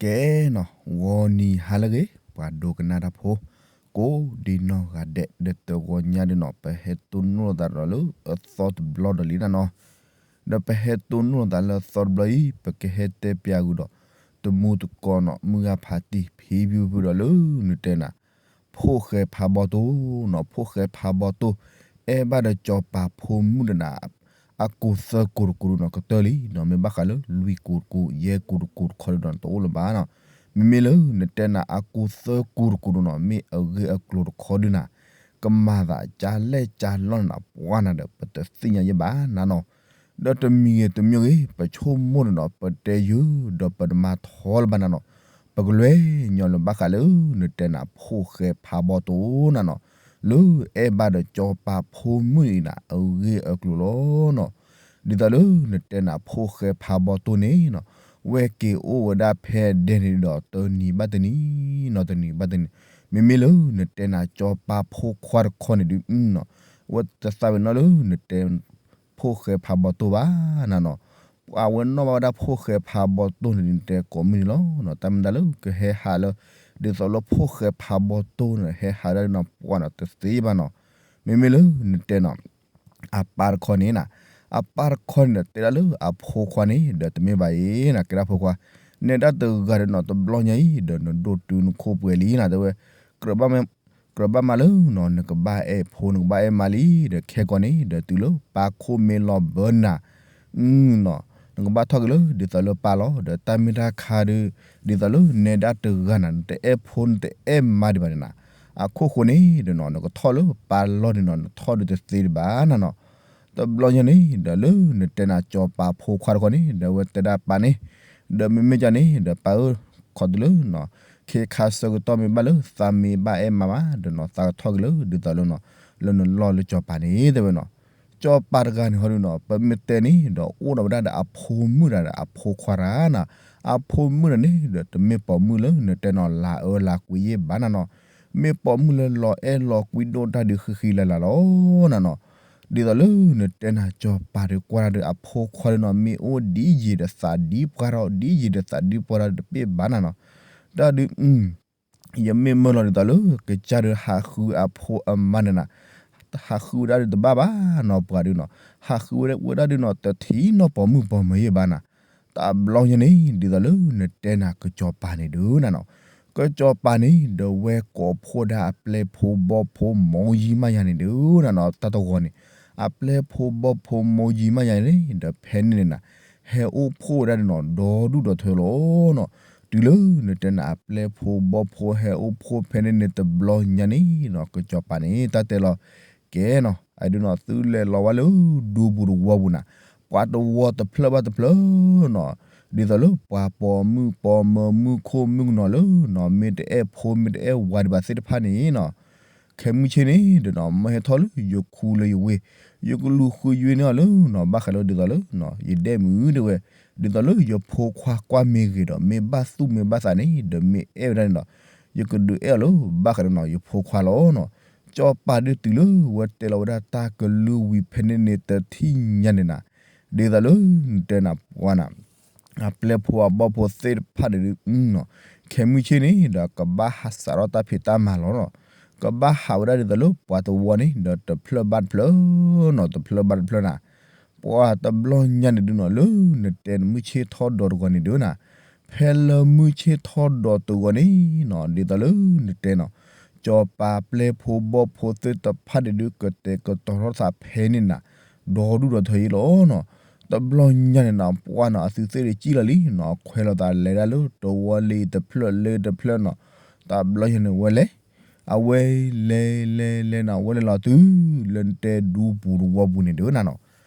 ကဲနီၤ ဂီၤနံၤဟါလၢအဂ့ၤ ပှၤဒိကနၣ်တၢ်ဖိ ကိးဒံနီၢ်ဂၤဒဲး ဒီးတဂီၤညါဒုးနီၤ ပဟဲတိၢ်နီၣ်လိာ်သးဒီးလၢအသီတဘျီဒီးလံနီၤ. ဒီးပဟဲတိၢ်နီၣ်လိာ်သးလၢအသီတဘျီအံၤ ပကဟဲတဲပၠးဃုာ်ဒီး တမူတကိးနီၤ မုၢ်ဂၤဖးတံၢ်ဖံဖုဖုဒီးလၢနတဲနၤ ဖိၣ်ဃဲဖးဘီတိၢ်နီၤ ဖိၣ်ဃဲဖးဘီတိၢ် အဲၣ်ဘၣ်ဒီးစီၤပၤဖိမုၣ်ဒီးနၤ အကိးသၢကိးတကိးဒုးနီၤ ကတၢၢ်လံနီၤ မ့ၢ်ဘၣ်ဃးလၢလွံၢ်ကိးတကိး ယဲၢ်ကိးတကိးတခီဒုးနီၤ တအိၣ်လၢၤဘၣ်နီၤ. မ့မ့ၢ်လၢနတဲနၤ အကိးသၢကိးတကိးဒုးနီၤ မ့ၢ်အဂ့ၢ်အကျိၤတခီဒုးနၤ ကမၤသးကၢ်လဲၣ်ကၢ်လီၢ်နၤ ပှၤနၤဒီး ပတသ့ၣ်ညါယဲၢ်ဘၣ်နၤနီၤ. ဒီးတမံၤဂ့ၤတမံၤဂ့ၤ ပဆိကမိၣ်န့ၣ်ဒီး ပတဲယုာ်ဒီးပတမၤထီလၢၤဘၣ်နၤနီၤ. ပကလဲၤညီလၢဘၣ်ဃးလၢ နတဲနၤ ဖိၣ်ဃဲဖးဘီတိၢ်နၤနီၤ လၢအဲၣ်ဘၣ်ဒီးစီၤပၤဖိမုၣ်အံၤနၤ အဂ့ၢ်အကျိၤလီၤနီၤ. ဒ်သိးလၢနတဲနၤ ဖိၣ်ဃဲဖးဘီတိၢ်န့ၣ်နီၤ ဝဲက့ၤအိၣ်ဝဲဒၣ်ဖဲဒဲန့ၣ်ဒီး တနံၤဘၣ်တနံၤနီၤ တနံၤဘၣ်တနံၤ မ့မ့ၢ်လၢနတဲနၤ စီၤပၤဖိခွါတခီန့ၣ်ဒုးနီၤ ဝဲတသးဝဲနီၤလၢနတဲ ဖိၣ်ဃဲဖးဘီတိၢ်ဘၣ်နၤနီၤ. ပှၤဝဲနီၣ်ဘၣ်ဝဲဒၣ်ဖိၣ်ဃဲဖးဘီတိၢ်န့ၣ်ဒုး နတဲကိးမုၢ်နံၤလီၤနီၤ. တၢ်မ့ၢ်တၢ်လၢကဟဲဟးလၢ ဒ်သိးလၢဖိၣ်ဃဲဖးဘီတိၢ်န့ၣ် ဟဲဟးဒၣ်နီၤ ပှၤနီၤတသ့ဘၣ်နီၤ. မ့မ့ၢ်လၢနတဲနီၤ အပၢ်တခီန့ၣ်နၤ အပၢ်တခီန့ၣ်ဒီး တဲဒၣ်လၢအဖိခွါန့ၣ်ဒီး တမ့ၢ်ဘၣ်အံၤနၤ ကဲဒၣ်ဖိခွါ နဲဒၣ်တဂၤဒီးနီၤ တဘျီညါအံၤဒီး နဒိၣ်တုာ်နခိၣ်ပှဲၤလံနၤ တဲဝဲ ကြၢးဘၣ်မး ကြၢးဘၣ်မးလၢနီၤ နကဘၣ်အဲၣ်ဖိ နကဘၣ်အဲၣ်မါလံ ဒီးခဲကိာ်န့ၣ်ဒီး တုၤလၢပၢ်ခိၣ်မ့ၢ်လီၤဘၢနၤ နီၤ နကဘၣ်ထီၣ်က့ၤလၢ ဒ်သိးလၢပၢ်လီၤ. ဒီးတၢ်မ့ၢ်တၢ်ခါဒီး ဒ်သိးလၢနဲဒၣ်တဂၤနၤ နတအဲၣ်ဖိ နတအဲၣ်မါဒံးဘၣ်န့ၣ်နၤ အခိၣ်ဃိန့ၣ်ဒီးနီၤ နကထီၣ်လၢပၢ်လီၢ်န့ၣ်နီၤ နထီၣ်ဒုးတသ့ဒံးဘၣ်နၤနီၤ. တဘျီညါန့ၣ်ဒီး လၢနတဲနၤ စီၤပၤဖိခွါတခီန့ၣ်ဒီး ဝဲတဲဒၣ်ပၢ်န့ၣ် ဒီးမ့မ့ၢ်ကန့ၣ်ဒီး ပၢ်ဧၢ ခီတုၤလၢ ခ့ခါဆၢကတီၢ်မ့ၢ်ဘၣ်လၢ သးမ့ၢ်ဘၣ်အဲၣ်မါမးဒီးနီၤ သးကထီၣ်က့ၤလၢ ဒ်သိးလၢနီၤ လၢနလီၢ်လၢစီၤပၤန့ၣ် တဲဝဲနီၤ. စီၤပၤတဂၤန့ၣ်ဟီဒုးနီၤ ပမ့ၢ်တဲန့ၣ်ဒီး အိၣ်ဒီးဝဲဒၣ်ဒီးအဖိမုၣ်တဂၤဒီးအဖိခွါတဂၤနၤ. အဖိမုၣ်တဂၤန့ၣ်ဒီး တမ့ၢ်ပိာ်မုၣ်လၢနတဲနီၤ လၤအၢလၤကွံယဲၢ်ဘၣ်နၤနီၤ. မ့ၢ်ပိာ်မုၣ်လၢလီၤအဲၣ်လီၤကွံဒိၣ်တၢ်ဒုး ဃံဃံလၤလၤလီၤနၤနီၤ. ဒ်သိးလၢနတဲနၤ စီၤပၤဒုးကွၢ်တၢ်ဒီး အဖိခွါဒုးနီၤ မ့ၢ်အိၣ်ဒ်ယံာ်ဒီးသးဒ်ပှၢ်ထီၣ် ဒ်ယံာ်ဒီးသးဒ်ပှၢ်ထီၣ်တဘ့ၣ်ဘၣ်နၤနီၤ. တၢ်ဒုး ယမ့ၢ်မၢလီၤဒ်သိးလၢ ကစၢ်ဒုးဟးဃုအဖိအမါန့ၣ်နၤ, ဟးဃုဝဲဒၣ်ဒုးတဘၣ်ဘၣ်နီၤ ပှၤဒုးနီၤ, ဟးဃုဝဲဒၣ်ဒုးနီၤ တထံၣ်နီၢ်ပိာ်မုၣ်ပိာ်မၢၤယဲၢ်ဘၣ်နၤ. တဘျီညါန့ၣ် ဒ်သိးလၢနတဲနၤ ကစီၤပၤန့ၣ်ဒုးနၤနီၤ, ကစီၤပၤန့ၣ် ဒီးဝဲကိးဖှိၣ်ဒၣ်အပျဲၢ်ဖိဘီၣ်ဖိမိၢ်ယံၤမးယၤန့ၣ်ဒုးနၤနီၤ, တၢ်တဂီၤန့ၣ် အပျဲၢ်ဖိဘီၣ်ဖိမိၢ်ယံၤမးယၤန့ၣ် ဒီးဖဲန့ၣ်န့ၣ်နၤ ဟဲအိၣ်ဖှိၣ်ဝဲဒၣ်ဒုးနီၤ ဒီဒူၣ်ဒီထၢလီၤနီၤ. တုၤလၢနတဲနၤ အပျဲၢ်ဖိဘီၣ်ဖိဟဲအိၣ်ဖှိၣ်ဖဲန့ၣ်န့ၣ် တဘျီညါန့ၣ်နီၤ ကစီၤပၤန့ၣ် တၢ်တဲလီၤ ကဲနီၤ အဒုးနီၤ သုလဲၤလီၤဝဲလၢ ဒူပူၤတဝီပူၤနၤ, ပှၤတဝီတဖျၢၣ်ဘၣ်တဖျၢၣ်နီၤ, ဒ်သိးလၢပှၤပိာ်မုၣ်ပိာ်မၢၤ မုၣ်ခိၣ်မုၣ်ကနီၤလၢနီၤ မ့ၢ်တအဲၣ်ဖိမ့ၢ်တအဲၣ်ဝၤဒံးဘၣ်သ့ၣ်တဖၣ်န့ၣ်နီၤ ခဲမုၢ်ဆ့ၣ်န့ၣ်ဒီးနီၤ မၢဟဲထီၣ်လၢယခူလၢယဝ့ၢ်, ယကလူၤဃုယွ့န့ၢ်အီၤလၢနီၤ ဘၣ်ဃးလၢဒ်သိးလၢ ယဒဲၣ်မုၣ်တဲဝဲ, ဒ်သိးလၢယဖိခွါကွၢ်မ့ၢ်ဂ့ၤဒီး မ့ၢ်ဘၣ်သူၣ်မ့ၢ်ဘၣ်သးန့ၣ် ဒီးမ့ၢ်အဲၣ်ဝဲဒၣ်န့ၣ်ဒီး ယကဒုးအဲၣ်အီၤလၢ ဘၣ်ဃးဒီးနီၤ ယဖိခွါလီၤနီၤ. စီၤပၤဒုးတုၤလၢဝဲတဲလီၤဝဲဒၣ်တၢ်ကလုၢ်ဝံၤဖဲန့ၣ်န့ၣ်တထံၣ်ညါန့ၣ်နၤ, ဒ်သိးလၢနတဲနၤပှၤနၤ အပျဲၢ်ဖိအဘီၣ်ဖိသ့ၣ်တဖၣ်န့ၣ်ဒုးနီၤ, ခဲမုၢ်ဆ့ၣ်န့ၣ်ဒီး ကဘၣ်ဟးစးထီၣ်တၢ်ဖံးတၢ်မၤလီၤနီၤ, ကဘၣ်ဟးဝဲဒၣ်ဒ်သိးလၢပှၤတဝီန့ၣ်ဒီး တဖျၢၣ်ဘၣ်တဖျၢၣ်နီၤ တဖျၢၣ်ဘၣ်တဖျၢၣ်နၤ. ပှၤတဘျီညါန့ၣ်ဒုးနီၤ လၢနတဲမုၢ်ဆ့ၣ်ထီၣ်ဒီးတဂီၤန့ၣ်ဒုးနၤ, ဖဲလၢမုၢ်ဆ့ၣ်ထီၣ်ဒီးတဂီၤန့ၣ်နီၤ ဒ်သိးလၢနတဲနီၤ စီၤပၤပျဲၢ်ဖိဘီၣ်ဖိသ့ၣ်တဖၣ်န့ၣ်ဒုး ကတဲာ်ကတီၤထီၣ်သးဖဲန့ၣ်နၤ, ဒီဒူၣ်ဒီထၢအံၤလီၤနီၤ. တဘျီညါန့ၣ်နီၤ ပှၤနီၤ အသုးသ့ၣ်တကံၢ်လီၤလံနီၤ ခွဲးလိာ်သးလဲၤဒၣ်လၢတဝီလၢတဖျၢၣ်လၢတဖျၢၣ်နီၤ. တဘျီညါန့ၣ်ဝဲလဲၤ အဝဲလဲၤလဲၤလဲၤနီၤ ဝဲလဲၤလီၤတုၤလၢနတဲဒူပူၤတဝီပူၤန့ၣ်ဒုးနၤနီၤ.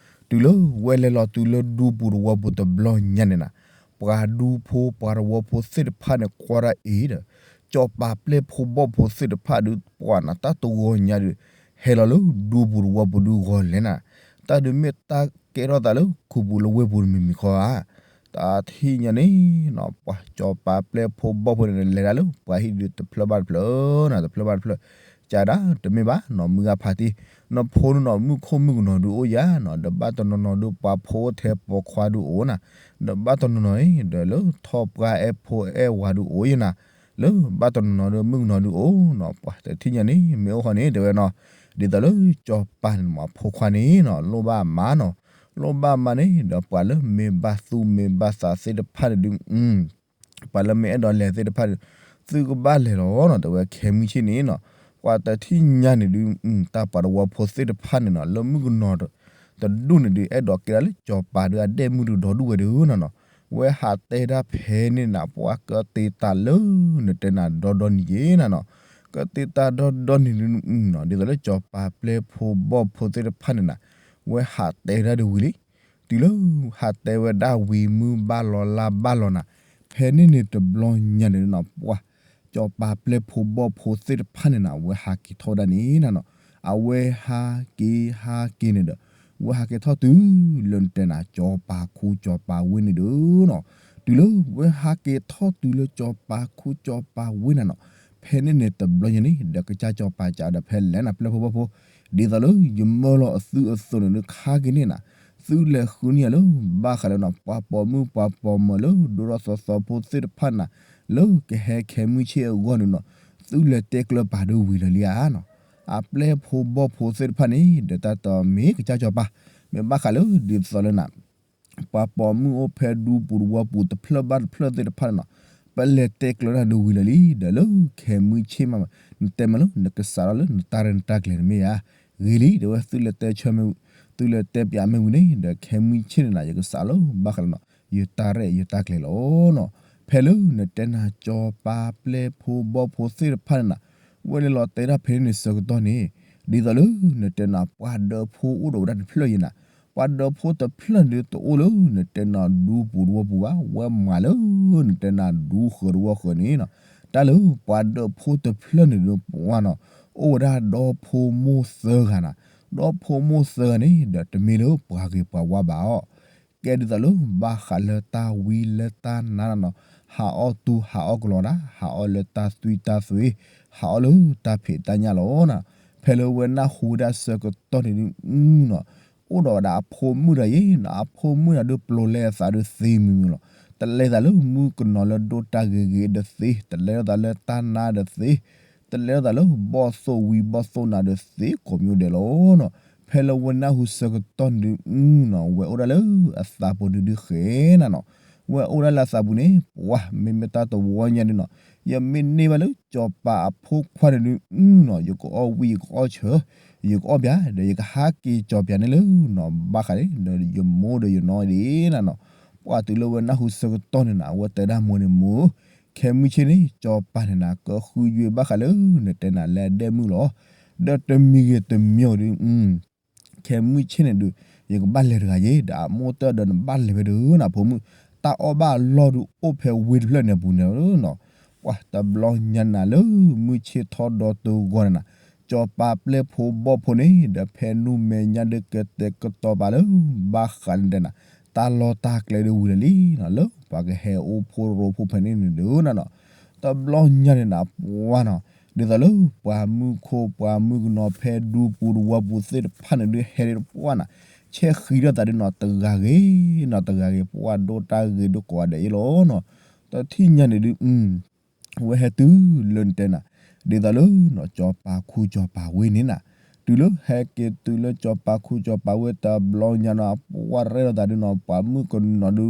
တုၤလၢဝဲလဲၤလီၤတုၤလၢဒူပူၤတဝီပူၤတဘျီညါန့ၣ်နၤ, ပှၤဒူဖိပှၤတဝီဖိသ့ၣ်တဖၣ်န့ၣ် ကွၢ်ဒၣ်အံၤဒီး စီၤပၤပျဲၢ်ဖိဘီၣ်ဖိသ့ၣ်တဖၣ်ဒုး ပှၤနီၤ တၢ်တဂီၤညါဒုး ဟဲလီၤလၢဒူပူၤတဝီပူၤဒုးဂီၤလဲၤနၤ. တၢ်ဒုးမ့ၢ်တၢ်ကဲထီၣ်သးလၢခူပူၤလၢဝ့ၢ်ပူၤတမံၤမံၤဃီဧါ. တထံၣ်ညါန့ၣ်နီၤ ပှၤစီၤပၤပျဲၢ်ဖိဘီၣ်ဖိန့ၣ် လဲၤဒၣ်လၢပှၤဟံၣ်ဒုးတဖျၢၣ်ဘၣ်တဖျၢၣ်နီၤ တဖျၢၣ်ဘၣ်တဖျၢၣ်, ကၢ်ဒၣ်တမ့ၢ်ဘၣ်နီၤ မုၢ်ဂၤဖးတံၢ်, နဖိဒုနီၤ မုၣ်ခိၣ်မုၣ်ကနီၤဒုအိၣ်ယၤနီၤ, ဒီးဘၣ်တနီၤနီၤဒုပှၤဖိအိၣ်ထဲပိာ်ခွါဒုအိၣ်နၤ, ဒီးဘၣ်တနီၤနီၤအံၤ ဒီးလၢထီၣ်ပှၢ်အဲၣ်ဖိအဲၣ်ဝၤဒုအိၣ်ယၤနၤ, လၢဘၣ်တနီၤနီၤဒုမုၣ်ကနီၤဒုအိၣ်နီၤ, ပှၤတထံၣ်ညါန့ၣ် မ့ၢ်အိၣ်ဃီန့ၣ် တဲဝဲနီၤ, ဒ်သိးလၢကၠီၤပၤန့ၣ်မး အဖိခွါန့ၣ်နီၤ လိၣ်ဘၣ်မါနီၤ, လိၣ်ဘၣ်မါန့ၣ် ဒီးပှၤလၢမ့ၢ်ဘၣ်သူၣ်မ့ၢ်ဘၣ်သးသ့ၣ်တဖၣ်န့ၣ်ဒု ပှၤလၢမ့ၢ်အဲၣ်ဒိးလဲၤသ့ၣ်တဖၣ်န့ၣ် သုကဘၣ်လဲၤလီၤနီၤ, တဲဝဲခဲမုၢ်ဆ့ၣ်န့ၣ်နီၤ, ပှၤတထံၣ်ညါန့ၣ်ဒု တၢ်ပှၤတဝီဖိသ့ၣ်တဖၣ်န့ၣ်နီၤ လၢမုၣ်ကနီၤတဒူၣ်န့ၣ်ဒု အဲၣ်ဒိးကဲဒၣ်လၢကၠီၤပၤဒုအဒဲၣ်မုၣ်ဒုဒီဒူၣ်ဝဲဒုနီၤနီၤ, ဝဲဟးတဲတၢ်ဖဲန့ၣ်နၤ ပှၤကတ့တၢ်လၢ နတဲနၤဒီဒီနံၤက့ၤနၤနီၤ, ကတ့တၢ်ဒီဒီနံၤဒု ဒ်သိးလၢကၠီၤပၤပျဲၢ်ဖိဘီၣ်ဖိသ့ၣ်တဖၣ်န့ၣ်နၤ, ဝဲဟးတဲဒၣ်ဒုဝံၤလံ တုၤလၢဟးတဲဝဲဒၣ်ဝံၤမုၢ်ဘၣ်လီၤလါဘၣ်လီၤနၤ, ဖဲန့ၣ်န့ၣ်တဘျီညါန့ၣ်နီၤ ပှၤ ကၠီၤပၤပျဲၢ်ဖိဘီၣ်ဖိသ့ၣ်တဖၣ်န့ၣ်နၤ အဝဲဟးက့ၤထီၣ်ဝဲဒၣ်န့ၣ်နၤနီၤ, အဝဲဟးက့ၤဟးက့ၤန့ၣ်ဒီး ဝဲဟးက့ၤထီၣ်တုၤလၢနတဲနၤ ကၠီၤပၤခူကၠီၤပၤဝ့ၢ်န့ၣ်ဒုနီၤ, တုၤလၢဝဲဟးက့ၤထီၣ်တုၤလၢကၠီၤပၤခူကၠီၤပၤဝ့ၢ်နၤနီၤ, ဖဲန့ၣ်န့ၣ်တဘျီညါန့ၣ် ဒီးကစၢ်ကၠီၤပၤကဒီးဖဲလဲၣ်နၤ ပျဲၢ်ဖိဘီၣ်ဖိ ဒ်သိးလၢယမၢလီၤအသုအသိးန့ၣ်ဒုခါက့ၤန့ၣ်နၤ, သုလဲၤဃုန့ၢ်ယၤလၢ ဘၣ်ဃးလၢနီၤ ပှၤပိာ်မုၣ်ပှၤပိာ်မၢၤလၢဒိၣ်ထီၣ်သီသီဖိသ့ၣ်တဖၣ်နၤ, လၢကဟဲခဲမုၢ်ဆ့ၣ်အဂီၢ်န့ၣ်နီၤ, သုလဲၤတဲကျၢၤပာ်ဒုဝံၤလၢာ်လံဧါနီၤ, အပျဲၢ်ဖိဘီၣ်ဖိသ့ၣ်တဖၣ်န့ၣ် ဒီးတၢ်တမ့ၢ်ကစၢ်ကၠီၤပၤ, မ့ၢ်ဘၣ်ဃးလၢဒ်သိးလၢနၤ ပှၤပိာ်မုၣ်အိၣ်ဖဲဒူပူၤတဝီပူၤတဖျၢၣ်ဘၣ်တဖျၢၣ်သ့ၣ်တဖၣ်န့ၣ်နီၤ, ပလဲၤတဲကျၢၤတၢ်ဒုဝံၤလၢာ်လံ, ဒီးလၢခဲမုၢ်ဆ့ၣ်မး နတဲမးလၢနကစးထီၣ်လၢနတၢ်ရဲၣ်နတၢ်ကျဲၤန့ၣ်မ့ၢ်ဧါ, ဂ့ၤလံ တဲဝဲသုလဲၤတဲဆၢမ့ၢ်, သုလဲၤတဲပၠးမ့ၢ်ဝံၤန့ၣ် ဒီးခဲမုၢ်ဆ့ၣ်န့ၣ်နၤ ယကစးထီၣ်လၢဘၣ်ဃးလၢနီၤ ယတၢ်ရဲၣ်ယတၢ်ကျဲၤလီၤနီၤ, ဖဲလၢနတဲနၤကၠီၤပၤပျဲၢ်ဖိဘီၣ်ဖိသ့ၣ်တဖၣ်န့ၣ်နၤ, ဝဲလဲၤလီၤတဲတၢ်ဖဲန့ၣ်ဆၢကတီၢ်န့ၣ်, ဒ်သိးလၢနတဲနၤပှၤဒၢးဖိအိၣ်ဒီးဝဲဒၣ်တဖျၢၣ်ယဲနၤ, ပှၤဒၢးဖိတဖျၢၣ်န့ၣ်ဒုတအိၣ်လၢနတဲနၤဒူပူၤတဝီပူၤဘၣ်, ဝဲမၤလၢနတဲနၤဒူဃၢၤတဝီဃၢၤန့ၣ်နီၤ, တၢ်လၢပှၤဒၢးဖိတဖျၢၣ်န့ၣ်ဒုပှၤနီၤ, အိၣ်ဝဲဒၣ်ဒီဖိမိၢ်သၢဂၤနၤ, ဒီဖိမိၢ်သၢဂၤန့ၣ် ဒီးတမ့ၢ်လၢပှၤဂ့ၤပှၤဝါဘၣ်အီၤ ကဲဒ်သိးလၢဘၣ်ဃးလၢတၢ်ဝံလၢတၢ်နါနီၤ, ဟးအီၣ်တူၢ်ဟးအီၣ်ကလီၤဒၣ်, ဟးအီၣ်လၢတၢ်သွံၣ်တၢ်သွံၣ်, ဟးအီၣ်လၢတၢ်ဖံးတၢ်ညၣ်လီၤနီၤ, ဖဲလၢဝဲနၢ်ဟူဝဲဒၣ်ဆၢကတီၢ်န့ၣ်ဒုနီၤ, အိၣ်ဒီးဝဲဒၣ်အဖိမုၣ်တဂၤယဲနီၤ, အဖိမုၣ်တဂၤဒုပျိၤလဲအသးဒုသ့မုာ်မုာ်လီၤ, တလဲၤသးလၢမုၣ်ကနီၤလၢဒိၣ်တၢ်ဂ့ၤဂ့ၤဒုသ့, တလဲၤလိာ်သးလၢတၢ်နါဒုသ့, တလဲၤလိာ်သးလၢဘီၣ်သိၣ်ဝံဘီၣ်သိၣ်နါဒုသ့ကိးမံၤဒဲးလီၤနီၤ, ဖဲလၢဝဲနၢ်ဟူဆၢကတီၢ်န့ၣ်ဒုနီၤ, ဝဲအိၣ်ဒၣ်လၢအသးပူၤန့ၣ်ဒုဃဲနၤနီၤ, ဝဲအိၣ်ဒၣ်လၢအသးပူၤန့ၣ် ပှၤမ့မ့ၢ်တၢ်တဝီညါဒုနီၤ, ယမ့ၢ်န့ၢ်ဘၣ်လၢကၠီၤပၤအဖိခွါန့ၣ်ဒုနီၤ, ယကအီၣ်ဝံၣ်ယကအီၣ်ဆၢ, ယကအီၣ်ပၠး, ဒီးယကဟးက့ၤကၠီၤပၠးန့ၣ်လၢနီၤ, ဘၣ်ဃးန့ၣ် ဒီးယမိၢ်ဒီးယနီၢ်ဒၣ်နၤနီၤ, ပှၤတုၤလၢဝဲနၢ်ဟူဆၢကတီၢ်န့ၣ်နၤ, အဝဲတဲဒၣ်မိၢ်န့ၣ်မိၢ်, ခဲမုၢ်ဆ့ၣ်န့ၣ် ကၠီၤပၤန့ၣ်နၤ ကဃုယွ့ဘၣ်ဃးလၢနတဲနၤလၢအဒဲၣ်မုၣ်လီၤ, ဒီးတမံၤဂ့ၤတမံၤဂ့ၤဒု ခဲမုၢ်ဆ့ၣ်န့ၣ်ဒု ယကဘၣ်လဲၤတဂၤယဲ, ဒီးအမိၢ်တဲဒီးနဘၣ်လဲၤဝဲဒုနီၤ, ဖိမုၣ်, တၢ်အီၣ်ဘၣ်အလီၢ်ဒုအိၣ်ဖဲဝ့ၢ်တဖျၢၣ်န့ၣ်အပူၤန့ၣ်နီၤ, ပှၤတဘျီညါနၤလၢမုၢ်ဆ့ၣ်ထီၣ်ဒီတုၤဂီၢ်န့ၣ်နၤ, ကၠီၤပၤပျဲၢ်ဖိဘီၣ်ဖိန့ၣ် ဒီးဖဲနူမဲာ်ညါဒုကတဲာ်ကတီၤပာ်လၢ ဘၣ်ဃးန့ၣ်တဲနၤ, တၢ်လီၢ်တၢ်ကျဲဒုဝံၤလၢာ်လံ, လၢပှၤကဟဲအိၣ်ဖှိၣ်ရိဖှိၣ်ဖဲန့ၣ်န့ၣ်ဒုနီၤနီၤ, တဘျီညါန့ၣ်နၤပှၢ်နီၤ, ဒ်သိးလၢပှၤမုၣ်ခိၣ်ပှၤမုၣ်ကနီၤဖဲဒူပူၤတဝီပူၤသ့ၣ်တဖၣ်န့ၣ်ဒုဟဲဒုပှၢ်နၤ, ဆဲဃံၤထီၣ်သးဒုနီၤ တဂၤဂ့ၤနီၤ တဂၤဂ့ၤ ပှၢ်ဒိၣ်တၢ်ဂ့ၤဒုကိးဂၤဒဲးအံၤလီၤနီၤ, တထံၣ်ညါန့ၣ်ဒု ဝဲဟဲတုၤလၢနတဲနၤ, ဒ်သိးလၢနီၤ ကၠီၤပၤခူကၠီၤပၤဝ့ၢ်န့ၣ်နၤ, တုၤလၢဟဲက့ၤတုၤလၢကၠီၤပၤခူကၠီၤပၤဝ့ၢ်တဘျီညါနီၤ ပှၢ်ရဲၣ်ထီၣ်သးဒုနီၤ ပှၤမုၣ်ကနီၤဒု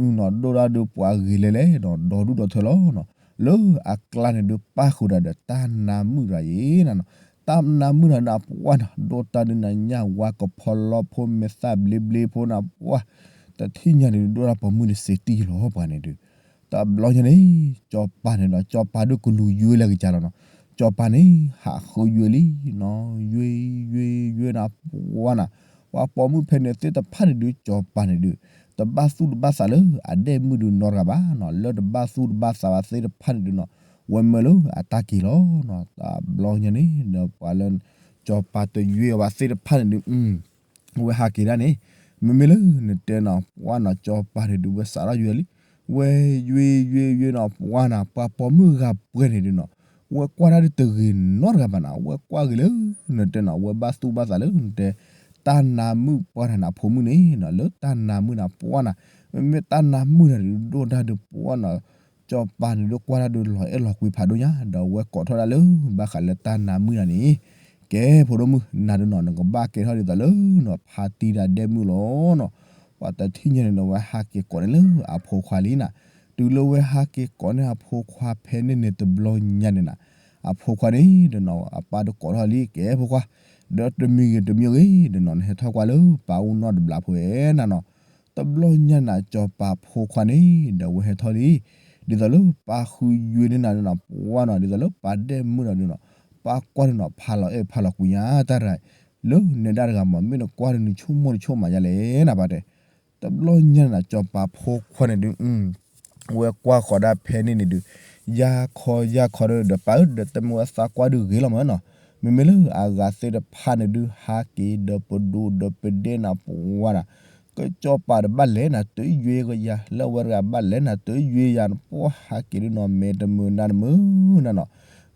နီၤဒိၣ်တၢ်ဒုပှၤဂ့ၤလဲၤလဲၤနီၤ ဒီဒူၣ်ဒီထၢလီၤနီၤ, လၢအကျါန့ၣ်ဒုပၣ်ဃုာ်တၢ်ဒီးတၢ်နါမုၣ်တဂၤအံၤနၤနီၤ, တၢ်နါမုၣ်တဂၤဒုအပှၢ်နီၤ ဒိၣ်တၢ်ဒုနၤညၣ်ဝါကဖီလီဖိမဲာ်သၣ်ဘျ့ဘျ့ဖိနၤပှၢ်, တထံၣ်ညါန့ၣ်ဒုဒိၣ်တၢ်ပိာ်မုၣ်တစ့တံၢ်လီၤပှၤန့ၣ်ဒု တဘျီညါန့ၣ် ကၠီၤပၤန့ၣ်ဒီး ကၠီၤပၤဒုကလူၤယွ့လၢကစၢ်လီၤနီၤ, ကၠီၤပၤန့ၣ် ဟးဃုယွ့လံနီၤ, ယွ့ယွ့ယွ့နၤပှၢ်နၤ, ပှၤပိာ်မုၣ်ဖဲန့ၣ်သ့ၣ်တဖၣ်န့ၣ်ဒု ကၠီၤပၤန့ၣ်ဒု တဘၣ်သူၣ်တဘၣ်သးလၢအဒဲၣ်မုၣ်ဒုနီတဂၤဘၣ်နီၤ, လၢတဘၣ်သူၣ်တဘၣ်သးဘၣ်သ့ၣ်တဖၣ်န့ၣ်ဒုနီၤ, ဝဲမၢလၢအတၢ်က့ၤလီၤနီၤ, တဘျီညါန့ၣ်ဒီးပှၤလၢ ကၠီၤပၤတယွ့အီၤဘၣ်သ့ၣ်တဖၣ်န့ၣ်ဒု ဝဲဟးက့ၤဒၣ်န့ၣ်, မ့မ့ၢ်လၢနတဲနီၤ ပှၢ်နီၤ ကၠီၤပၤန့ၣ်ဒု ဝဲစးထီၣ်ယွ့လံ, ဝဲယွ့ယွ့ယွ့နီၤ ပှၢ်နၤ ပှၤပိာ်မုၣ်ဂၤပှဲၤန့ၣ်ဒုနီၤ, ဝဲကွၢ်တၢ်ဒုးတဂ့ၤနီတဂၤဘၣ်နီၤ, ဝဲကွၢ်ဂ့ၤလၢ နတဲနီၤ ဝဲဘၣ်သူၣ်ဘၣ်သးလၢနတဲ တၢ်နါမုၣ်ပှၢ်တၢ်နါဖိမုၣ်န့ၣ်နီၤ, လၢတၢ်နါမုၣ်နၤပှၢ်နၤ, မ့မ့ၢ်တၢ်နါမုၣ်နၤဒုးဒိၣ်တၢ်ဒုးပှၢ်နီၤ, စီၤပၤန့ၣ်ဒုးကွၢ်တၢ်ဒုးလီၤအဲၣ်လီၤကွံဖးဒိၣ်ညါ, ဒီးဝဲကိးထီၣ်ဒၣ်လၢ ဘၣ်ဃးလၢတၢ်နါမုၣ်နၤန့ၣ်, ကဲဖိဒိၣ်မုၣ် နၤဒုးနီၤ နကဘၣ်ကဲထီၣ်ဒ်သိးလၢနီၤ ဖါတံၢ်ဒၣ်ဒဲမုၣ်လီၤနီၤ. ပှၤတထံၣ်ညါန့ၣ်ဒီး ဝဲဟးက့ၤကိးန့ၢ်လၢအဖိခွါလံနၤ, တုၤလၢဝဲဟးက့ၤကိးန့ၢ်အဖိခွါဖဲန့ၣ်န့ၣ်တဘျီညါန့ၣ်နၤ, အဖိခွါန့ၣ်ဒီးနီၤ အပၢ်ဒုးကိးထီၣ်လံ ကဲဖိခွါ, ဒီးတမံၤဂ့ၤတမံၤဂ့ၤဒီးနီၤ နဟဲထီၣ်ကွၢ်လၢပၢ်အိၣ်နီၢ်တဘျီဖိဝဲနၤနီၤ. တဘျီညါနၤ စီၤပၤဖိခွါန့ၣ်ဒီးဝဲဟဲထီၣ်လံ, ဒ်သိးလၢပၢ်ဃုယွ့န့ၢ်နၤဒုးနီၤ ပှၢ်နီၤ, ဒ်သိးလၢပၢ်ဒဲမုၣ်နၤဒုးနီၤ, ပၢ်ကွၢ်ဒုးနီၤ ဖးလီၤအဲၣ်ဖးလီၤကွံညါတၢ်ရၤ လၢနဲဒၣ်တဂၤမး မ့ၢ်နကွၢ်ဒုးနဆိကမိၣ်တဆိကမးယါလဲၣ်နၤ ပှၤတဲ. တဘျီညါနၤ စီၤပၤဖိခွါန့ၣ်ဒုး ဝဲကွၢ်ဃီၤဒၣ်ဖဲန့ၣ်န့ၣ်ဒုး ယါခီယါခီဒီး ပၢ်ဧၢ ဒီးတမ့ၢ်ဝဲသးကွၢ်ဒုးဂ့ၤလီၤမးနီၤ, မ့မ့ၢ်လၢအဂၤသ့ၣ်တဖၣ်န့ၣ်ဒုး ဟးက့ၤဒီးပဒိၣ်ဒီးပဒဲနၤပှၢ်နၤ, ကစီၤပၤတဘၣ်လဲၤနၤ တယွ့ကယၤ လၢအဝဲတဂၤဘၣ်လဲၤနၤ တယွ့ယၤနပှၢ် ဟးက့ၤဒုးနီၤ မဲာ်တမုာ်နါတမုာ်နၤနီၤ.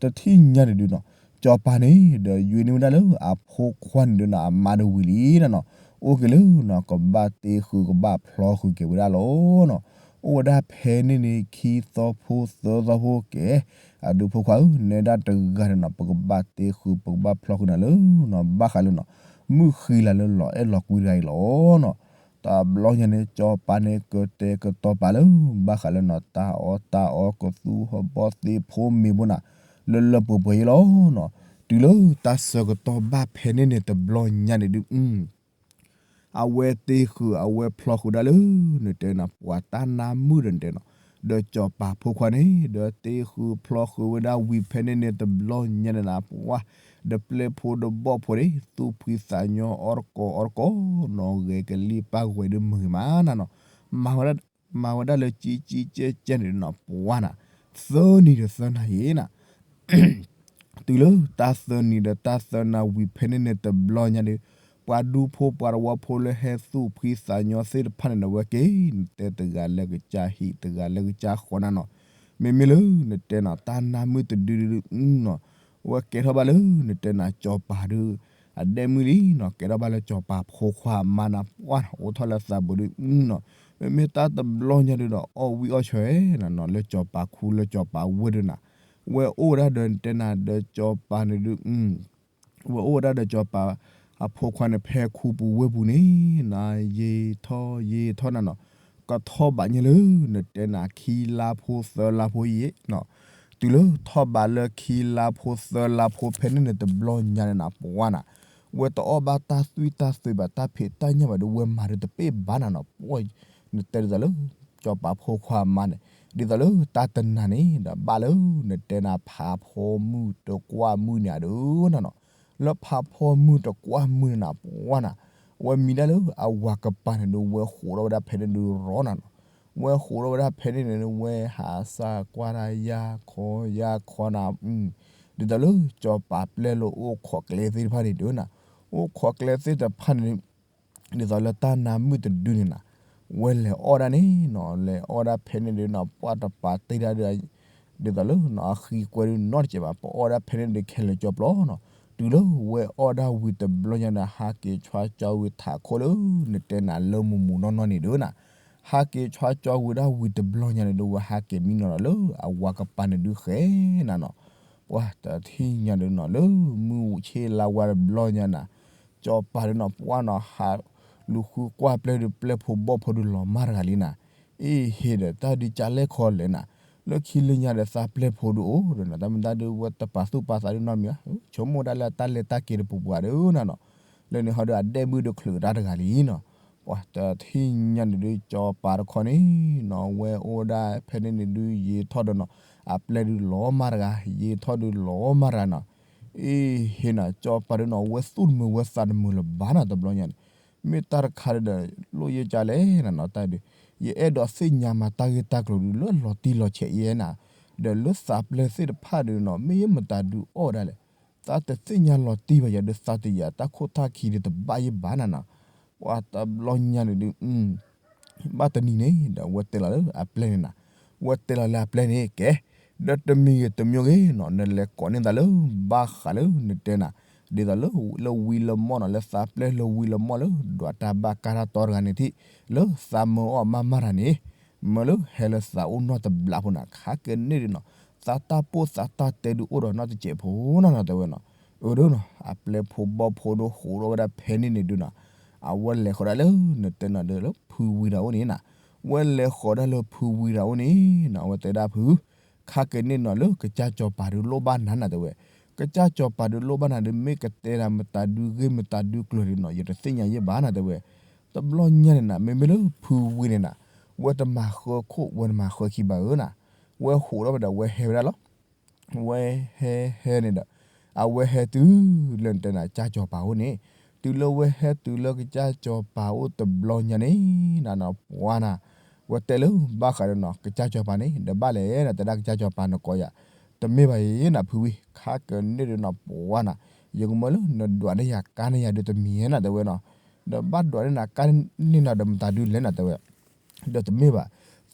တထံၣ်ညါန့ၣ်ဒုးနီၤ စီၤပၤန့ၣ်ဒီး ယွ့န့ၢ်ဝဲဒၣ်လၢအဖိခွါန့ၣ်ဒုးနီၤ အမါတဝံၤလံနၤနီၤ, အိၣ်က့ၤလၢနီၤ ကဘၣ်တ့ဃုာ် ကဘၣ်ဖျီဃုာ်က့ၤဝဲဒၣ်လီၤနီၤ. အိၣ်ဝဲဒၣ်ဖဲန့ၣ်န့ၣ် ခံသီဖိသၢသီဖိကဲ, အဒုးဖိခွါဧၢ နဲဒၣ်တဂၤန့ၣ်နီၤ ပကဘၣ်တ့ဃုာ် ပကဘၣ်ဖျီဃုာ်နၤလၢနီၤ ဘၣ်ဃးလၢနီၤ မုၢ်ဃံလၤလၢလီၤအဲၣ်လီၤကွံတဂၤအံၤလီၤနီၤ. တဘျီညါန့ၣ် စီၤပၤန့ၣ် ကတဲာ်ကတီၤပာ်လၢ ဘၣ်ဃးလၢနီၤ တၢ်အီၣ်တၢ်အီ ကသူဟီၣ်ဘီၣ်သ့ၣ်ဖိမ့ၤဖိနၤ လၢလၢပှဲၤပှဲၤအံၤလီၤနီၤ. တုၤလၢတၢ်ဆၢကတီၢ်ဘၣ်ဖဲန့ၣ်န့ၣ် တဘျီညါန့ၣ်ဒုး အဝဲတ့ဃုာ် အဝဲဖျီဃုာ်ဒၣ်လၢ နတဲနၤ ပှၤတၢ်နါမုၣ်ဒီးနတဲနီၤ, ဒီးစီၤပၤဖိခွါန့ၣ် ဒီးတ့ဃုာ်ဖျီဃုာ်ဝဲဒၣ်ဝံၤဖဲန့ၣ်န့ၣ် တဘျီညါန့ၣ်နၤ ပှၤ ဒီးပျဲၢ်ဖိဒီးဘီၣ်ဖိန့ၣ် သူၣ်ဖှံသးညီအီၣ်တကိးအီတကိးနီၤ, ဂဲၤကလံၣ်ပၢ်ဂဲၤဒုးမုာ်ဂ့ၤမးနၤနီၤ. မၤဝဲဒၣ်လၢကံကံကဲကဲန့ၣ်နီၤ ပှၤနၤ သၢနံၤဒီးသၢနၤယံၤနၤ တုၤလၢတၢ်သၢနံၤဒီးတၢ်သၢနၤဝံၤဖဲန့ၣ်န့ၣ် တဘျီညါဒီး ပှၤဒူဖိပှၤတဝီဖိလၢဟဲသူၣ်ဖှံသးညီသ့ၣ်တဖၣ်န့ၣ်ဒီး ဝဲက့ၤ နတဲတဂၤလၢကစၢ်ဟံၣ် တဂၤလၢကစၢ်ဃီနၤနီၤ. မ့မ့ၢ်လၢနတဲနီၤ တၢ်နါမုၣ်တဒုဒုဒုနီၤ ဝဲကဲထီၣ်ဘၣ်လၢနတဲနၤ စီၤပၤဒုး အဒဲမုၣ်လံနီၤ, ကဲထီၣ်ဘၣ်လၢစီၤပၤဖိခွါအမါနၤ ပှၤအိၣ်ထီၣ်လၢသးပူၤဒုနီၤ. မ့မ့ၢ်တၢ်တဘျီညါဒုဒီး အီၣ်ဝံၣ်အီၣ်ဆၢနၤနီၤ လၢစီၤပၤခူ လၢစီၤပၤဝ့ၢ်ဒုနၤ, ဝဲအိၣ်ဝဲဒၣ်ဒီးနတဲနၤဒီးစီၤပၤန့ၣ်ဒု ဝဲအိၣ်ဝဲဒၣ်ဒီးစီၤပၤ အဖိခွါန့ၣ် ဖဲခူပူၤဝ့ၢ်ပူၤန့ၣ် နၤ ယံာ်ထီၣ်ယံာ်ထီၣ်နၤနီၤ, ကထီၣ်ဘးညါလၢ နတဲနၤ ခံလါဖိသၢလါဖိယံၤနီၤ, တုၤလၢထီၣ်ဘးလၢခံလါဖိသၢလါဖိဖဲန့ၣ်န့ၣ် တဘျီညါန့ၣ်နၤ ပှၤနၤ ဝဲတအီၣ်ဘၣ်တၢ်သွံၣ်တၢ်သ့ဘၣ် တၢ်ဖံးတၢ်ညၣ်ဘၣ်ဒီး ဝဲမၤဒုးတပ့ၢ်ဘၣ်နၤနီၤ, ပှၤ နတဲဒ်သိးလၢ စီၤပၤဖိခွါမါန့ၣ် ဒ်သိးလၢတၢ်တနၤန့ၣ်ဒီး ဘၣ်လၢနတဲနၤ ဖးဖီမုၢ်တကွၢ်မုၢ်န့ၣ်အဒုနၤနီၤ, လၢဖးဖီမုၢ်တကွၢ်မုၢ်န့ၣ်နၤ ပှၤနၤ ဝဲမံၤဒၣ်လၢအဝၤကပၤန့ၣ်ဒုး ဝဲဃိးထီၣ်ဝဲဒၣ်ဖဲန့ၣ်ဒုးရီနၤနီၤ, ဝဲဃိးထီၣ်ဝဲဒၣ်ဖဲန့ၣ်န့ၣ် ဝဲဟးစၢ်ကွၢ်တၢ်ယါခီယါခီနၤ, ဒ်သိးလၢစီၤပၤပျဲၢ်လၢအိၣ်ခိးကျဲသ့ၣ်တဖၣ်န့ၣ်ဒုနၤ, အိၣ်ခိးကျဲသ့ၣ်တဖၣ်န့ၣ် ဒ်သိးလၢတၢ်နါမုၣ်တဒုန့ၣ်နၤ, ဝဲလဲၤအီၣ်ဒၣ်န့ၣ်နီၤ, လဲၤအီၣ်ဒၣ်ဖဲန့ၣ်ဒုနီၤ, ပှၢ်တပာ်တ့ၢ်ဒၣ်ဒီး ဒ်သိးလၢနီၤ အဃံကွဲဒုနီတစဲးဘၣ်, ပအီၣ်ဒၣ်ဖဲန့ၣ်ဒုးခဲလၢာ်ကၠီပျီနီၤ, တုၤလၢဝဲအီၣ်ဒၣ်ဝံၤတဘျီညါဒီး ဟးက့ၤဆွါကၠီဝံၤထးခိၣ်လၢ နတဲနၤလၢမူးမူးနီၢ်နီၢ်န့ၣ်ဒုနၤ, ဟးက့ၤဆွါကၠီဝံၤဒၣ်ဝံၤတဘျီညါန့ၣ်ဒု ဝဲဟးက့ၤမံနီၤဒီးလၢအဝၤကပၤန့ၣ်ဒုဃဲနၤနီၤ, ပှၢ်တထံၣ်ညါဒုနီၤ လၢမုၢ်ဆ့လါဝါတဘျီညါနၤ, ကၠီပၤဒုနီၤ ပှၢ်နီၤ ဟးလူၤဃုကွၢ်ပျဲၢ်ဒုး ပျဲၢ်ဖိဘီၣ်ဖိဒုးလီၤမၢ်တဂၤလံနၤ, အ့ဟ့ဒီး တၢ်ဒုးကလဲၣ်ခီလဲၣ်နၤ, လၢခံလၢညါဒီးသးပျဲၢ်ဖိဒုအိၣ်ဒီးနၤ တၢ်မ့ၢ်တၢ်ဒုးဝဲတပာ်သူၣ်ပာ်သးဒုနီတမံၤဘၣ်, ဆိကမိၣ်ဒၣ်လၢတၢ်လဲၤတၢ်က့ၤတပူၤပှၤဒုနၤနီၤ, လၢန့ၣ်ဟီဒုးအဒဲမုၣ်ဒုးချုးတၢ်တဂၤလံနီၤ, ပှၢ်တထံၣ်ညါန့ၣ်ဒုး ကၠီပၤတခီန့ၣ်နီၤ ဝဲအိၣ်ဒၣ်ဖဲန့ၣ်န့ၣ်ဒုး ယံာ်ထီၣ်ဒီးနီၤ အပျဲၢ်ဒုးလီၤမၢ်တဂၤ ယံာ်ထီၣ်ဒုးလီၤမၢ်တဂၤနီၤ, အ့ဟ့နၤ ကၠီပၤဒုနီၤ ဝဲသူၣ်တမုာ်ဝဲသးတမုာ်လၢၤဘၣ်နၤ တဘျီညါန့ၣ်, မ့ၢ်တၢ်တခါဒုဒီး လိၣ်ယဲကလဲၣ်နၤနီၤ တၢ်ဒုး ယအဲၣ်ဒိးသ့ၣ်ညါမၤတၢ်ဂ့ၢ်တၢ်ကျိၤဒုး လၢလီၤတံၢ်လီၤဆဲးယဲနၤ, ဒီးလၢသးပျဲၢ်သ့ၣ်တဖၣ်ဒုနီၤ မ့ၢ်ယဲမတၤဒုးအီၣ်ဒၣ်လဲာ်, သးတသ့ၣ်ညါလီၤတံၢ်ဘၣ်ယၤဒုး သးတယာ်တၢ်ခိၣ်တၢ်ခံဒုးတဘၣ်ယဲဘၣ်နၤနီၤ, ပှၢ်တဘျီညါန့ၣ်ဒုး ဘၣ်တနံၤန့ၣ်ဒီး ဝဲတဲလီၤလၢအပျဲၢ်န့ၣ်နၤ, ဝဲတဲလီၤလၢအပျဲၢ်န့ၣ် ကဲ, ဒီးတမံၤဂ့ၤတမံၤဂ့ၤနီၤ နလဲၤကိးန့ၢ်သးလၢ ဘၣ်ဃးလၢနတဲနၤ, ဒ်သိးလၢ လၢဝံလၢမီၢ်နီၤ လၢသးပျဲၢ်လၢဝံလၢမီၢ်လၢ ဒွးတၢ်ဘၣ်ကၢ်တၢ်တီတဂၤန့ၣ်ထံၣ်, လၢသးမၢအီၣ်မးမးတၢ်န့ၣ်, မၢလၢဟဲလၢသးအိၣ်နီၢ်တဘျးဖိနၤ ခါကန့ၢ်ဒုးနီၤ, သးတၢ်ပိၢ်သးတၢ်တဲဒုးအိၣ်ဒီးနီၢ်တစဲးဖိနီၤနီၤ တဲဝဲနီၤ, အၢဒိနီၤ အပျဲၢ်ဖိဘီၣ်ဖိဒုးဟးထီၣ်ဝဲဒၣ်ဖဲန့ၣ်န့ၣ်ဒုးနီၤ, အဝဲလဲၤဃီၤဒၣ်လၢ နတဲနၤဒီးလၢဖုဝံတၢ်အိၣ်န့ၣ်နၤ, ဝဲလဲၤဃီၤဒၣ်လၢဖုဝံတၢ်အိၣ်န့ၣ်နီၤ အဝဲတဲဒၣ်ဖု ခါကန့ၢ်နီၤလၢကစၢ်စီၤပၤဒုးလိၣ်ဘၣ်နၤနၤတဲဝဲ, ကစၢ်စီၤပၤဒုးလိၣ်ဘၣ်နၤဒုး မ့ၢ်ကတဲဒၣ်မတၤဒုးဂ့ၢ်မတၤဒုးကျိၤဒုးနီၤ ယတသ့ၣ်ညါယဲၢ်ဘၣ်နၤတဲဝဲ, တဘျီညါန့ၣ်နၤ မ့မ့ၢ်လၢဖုဝံန့ၣ်နၤ, ဝဲတမၤဃၢခိၣ် ဝဲတမၤဃၢခံဘၣ်ဧၢနၤ, ဝဲဟးထီၣ်ဝဲဒီးဝဲဟဲဝဲဒၣ်လီၤ ဝဲဟဲဟဲန့ၣ်ဒီး အဝဲဟဲတုၤလၢနတဲနၤကစၢ်စီၤပၤအိၣ်န့ၣ်, တုၤလၢဝဲဟဲတုၤလၢကစၢ်စီၤပၤအိၣ်တဘျီညါန့ၣ် နနပှၤနၤ, ဝဲတဲလၢဘၣ်ဃးဒီးနီၤ ကစၢ်စီၤပၤန့ၣ် ဒီးဘၣ်လဲၣ်နၤ တဲဒၣ်ကစၢ်စီၤပၤနကိးယၤ, တမ့ၢ်ဘၣ်အံၤနၤဖုဝံ ခါကန့ၢ်ဒုးနပှၤနၤ, ယကမၢလၢနဒွးန့ၢ်ယၤကါန့ၢ်ယၤဒုးတမံၤနၤတဲဝဲနီၤ, ဒီးဘၣ်ဒွးန့ၢ်နၤကါန့ၢ်နၤဒီးမတၤဒုးလဲၣ်နၤတဲဝဲ ဒီးတမ့ၢ်ဘၣ်,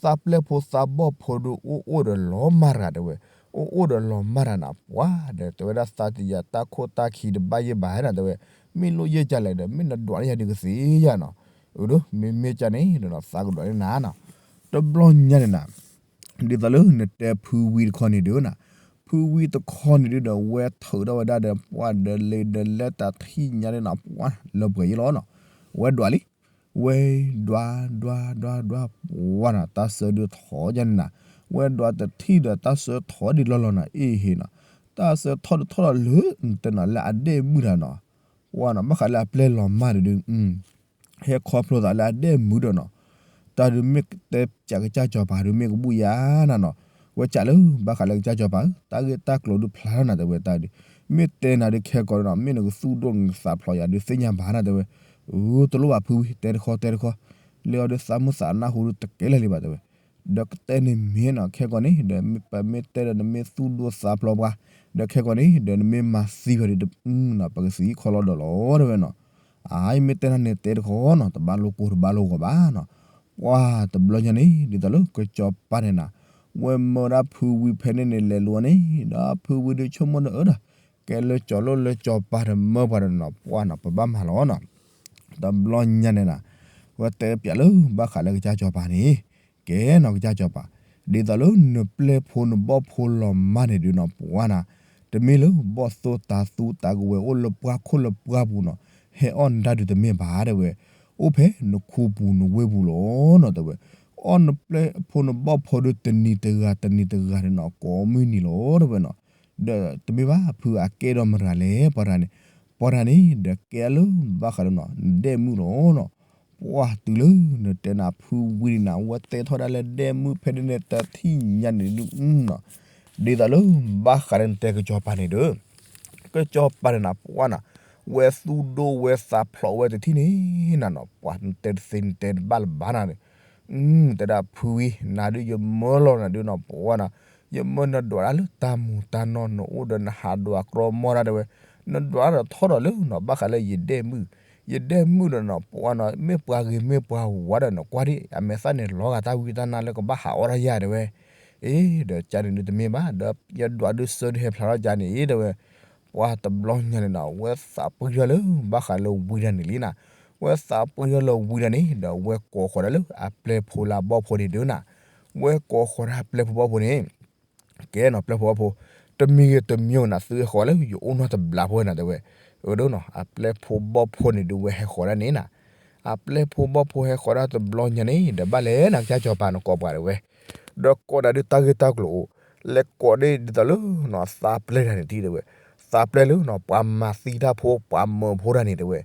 သးပျဲၢ်ဖိသးဘီၣ်ဖိဒုးအိၣ်အိၣ်ဒီးလီၤမၢ်တဂၤတဲဝဲ, အိၣ်အိၣ်ဒီးလီၤမၢ်တဂၤနၤ ပှၤဒီး တဲဝဲဒၣ်သးတယၤတၢ်ခိၣ်တၢ်ခံတဘၣ်ယဲၢ်ဘၣ်နၤတဲဝဲ, မ့ၢ်လိၣ်ယဲၢ်ကလဲၣ်ဒီး မ့ၢ်နဒွးန့ၢ်ယၤဒုးကသ့ယၤနီၤ, အၢဒိ မ့မ့ၢ်ကန့ၣ်ဒီးနီၤ သးကဒွးန့ၢ်နၤနီၤ, တဘျီညါန့ၣ်နၤ ဒ်သိးလၢနတဲဖုဝံတခီန့ၣ်ဒုးနၤ, ဖုဝံတခီန့ၣ်ဒုးဒီး ဝဲထုးထီၣ်ဝဲဒၣ်ဒီး ပှၤဒီးလ့ဒီးလဲတၢ်ထံၣ်ညါန့ၣ်နၤ ပှၤလၢပှဲၤယဲၢ်လီၤနီၤ, ဝဲဒွးလံ ဝဲဒွးဒွးဒွးဒွး ပှၤနၤ တၢ်ဆၢဒုးထီၣ်ယါန့ၣ်နၤ, ဝဲဒွးတထံၣ်ဒီးတၢ်ဆၢထီၣ်ဒ်လီၤလီၤနၤ အ့ၣ်ဟ့ၣ်နီၤ, တၢ်ဆၢထီၣ်ဒုးထီၣ်ဒီးလၢ နတဲနၤလၢအဒဲၣ်မုၣ်တၢ်နီၤ, ပှၤနီၤ ဘၣ်ဃးလၢအပျဲၢ်လီၤမၢ်ဒုး ဟဲခီဖျိသးလၢအဒဲၣ်မုၣ်ဒီးနီၤ, တၢ်ဒုးမ့ၢ်တဲကစၢ်ကစၢ်စီၤပၤဒုးမ့ၢ်ကဘူၣ်ယါနၤနီၤ, ဝဲစးလၢဘၣ်ဃးလၢကစၢ်စီၤပၤဧၢ တၢ်ဂ့ၢ်တၢ်ကျိၤဒုးဖျါထီၣ်နၤတဲဝဲတၢ်ဒုး, မ့ၢ်တဲနၤဒုးခဲကိာ်နီၤ မ့ၢ်နကသူၣ်ဒိၣ်နကသးဖျိးယၤဒုးသ့ၣ်ညါဘၣ်နၤတဲဝဲ, အၢ တလိၣ်ဘၣ်ဖုဝံ တဲတခီတဲတခီ, လၢအီၤဒုးသးမုၢ်သးနၢ်ဟူဒုးတကဲလၢာ်လံဘၣ်တဲဝဲ, ဒီးကတဲန့ၣ်မ့ၢ်နီၤ ခဲကိာ်န့ၣ် ဒီးမ့ၢ်ပမ့ၢ်တဲဒီးနမ့ၢ်သူၣ်ဒိၣ်သးဖျိးပှၤ, ဒီးခဲကိာ်န့ၣ် ဒီးနမ့ၢ်မၤသံပှၤဒုး ပကသံခီလီၤဒီးလီၤတဲဝဲနီၤ, အယမ့ၢ်တဲနၤန့ၣ်တဲတခီနီၤ တဘၣ်လိၣ်ကိၢ်တဘၣ်လိၣ်ဂီၤဘၣ်နီၤ, ပှၤတဘျီညါန့ၣ် ဒ်သိးလၢကစီၤပၤန့ၣ်နၤ, ဝဲမၢဒၣ်ဖုဝံဖဲန့ၣ်န့ၣ်လဲၤလိၤန့ၣ် ဒီးဖုဝံဒုးဆိကမိၣ်ဒီးအၢဒီး, ကဲလၢကၠီၤလိၣ်လၢကၠီၤပၤဒီးမၢပှၤဒီးနီၤ ပှၤနီၤ ပဘၣ်မၤလီၤနီၤ, တဘျီညါန့ၣ်နၤ, ဝဲတဲပၠးလၢဘၣ်ဃးလၢကစၢ်စီၤပၤန့ၣ်, ကဲနီၤကစၢ်စီၤပၤ, ဒ်သိးလၢနပျဲၢ်ဖိနဘီၣ်ဖိလီၤမၢ်န့ၣ်ဒုးနီၤ ပှၤနၤ, တမ့ၢ်လၢဘီၣ်သိတၤသူတၤကဝဲၤအိၣ်လၢပှၢ်ခိၣ်လၢပှၢ်ပူၤနီၤ, ဟဲအီၣ်နတၢ်ဒုးတမ့ၢ်ဘၣ်တဲဝဲ, အိၣ်ဖဲနခူပူၤနဝ့ၢ်ပူၤလီၤနီၤတဲဝဲ, အီၣ်နပျဲၢ်ဖိနဘီၣ်ဖိဒုးတနံၤတဂၤတနံၤတဂၤန့ၣ်နီၤ ကိးမုၢ်နံၤလီၤတဲဝဲနီၤ, ဒီးတမ့ၢ်ဘၣ်ဖုအကဲဒီးမတၤလဲၣ်ပှၤတဂၤန့ၣ်, ပှၤတဂၤန့ၣ် ဒီးကဲအလၢဘၣ်ဃးဒီးနီၤ နဒဲၣ်မုၣ်လီၤနီၤ, ပှၤတုၤလၢနတဲနၤဖုဝံန့ၣ်နၤ ဝဲတဲထီၣ်ဒၣ်လၢဒဲၣ်မုၣ်ဖဲန့ၣ်န့ၣ်တထံၣ်ညါန့ၣ်ဒုးနီၤ, ဒ်သိးလၢဘၣ်ဃးဒီးနတဲကစီၤပၤန့ၣ်ဒီး ကစီၤပၤန့ၣ်နၤ ပှၤနၤ, ဝဲသူၣ်ဒိၣ်ဝဲသးဖျိးဝဲတထံၣ်န့ၣ်နၤနီၤ ပှၤနတဲတသ့နတဲတဘၣ်လၢၤဘၣ်နၤ, တဲဒၣ်ဖုဝံ နၤဒုးယမၢလီၤနၤဒုးနီၤ ပှၤနၤ, ယမၢနဒွးတၢ်လၢတၢ်မူၤတၢ်နီၢ် နအိၣ်ဒီးနဟးဒွးကြီမီၢ်ဒၣ်တဲဝဲ, နဒွးတၢ်ထီၣ်ဒီးလၢနီၤ ဘၣ်ဃးလၢယဒဲၣ်မုၣ်, ယဒဲၣ်မုၣ်ဒီးနီၤ ပှၤနီၤ မ့ၢ်ပှၤဂ့ၤမ့ၢ်ပှၤဝါဒီးနကွၢ်ဒံး အမဲာ်သၣ်န့ၣ်လီၤဂာ်တၢ်ဝံတၢ်နါလၢကဘၣ်ဟးအီၣ်တၢ်ယၤတဲဝဲ, အ့ ဒီးကန့ၣ်ဒုးတမ့ၢ်ဘၣ် ဒီးယဒွးဒုးစၢဒုးဟဲဖျါထီၣ်ကန့ၣ်တဲဝဲ, ပှၤတဘျီညါန့ၣ်နၤ ဝဲသးပှ့ၤထီၣ်လၢ ဘၣ်ဃးလၢဝံတၢ်န့ၣ်လံနၤ, ဝဲသးပှ့ၤထီၣ်လၢဝံတၢ်န့ၣ် ဒီးဝဲကိးဃီၤဒၣ်လၢအပျဲၢ်ဖိလၢအဘီၣ်ဖိန့ၣ်ဒုးနၤ, ဝဲကိးဃီၤဒၣ်အပျဲၢ်ဖိဘီၣ်ဖိန့ၣ် ကဲနီၤ ပျဲၢ်ဖိဘီၣ်ဖိ, တမံၤဂ့ၤတမံၤဂ့ၤနၤ သုဟဲဃီၤလၢယအိၣ်နီၢ်တဘျးဖိနၤတဲဝဲ, အၢဒိနီၤ အပျဲၢ်ဖိဘီၣ်ဖိန့ၣ်ဒုးဝဲဟဲဃီၤဒၣ်န့ၣ်နၤ, အပျဲၢ်ဖိဘီၣ်ဖိဟဲဃီၤဒၣ်တဘျီညါန့ၣ် ဒီးဘၣ်လဲၣ်နၤ ကစၢ်စီၤပၤနကိးပှၤတဲဝဲ, ဒီးကိးနၤဒုးတၢ်ဂ့ၢ်တၢ်ကျိၤအိၣ်, လဲၤကိးဒ်သိးလၢနီၤ သးပျဲၢ်တၢ်န့ၣ်ထံၣ်တဲဝဲ, သးပျဲၢ်လၢနီၤ ပှၤမၤသံတၢ်ဖိ ပှၤမၢဖိတၢ်န့ၣ်တဲဝဲ,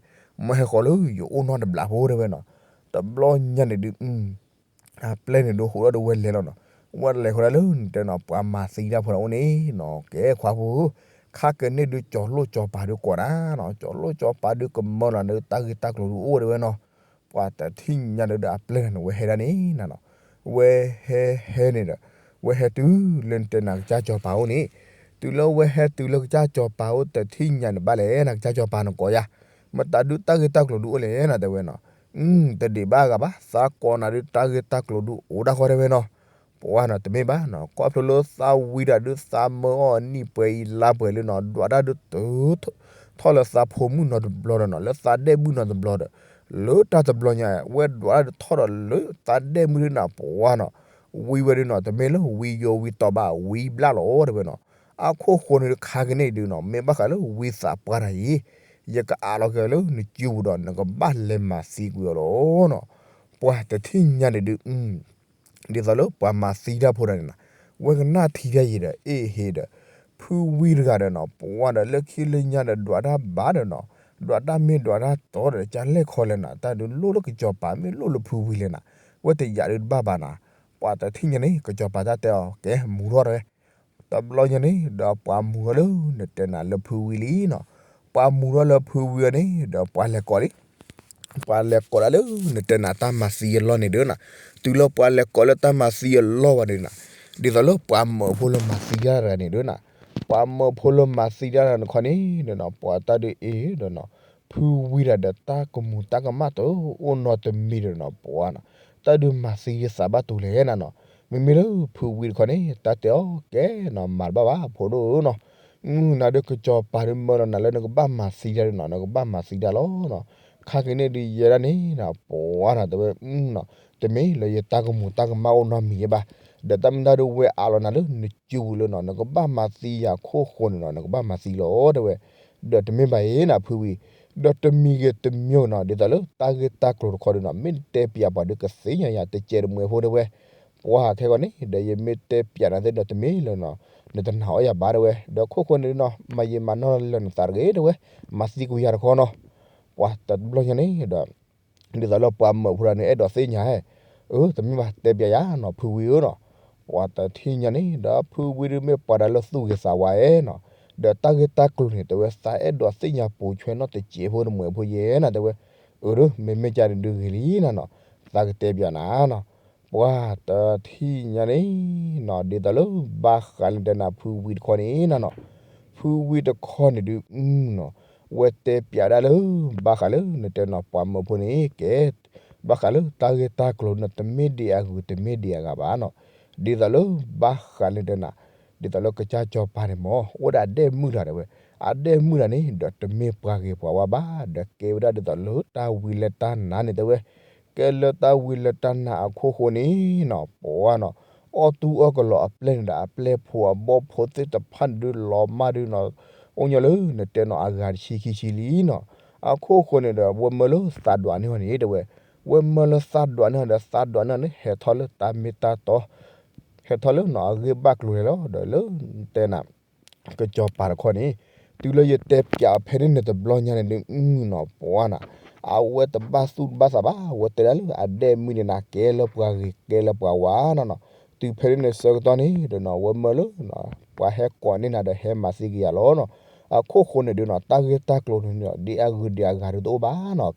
မၢဟဲဃီၤလၢယအိၣ်နီၢ်တဘျးဖိတဲဝဲနီၤ, တဘျီညါန့ၣ်ဒုး အပျဲၢ်န့ၣ်ဒုးဟးထီၣ်ဒီးဝဲလဲၤလီၤနီၤ, ဝဲလဲၤဃီၤဒၣ်လၢနတဲနီၤ ပှၤမၤသံတၢ်ဖိတၢ်အိၣ်န့ၣ်နီၤ ကဲခွါဖိဧၢ, ခါကန့ၢ်ဒုးကၠီၤလိၣ်ကၠီၤပၤဒုးကိးနၤနီၤ, ကၠီၤလိၣ်ကၠီၤပၤဒုးကမၢလီၤနၤဒုးတၢ်ဂ့ၢ်တၢ်ကျိၤဒုးအိၣ်တဲဝဲနီၤ, ပှၤတထံၣ်ညါဒုးဒီးအပျဲၢ်န့ၣ် ဝဲဟဲဒၣ်န့ၣ်နၤနီၤ, ဝဲဟဲဟဲန့ၣ်ဒီး ဝဲဟဲတုၤလၢနတဲနၤကစၢ်စီၤပၤအိၣ်န့ၣ်, တုၤလၢဝဲဟဲတုၤလၢကစၢ်စီၤပၤအိၣ်တထံၣ်ညါန့ၣ် ဘၣ်လဲၣ်နၤကစၢ်စီၤပၤနကိးယၤ, မတၤဒုးတၢ်ဂ့ၢ်တၢ်ကျိၤဒုးအိၣ်လဲၣ်နၤတဲဝဲနီၤ, တဒံးဘၣ်အဂၤဘၣ် သးကိးနၤဒုးတၢ်ဂ့ၢ်တၢ်ကျိၤဒုးအိၣ်ဒၣ်ဃီတဲဝဲနီၤ, ပှၤနီၤ တမ့ၢ်ဘၣ်နီၤ, ခီဖျိလၢသးဝံတၢ်ဒုး သးမၢအီၤနံၣ်ပှဲၤအံၤလါပှဲၤလၢနီၤ, ဒွးတၢ်ဒုးတုၤထီၣ်လၢသးဖိမုၣ်နီတဘျီဒီးနီၤ, လၢသးဒဲၣ်မုၣ်နီတဘျီဒီး, လၢတၢ်တဘျီညါ ဝဲဒွးတၢ်ဒုးထီၣ်ဒီးလၢသးဒဲၣ်မုၣ်ဒုးနီၤ ပှၤနီၤ, ဝံဝဲဒုးနီၤ တမ့ၢ်လၢဝံယိၤဝံတီၤဘၣ် ဝံဘျၣ်လီၤတဲဝဲနီၤ, အခိၣ်ဃိန့ၣ်တခါက့ၤန့ၣ်ဒုးနီၤ မ့ၢ်ဘၣ်ဃးလၢဝံသးပှၢ်တၢ်အံၤ, ယကအးလီၤက့ၤလၢနစုပူၤဒီး နကဘၣ်လဲၤမၤသံကွံာ်အီၤလီၤနီၤ, ပှၤတထံၣ်ညါန့ၣ်ဒုး ဒ်သိးလၢပှၤမၤသံတၢ်ဖိတၢ်န့ၣ်နီၤ, ဝဲကနၣ်ထံတၢ်ယံၤဒီး အ့ၣ်ဟ့ဒီး, ဖုဝံတဂၤဒီးနီၤ ပှၤဒီးလၢခံလၢညါဒီးဒွးတၢ်ဘၣ်ဒီးနီၤ, ဒွးတၢ်မ့ၢ်ဒွးတၢ်တီဒီး ကလဲၣ်ခီလဲၣ်နီၤ, တၢ်ဒုးလိၣ်လၢကစီၤပၤ မ့ၢ်လိၣ်လၢဖုဝံလဲၣ်နီၤ, ဝဲတယာ်ဒုးတဘၣ်ဘၣ်နီၤ, ပှၤတထံၣ်ညါန့ၣ် ကစီၤပၤတၢ်တဲအီၤ ကဲမူၤထီၣ်တဲဝဲ, တဘျီညါန့ၣ်ဒီးပှၤမူၤထီၣ်လၢ နတဲနၤလၢဖုဝံလံနီၤ, ပှၤမူၤထီၣ်လၢဖုဝံအီၤန့ၣ်ဒီးပှၤလဲၤကိးလံ ပှၤလဲၤကိးဒၣ်လၢ နတဲနၤတၢ်မၤသံအလီၢ်န့ၣ်ဒုးနီၤ, တုၤလၢပှၤလဲၤကိးလၢတၢ်မၤသံအလီၢ်ဝဲန့ၣ်နီၤ, ဒ်သိးလၢပှၤမၢဖိလၢမၤသံတၢ်တဂၤန့ၣ်ဒုးနီၤ, ပှၤမၢဖိလၢမၤသံတၢ်တဂၤန့ၣ်ခီန့ၣ်ဒီးနီၤ ပှၤတၢ်ဒုးအ့ၣ်ဒီးနီၤ, ဖုဝံတၢ်ဒီးတၢ်ကမူၤတၢ်ကမၣ်တအိၣ်နီတမံၤဒီးနီၤ ပှၤနီၤ, တၢ်ဒုးမၤသံယသးဘၣ်တူၢ်လဲၣ်နၤနီၤ, မ့မ့ၢ်လၢဖုဝံတခီန့ၣ် တၢ်တဲအီၤကဲနီၤ မၤတဘၣ်ဘၣ်ဖိဒိၣ်နီၤ နၤဒုးကစီၤပၤဒုးမၢလီၤနၤလၢနကဘၣ်မၤသံတၢ်ဒုးနီၤ နကဘၣ်မၤသံတၢ်လီၤနီၤ, ခါက့ၤန့ၣ်ဒုးယဲဒၣ်န့ၣ်နီၤ ပှၤနီၤ တဲဝဲနီၤ, တမ့ၢ်လၢယတၢ်ကမူၤတၢ်ကမၣ်အိၣ်နီတမံၤဘၣ်, ဒီးတၢ်မ့ၢ်တၢ်ဒုးဝဲအးလီၤနၤလၢနစုပူၤလၢနီၤ နကဘၣ်မၤသံယၤခိၣ်ဃိန့ၣ်နီၤ နကဘၣ်မၤသံလီၤတဲဝဲ, ဒီးတမ့ၢ်ဘၣ်အံၤနၤဖုဝံ, ဒီးတမံၤဂ့ၤတမံၤနီၤ ဒ်သိးလၢတၢ်ဂ့ၢ်တၢ်ကျိၤတခီဒုးနီၤ မ့ၢ်နတဲပျးပှၤဒုးကသ့ၣ်ညါယၤတကဲးတမှဲၤဖိတဲဝဲ ပှၤခဲကီန့ၣ် ဒီးယမ့ၢ်တဲပျးနၤသ့ၣ်ဒီးတမ့ၢ်လၢနီၤ နတနာ်အီၣ်ယၤဘၣ်တဲဝဲ, ဒီးခိၣ်ဃိန့ၣ်နီၤ မၤယံာ်မၤနီၢ်လၢနသးတဂ့ၤတဲဝဲ, မၤသံကွံာ်ယၤတခီနီၤ, ပှၤတဘျီညါန့ၣ်ဒီး ဒ်သိးလၢပှၤမၢဖိတဂၤန့ၣ် အဲၣ်ဒိးသ့ၣ်ညါ, အၢ တမ့ၢ်ဘၣ်တဲပျးယၤနီၤ ဖုဝံဧၢနီၤ, ပှၤတထံၣ်ညါန့ၣ် ဒီးဖုဝံဒုးမ့ၢ်ပှၤတၢ်လၢသူၣ်ဂ့ၤသးဝါဧါနီၤ, ဒီးတၢ်ဂ့ၢ်တၢ်ကျိၤန့ၣ် တဲဝဲသးအဲၣ်ဒိးသ့ၣ်ညါပိာ်ဆွဲနီတစဲးဖိတမှဲၤဖိယဲနီၤ တဲဝဲ, အၢ မ့မ့ၢ်ကန့ၣ်ဒုးဂ့ၤလံနၤနီၤ, သးကတဲပျးနၤနီၤ, ပှၤတထံၣ်ညါန့ၣ်နီၤ ဒ်သိးလၢဘၣ်ဃးလၢတဲနၤဖုဝံတခီန့ၣ်နၤနီၤ, ဖုဝံတခီန့ၣ်ဒုးနီၤ ဝဲတဲပျးဒၣ်လၢ ဘၣ်ဃးလၢနတဲနီၤ ပှၤမၢဖိန့ၣ်ကဲ ဘၣ်ဃးလၢတၢ်ဂ့ၢ်တၢ်ကျိၤန့ၣ် တမ့ၢ်ဒ်အဂုၤတမ့ၢ်ဒ်အဂၤဘၣ်နီၤ, ဒ်သိးလၢ ဘၣ်ဃးလၢတဲနၤ ဒ်သိးလၢကစၢ်စီၤပၤန့ၣ်မ့ၢ် အိၣ်ဒီးအဒဲၣ်မုၣ်တဂၤတဲဝဲ, အဒဲၣ်မုၣ်တဂၤန့ၣ် ဒီးတမ့ၢ်ပှၤဂ့ၤပှၤဝါဘၣ် ဒီးကဲဝဲဒၣ်ဒ်သိးလၢတၢ်ဝံလၢတၢ်နါန့ၣ်တဲဝဲ, ကဲလၢတၢ်ဝံလၢတၢ်နါအခိၣ်ဃိန့ၣ်နီၤ ပှၤနီၤ အီၣ်တူၢ်အီၣ်ကလီၤအပျဲၢ်န့ၣ်ဒီး အပျဲၢ်ဖိအဘီၣ်ဖိသ့ၣ်တဖၣ်န့ၣ်ဒုးလီၤမၢ်ဒုးနီၤ, အိၣ်ညီလၢနတဲနီၤ အဂၤတဆံခံဆံလံနီၤ, အခိၣ်ဃိန့ၣ်ဒီး ဝဲမၢလၢသးဒွးန့ၢ်အီၤန့ၣ်တဲဝဲ, ဝဲမၢလၢသးဒွးန့ၢ်အီၤဒီး သးဒွးန့ၢ်အီၤန့ၣ် ဟဲထီၣ်လၢတၢ်မ့ၢ်တၢ်တီ ဟဲထီၣ်လၢနီၤ အဂ့ၢ်ဘၣ်ကျိၤလဲၣ်လီၤ. ဒီးလၢတဲနၤ ကစီၤပၤတခီန့ၣ် တုၤလၢယတဲပျးအီၤဖဲန့ၣ်န့ၣ်တဘျီညါန့ၣ်ဒုးနီၤ ပှၤနီၤ အဝဲတဘၣ်သူၣ်တဘၣ်သးဘၣ် အဝဲတဲဒၣ်လၢအဒဲၣ်မုၣ်န့ၣ်နၤ ကဲလၢပှၤဂ့ၤကဲလၢပှၤဝါနီၤနီၤ, တုၤဖဲန့ၣ်န့ၣ်ဆၢကတီၢ်န့ၣ်ဒီးနီၤ ဝဲမၢလၢ ပှၤဟဲကိးန့ၢ်နၤဒီးဟဲမၤသံက့ၤယၤလီၤနီၤ, အခိၣ်ဃိန့ၣ်ဒုးနီၤ တၢ်ဂ့ၢ်တၢ်ကျိၤန့ၣ်ဒီး ဒ်အဂုၤဒ်အဂၤဒုးတအိၣ်ဘၣ်နီၤ,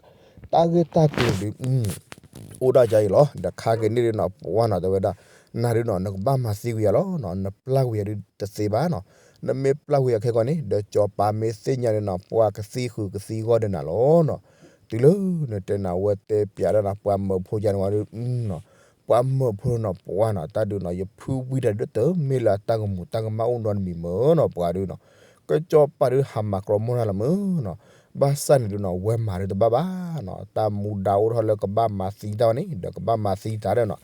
တၢ်ဂ့ၢ်တၢ်ကျိၤဒုး အိၣ်ဒၣ်ကါအံၤလီၤ. ဒီးခါက့ၤန့ၣ်ဒုးနီၤ ပှၤနီၤတဲဝဲဒၣ် နၤဒုးနီၤ နကဘၣ်မၤသံကွံာ်ယၤလီၤနီၤ, နပျၢ်ကွံာ်ယၤဒုးတသ့ဘၣ်နီၤ, နမ့ၢ်ပျၢ်ကွံာ်ယၤခဲကီန့ၣ် ဒီးစီၤပၤမ့ၢ်သ့ၣ်ညါန့ၣ်နီၤ ပှၤကသံဃုာ်ကသံဂီၢ်ဒီးနၤလီၤနီၤ, တုၤလၢနတဲနၤဝဲတဲပျးဒၣ်နၤ ပှၤမၢဖိယါန့ၣ်ဝဲဒုးနီၤ ပှၤမၢဖိနီၤ ပှၤနီၤ တၢ်ဒုးနီၤ ယဖုဝံတၢ်ဒုးတမ့ၢ်လၢအတၢ်ကမူၤတၢ်ကမၣ်အိၣ်နီတမံၤမ့ၢ်နီၤ ပှၤဒုးနီၤ, ကစီၤပၤဒုးဟးမၤကြီမိၢ်တၢ်လီၤမ့ၢ်နီၤ, ဘၣ်ဆၣ်န့ၣ်ဒုးနီၤ ဝဲမၤဒုးတဘၣ်ဘၣ်နီၤ, တၢ်မူဒါအိၣ်ထီၣ်လၢကဘၣ်မၤသံတၢ်ဝဲန့ၣ် ဒီးကဘၣ်မၤသံတၢ်ဒီးနီၤ,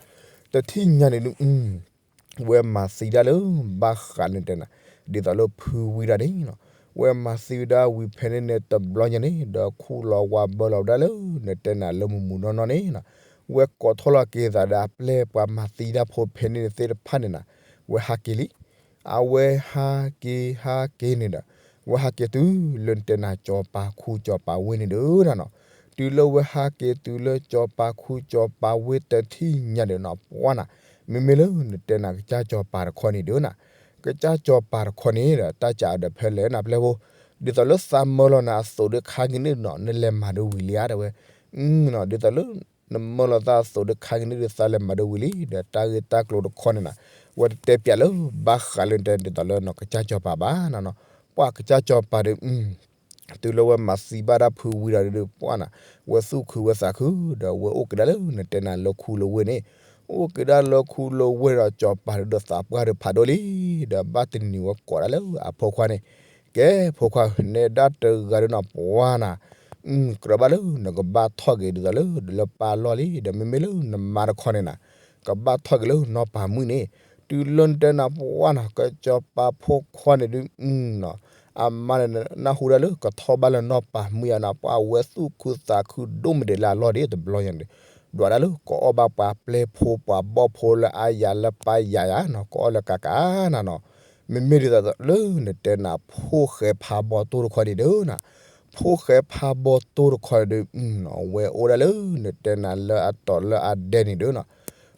တထံၣ်ညါန့ၣ်ဒုး ဝဲမၤသံတၢ်လၢ ဘၣ်ဃးန့ၣ်တဲနၤ ဒ်သိးလၢဖုဝံတၢ်န့ၣ်နီၤ, ဝဲမၤသံဝဲဒၣ်ဝံၤဖဲန့ၣ်န့ၣ်တဘျီညါန့ၣ် ဒီးခူၣ်လီၤဝါဘၢလီၤဝဲဒၣ်လၢ နတဲနၤလၢမုၢ်မုၢ်နီၢ်နီၢ်န့ၣ်နီၤ, ဝဲကိးထီၣ်လီၤက့ၤသးဒီးအပျဲၢ်ပှၤမၤသံတၢ်ဖိဖဲန့ၣ်န့ၣ်သ့ၣ်တဖၣ်န့ၣ်နၤ, ဝဲဟးက့ၤလံ အဝဲဟးက့ၤဟးက့ၤန့ၣ်ဒီး ဝဲဟးက့ၤတုၤလၢနတဲနၤစီၤပၤခူစီၤပၤဝ့ၢ်န့ၣ်ဒုးနၤနီၤ, တုၤလၢဝဲဟးက့ၤတုၤလၢစီၤပၤခူစီၤပၤဝ့ၢ်တထံၣ်ညါဒီးနီၤ ပှၤနၤ, မ့မ့ၢ်လၢနတဲနၤကစၢ်စီၤပၤတခီန့ၣ်ဒုးနၤ, ကစၢ်စီၤပၤတခီန့ၣ်ဒီး တၢ်စးအီၤဒီးဖဲလဲၣ်နၤပျဲၢ်ဖိ, ဒ်သိးလၢသးမၢလီၤနၤအသိးဒီးခါက့ၤန့ၣ်နီၤ နလဲၤမၤဒုးဝံၤလံဧါတဲဝဲ, ဒ်သိးလၢ နမၢလီၤသးအသိးဒီးခါက့ၤန့ၣ်ဒုးသးလဲၤမၤဒုးဝံၤလံ, ဒီးတၢ်ဂ့ၢ်တၢ်ကျိၤတခီန့ၣ်နၤ, ဝဲတတဲပျးလၢ ဘၣ်ဃးလၢနတဲဒ်သိးလၢနီၤ ကစၢ်စီၤပၤဘၣ်နၤနီၤ, ပှၤကစၢ်စီၤပၤဒီး တုၤလၢဝဲမၤသံဘၣ်တၢ်ဖုဝံဒီးဒုး ပှၤနၤ, ဝဲသူၣ်ခုဝဲသးခု, ဒီးဝဲအိၣ်က့ၤဒၣ်လၢနတဲနၤလၢခူလၢဝ့ၢ်န့ၣ်, အိၣ်က့ၤဒၣ်လၢခူလၢဝ့ၢ်ဒီး စီၤပၤဒုးသးပှၢ်ဒုးဖးဒိၣ်လံ, ဒီးဘၣ်တနံၤဝဲကိးဒၣ်လၢအဖိခွါန့ၣ်, ကဲဖိခွါဧၢ, နဲဒၣ်တဂၤဒုးနီၤ ပှၢ်နၤ, ကြၢးဘၣ်လၢနကဘၣ်ထီၣ်က့ၤဒ်သိးလၢ ဒီးလၢပၢ်လီၢ်လံ, ဒီးမ့မ့ၢ်လၢနမါတခီန့ၣ်နၤ, ကဘၣ်ထီၣ်က့ၤလၢနီၢ်ပၤမုၣ်န့ၣ်, တုၤလၢနတဲနၤပှၢ်နၤ ကစီၤပၤဖိခွါန့ၣ်ဒုး အမါန့ၣ် နၢ်ဟူဒၣ်လၢကထီၣ်ဘၣ်လၢနီၢ်ပၤမုၣ်ယါနၤ ပှၢ်ဝဲသူၣ်ခုသးခုဒိၣ်မးဒဲးလၢအလီၢ်ဒ်တဘျီညါန့ၣ်, ဒွးဒၣ်လၢကအီၣ်ဘၣ်ပှၤပျဲၢ်ဖိပှၤဘီၣ်ဖိလၢအါယၤလၢပၢ်ယၤယါနီၤ ကအီၣ်လၢကးကးနၤနီၤ, မ့မ့ၢ်ဒ်သိးလၢနတဲနၤ ဖိၣ်ဃဲဖးဘီတိၢ်တခီန့ၣ်ဒုးနၤ, ဖိၣ်ဃဲဖးဘီတိၢ်တခီန့ၣ်ဒုး အဝဲအိၣ်ဒၣ်လၢနတဲနၤလၢအတီၤလၢအဒဲန့ၣ်ဒုးနီၤ,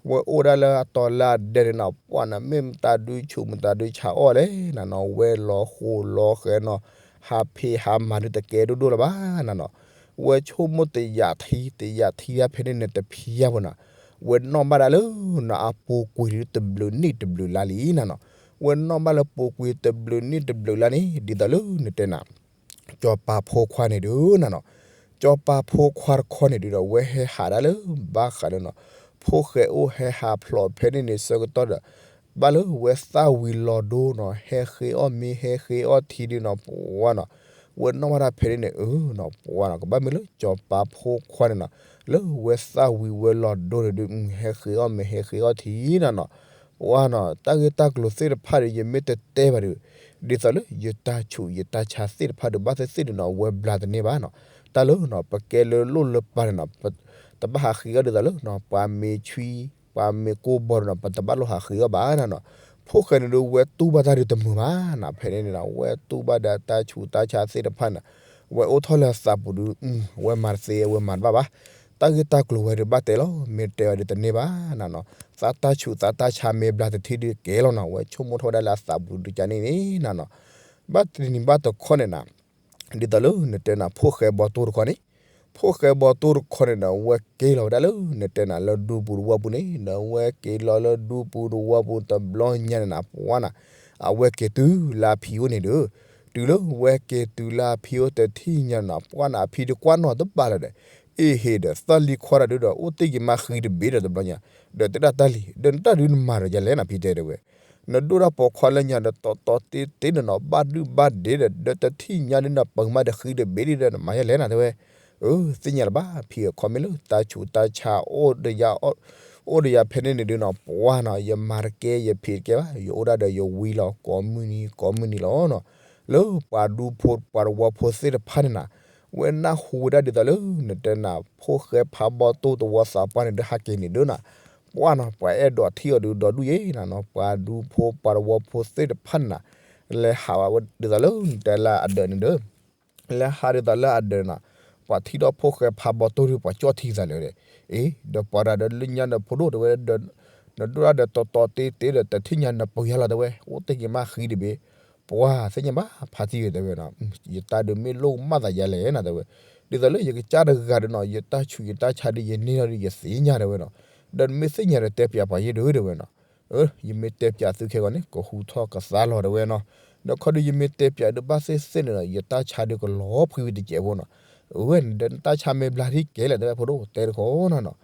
ဝဲအိၣ်ဒၣ်လၢအတီၤလၢအဒဲန့ၣ်နီၤ ပှၢ်နၤ မ့ၢ်မတၤဒုးဆူးမတၤဒုးဆါအီၣ်လဲၣ်နၤနီၤ ဝဲလီၤဃိးလီၤဃဲနီၤ, ဟးဖံးဟးမၤဒုးတကဲဒိၣ်ဒိၣ်လၢၤဘၣ်နၤနီၤ, ဝဲဆိကမိၣ်တယာ်ထံ တယာ်ထံဒၣ်ဖဲန့ၣ်န့ၣ်တဖံးယါဖိနၤ, ဝဲနီၣ်ဘၣ်ဒၣ်လၢနအပူၤကွံာ်ဒုးတဘျုးနံၣ်တဘျုးလါလံနၤနီၤ, ဝဲနီၣ်ဘၣ်လၢပူၤကွံာ်တဘျုးနံၣ်တဘျုးလါန့ၣ် ဒ်သိးလၢနတဲနၤ စီၤပၤဖိခွါန့ၣ်ဒုးနၤနီၤ, စီၤပၤဖိခွါတခီန့ၣ်ဒုးဒီး ဝဲဟဲဟးဒၣ်လၢဘၣ်ဃးဒီးနီၤ, ဖိၣ်ဃဲအိၣ်ဟဲဟးဖျိးဖဲန့ၣ်န့ၣ်ဆၢကတီၢ်ဒီး, ဘၣ်လၢဝဲသၣ်ဝံၤလီၤဒိနီၤ ဟဲဃ့အီၣ်မ့ၤဟဲဃ့အီၣ်ထံဒုးနီၤ ပှၢ်နီၤ, ဝဲနီၣ်ဘၣ်ဒၣ်ဖဲန့ၣ်န့ၣ် အၢနီၤ ပှၢ်နီၤ ကဘၣ်မ့ၢ်လၢစီၤပၤဖိခွါန့ၣ်နီၤ, လၢဝဲသၣ်ဝံၤဝဲလီၤဒိန့ၣ်ဒုး ဟဲဃ့အီၣ်မ့ၤဟဲဃ့အီၣ်ထံနၤနီၤ, ပှၢ်နီၤ တၢ်ဂ့ၢ်တၢ်ကျိၤသ့ၣ်တဖၣ်ဒီး ယမ့ၢ်တတဲဘၣ်ဒီး ဒ်သိးလၢယတၢ်ဆူးယတၢ်ဆါသ့ၣ်တဖၣ်ဒီး ဘၣ်သ့ၣ်သ့ၣ်န့ၣ်နီၤ ဝဲဘျါတန့ၢ်ဘၣ်နီၤ, တၢ်လၢနီၤ ပကဲလၢလိၣ်လၢပၢ်န့ၣ်နီၤ, တဘၣ်ဟးဃ့အီၣ်ဒ်သိးလၢနီၤ ပှၤမ့ၢ်ဆွံ ပှၤမ့ၢ်ကိၢ်ဘီဒီးနီၤ ပတဘၣ်လိၣ်ဟးဃ့အီၣ်ဘၣ်နၤနီၤ, ဖိၣ်ဃဲန့ၣ်ဒုးဝဲတူၢ်ဘၣ်တၢ်ဒုးတမုာ်ဘၣ်နၤ, ဖဲန့ၣ်န့ၣ်နီၤ ဝဲတူၢ်ဘၣ်ဒီးတၢ်ဆူးတၢ်ဆါသ့ၣ်တဖၣ်န့ၣ်, ဝဲအိၣ်ထီၣ်လၢအသးပူၤဒုး ဝဲမၤတသ့ဝဲမၤတဘၣ်ဘၣ်, တၢ်ဂ့ၢ်တၢ်ကျိၤဝဲဒုးဘၣ်တဲလီၤ မ့ၢ်တဲဝဲဒုးတန့ၢ်ဘၣ်နၤနီၤ, သးတၢ်ဆူးသးတၢ်ဆါမ့ၢ်ဘျါတထံၣ်ဒုးကဲလီၤနီၤ, ဝဲဆိကမိၣ်ထီၣ်ဝဲဒၣ်လၢအသးပူၤဒုးကန့ၣ်န့ၣ်နၤနီၤ, ဘၣ်တနံၤဘၣ်တခီန့ၣ်နၤ ဒ်သိးလၢနတဲနၤ ဖိၣ်ဃဲဘီတိၢ်တခီန့ၣ်, ဖိၣ်ဃဲဘီတိၢ်တခီန့ၣ်ဒီး အဝဲက့ၤလီၤဝဲဒၣ်လၢနတဲနၤလၢဒူပူၤတဝီပူၤန့ၣ်, ဒီးအဝဲက့ၤလီၤလၢဒူပူၤတဝီပူၤတဘျီညါန့ၣ်နၤ ပှၢ်နၤ, အဝဲက့ၤတုၤလၢအဖံအိၣ်န့ၣ်ဒီး, တုၤလၢဝဲက့ၤတုၤလၢအဖံအိၣ်တထံၣ်ညါန့ၣ်နၤ ပှၢ်နၤ အဖံဒုးကွၢ်နီၣ်တဘၣ်လၢၤဒီး, အ့ဟ့ၣ်ဒီးသီၣ်လံၤခွါတၢ်ဒုးဒီး အိၣ်တ့ၢ်က့ၤမးဃံတဘ့ၣ်ဒီးတဘျီညါ, ဒီးတဲဒၣ်တၢ်လံၤ ဒီးနတၢ်ဒုးနမၤဒီးယၤလဲၣ်နၤ ဖံတဲတဲဝဲ နဒိၣ်တၢ်ပိာ်ခွါလၢညါဒီးတီတီတ့တ့န့ၣ်နီၤ ဘၣ်ဒုၣ်ဘၣ်ဒ့ဒီး ဒီးတထံၣ်ညါဒုးနပၢၤမးဒီးဃံတဘ့ၣ်ဒုးဒီး နမၤယၤလဲၣ်နၤတဲဝဲ, အၢ သ့ၣ်ညါလၢၤဘၣ် ဖံဧၢ ခီမ့ၢ်လၢတၢ်ဆူးတၢ်ဆါ အိၣ်ဒီးယၤဖဲန့ၣ်န့ၣ်ဒုးနီၤ ပှၢ်နီၤ ယမၤတကဲယဖံးတကဲဘၣ် ယအိၣ်ဒၣ်ဒီးယဝံလီၤ ကိးမုၢ်နံၤကိးမုၢ်နံၤလီၤနီၤ, လၢပှၤဒူဖိပှၤတဝီဖိသ့ၣ်တဖၣ်န့ၣ်နၤ ဝဲနၢ်ဟူဝဲဒၣ်ဒ်သိးလၢ နတဲနၤ ဖိၣ်ဃဲဖးဘီတိၢ်တဝီသးပှၢ်န့ၣ်ဒုးဟးက့ၤန့ၣ်ဒုးနၤ ပှၢ်နီၤ ပှၤအဲၣ်ဒိးထံၣ်အီၤဒုးဒီဒူၣ်ယဲနၤနီၤ ပှၤဒူဖိပှၤတဝီဖိသ့ၣ်တဖၣ်န့ၣ်နၤ, လဲၤဟးဝဲဒ်သိးလၢနတဲလၢအဒၢးန့ၣ်ဒီး, လဲၤဟးဒ်သိးလၢအဒၢးန့ၣ်နၤ, ပှၤထံၣ်ဒီးဖိၣ်ဃဲဖးဘီတိၢ်ဒုး ပှၤကၠီၣ်ထံသးလၢၤဒီး, အ့ ဒီးပှၤတၢ်ဒီးလၢညါဒီးဖိဒိၣ်တဲဝဲ, နဒိၣ်တၢ်ဒီးတီတီတ့တ့ဒီး တထံၣ်ညါနပၢၤယၤလီၤတဲဝဲ, အိၣ်တ့ၢ်က့ၤမးဃံတဘ့ၣ်, ပှၤသ့ၣ်ညါဘၣ် ဖါတံၢ်ဝဲတဲဝဲနီၤ, ယတၢ်ဒုးမ့ၢ်လိၣ်မးသးယၤလဲၣ်နၤတဲဝဲ, ဒ်သိးလၢယကစၢ်တဂၤဒီးနီၤ ယတၢ်ဆူးယတၢ်ဆါဒုးယန့ၢ်ထီၣ်ဒုးယသ့ၣ်ညါတဲဝဲနီၤ, ဒီးနမ့ၢ်သ့ၣ်ညါဒီးတဲပၠးပှၤယဲဒုးတဲဝဲနီၤ, အၢ ယမ့ၢ်တဲပၠးသုခဲဂီၤန့ၣ် ကဟူထီၣ်ကသါလီၤတဲဝဲနီၤ, ဒီးခီဒုးယမ့ၢ်တဲပၠးဒုးဘၣ်သ့ၣ်သ့ၣ်န့ၣ်ဒီး ယတၢ်ဆါဒုးကလီၤဖှံဝံၤတစဲးဖိနီၤ, အဝဲန့ၣ်ဒီးနတၢ်ဆါမ့ၢ်ဘျါထံကဲလဲၣ်တဲဝဲဖိဒိၣ်တဲတခီနီၤနီၤ,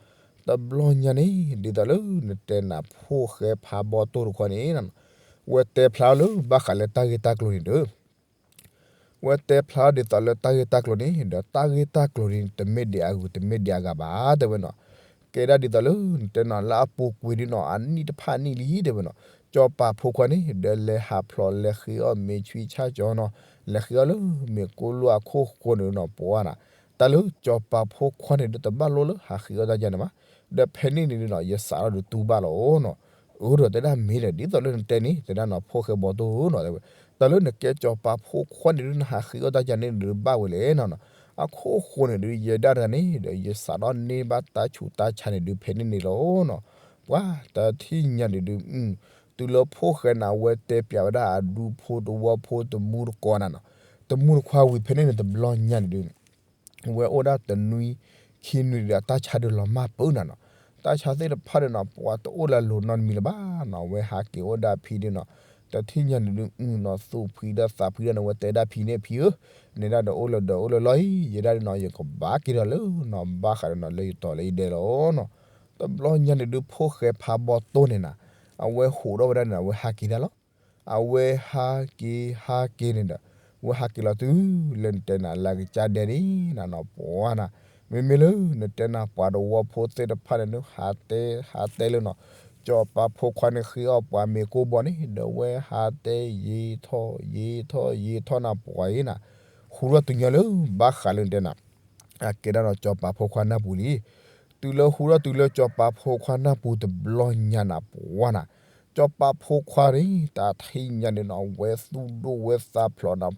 တဘျီညါန့ၣ် ဒ်သိးလၢနတဲနၤဖိၣ်ဃဲဖးဘီတိၢ်တခီန့ၣ် ဝဲတဲဖျါလၢဘၣ်ဃးလၢတၢ်ဂ့ၢ်တၢ်ကျိၤန့ၣ်ဒီး ဝဲတဲဖျါဒ်သိးလၢတၢ်ဂ့ၢ်တၢ်ကျိၤန့ၣ် ဒီးတၢ်ဂ့ၢ်တၢ်ကျိၤန့ၣ် တမ့ၢ်ဒံးအဂုၤ တမ့ၢ်ဒံးအဂၤဘၣ်တဲဝဲနီၤ, ကဲဒၣ်ဒ်သိးလၢနတဲနီၤလၢအပူၤကွံာ်ဒုးနီၤ အနံၣ်တဖၣ်အနံၣ်လံတဲဝဲနီၤ, ကၠီၤပၤဖိခွါန့ၣ် ဒီးလဲၤဟးဖျိးလဲၤဃ့အီၣ်မ့ၤဆွံဆၣ်ကၠီနီၤ, လဲၤဃ့အီၣ်လၢမ့ၤကိၢ်လိၣ်အခိၣ်ဃိန့ၣ်နီၤ ပှၤနီၤ, တၢ်လၢကၠီၤပၤဖိခွါန့ၣ်ဒီးတဘၣ်လိၣ်လၢဟးဃ့အီၣ်တၢ်ယၤန့ၣ်ဘၣ်, ဒီးဖဲန့ၣ်န့ၣ်နီၤ ယစးထီၣ်ဒုးတူၢ်ဘၣ်လီၤနီၤ အၢ ဒီးတဲဒၣ်မ့ၢ်ဒီး ဒ်သိးလၢနတဲန့ၣ် တဲဒၣ်နီၤ ဖိၣ်ဃဲဘီတိၢ်နီၤတဲဝဲ, တၢ်လၢနကဲကၠီၤပၤဖိခွါန့ၣ်ဒုး နဟးဃ့အီၣ်တၢ်ယၤန့ၣ်ဒုးဘၣ်ဝဲလဲၣ်နီၤနီၤ, အခိၣ်ဃိန့ၣ်ဒုး ယဲဒၣ်တဂၤန့ၣ်ဒီး ယစးထီၣ်န့ၢ်ဘၣ်တၢ်ဆူးတၢ်ဆါန့ၣ်ဒုး ဖဲန့ၣ်န့ၣ်လီၤနီၤ, ပှၤတထံၣ်ညါန့ၣ်ဒုး တုၤလၢဖိၣ်ဃဲန့ၣ် အဝဲတဲပၠးဝဲဒၣ်အဒူဖိတဝီဖိတမူတကိးနၤနီၤ, တမူတခွါဝံၤဖဲန့ၣ်န့ၣ် တဘျီညါန့ၣ်ဒုး ဝဲအိၣ်ဒၣ်တနွံခံနွံဒီး အတၢ်ဆါဒုးလီၤမၢ်ပၢၢ်နၤနီၤ, တၢ်ဆါသ့ၣ်တဖၣ်ဒီးနီၤ ပှၤတအိၣ်လၢအလိၤနီတမံၤလၢၤဘၣ်နီၤ, ဝဲဟးက့ၤအိၣ်ဒၣ်ဖံဒုးနီၤ, တထံၣ်ညါန့ၣ်ဒုး နီၤ သူၣ်ဖှံဒီးသးဖှံဒီးနီၤ ဝဲတဲဒၣ်ဖံန့ၣ် ဖံဧၢ, နဲဒၣ်ဒီးအိၣ်လၢဒီးအိၣ်လၢလီၢ်အံၤ ယဲဒၣ်ဒုးနီၤ ယကဘၣ်က့ၤဒီးလၢနီၤ ဘၣ်ဃးဒီးနီၤ လၢယတီၤလၢယဒဲလီၤနီၤ, တဘျီညါန့ၣ်ဒုး ဖိၣ်ဃဲဖးဘီတိၢ်န့ၣ်နၤ, အဝဲဟးထီၣ်ဝဲဒၣ်န့ၣ် အဝဲဟးက့ၤဒၣ်လီၤ. အဝဲဟးက့ၤဟးက့ၤန့ၣ်ဒီး ဝဲဟးက့ၤလီၤတုၤလၢနတဲနၤ လၢကစၢ်ဒဲန့ၣ်နၤနီၤ ပှၤနၤ, မ့မ့ၢ်လၢနတဲနၤ ပှၤတဝီဖိသ့ၣ်တဖၣ်န့ၣ်ဒုး ဟးတဲဟးတဲလၢနီၤ, စီၤပၤဖိခွါန့ၣ်ဃ့အီၣ်ပှၤမ့ၤကိၢ်ဘီန့ၣ် ဒီးဝဲဟးတဲယံာ်ထီၣ်ယံာ်ထီၣ်ယံာ်ထီၣ်နၤ ပှၤအံၤနၤ, ဟးထီၣ်တုၤညါလၢ ဘၣ်ဃးလၢနတဲနၤ အကဲဒၣ်ဒီးစီၤပၤဖိခွါနၢ်ပူၤလံ. တုၤလၢဟးထီၣ်တုၤလၢစီၤပၤဖိခွါနၢ်ပူၤတဘျီညါနၤ ပှၤနၤ, စီၤပၤဖိခွါန့ၣ် တၢ်ထံၣ်ညါန့ၣ်နီၤ အဝဲသူၣ်ဒိၣ်ဝဲသးဖျိးနၤ,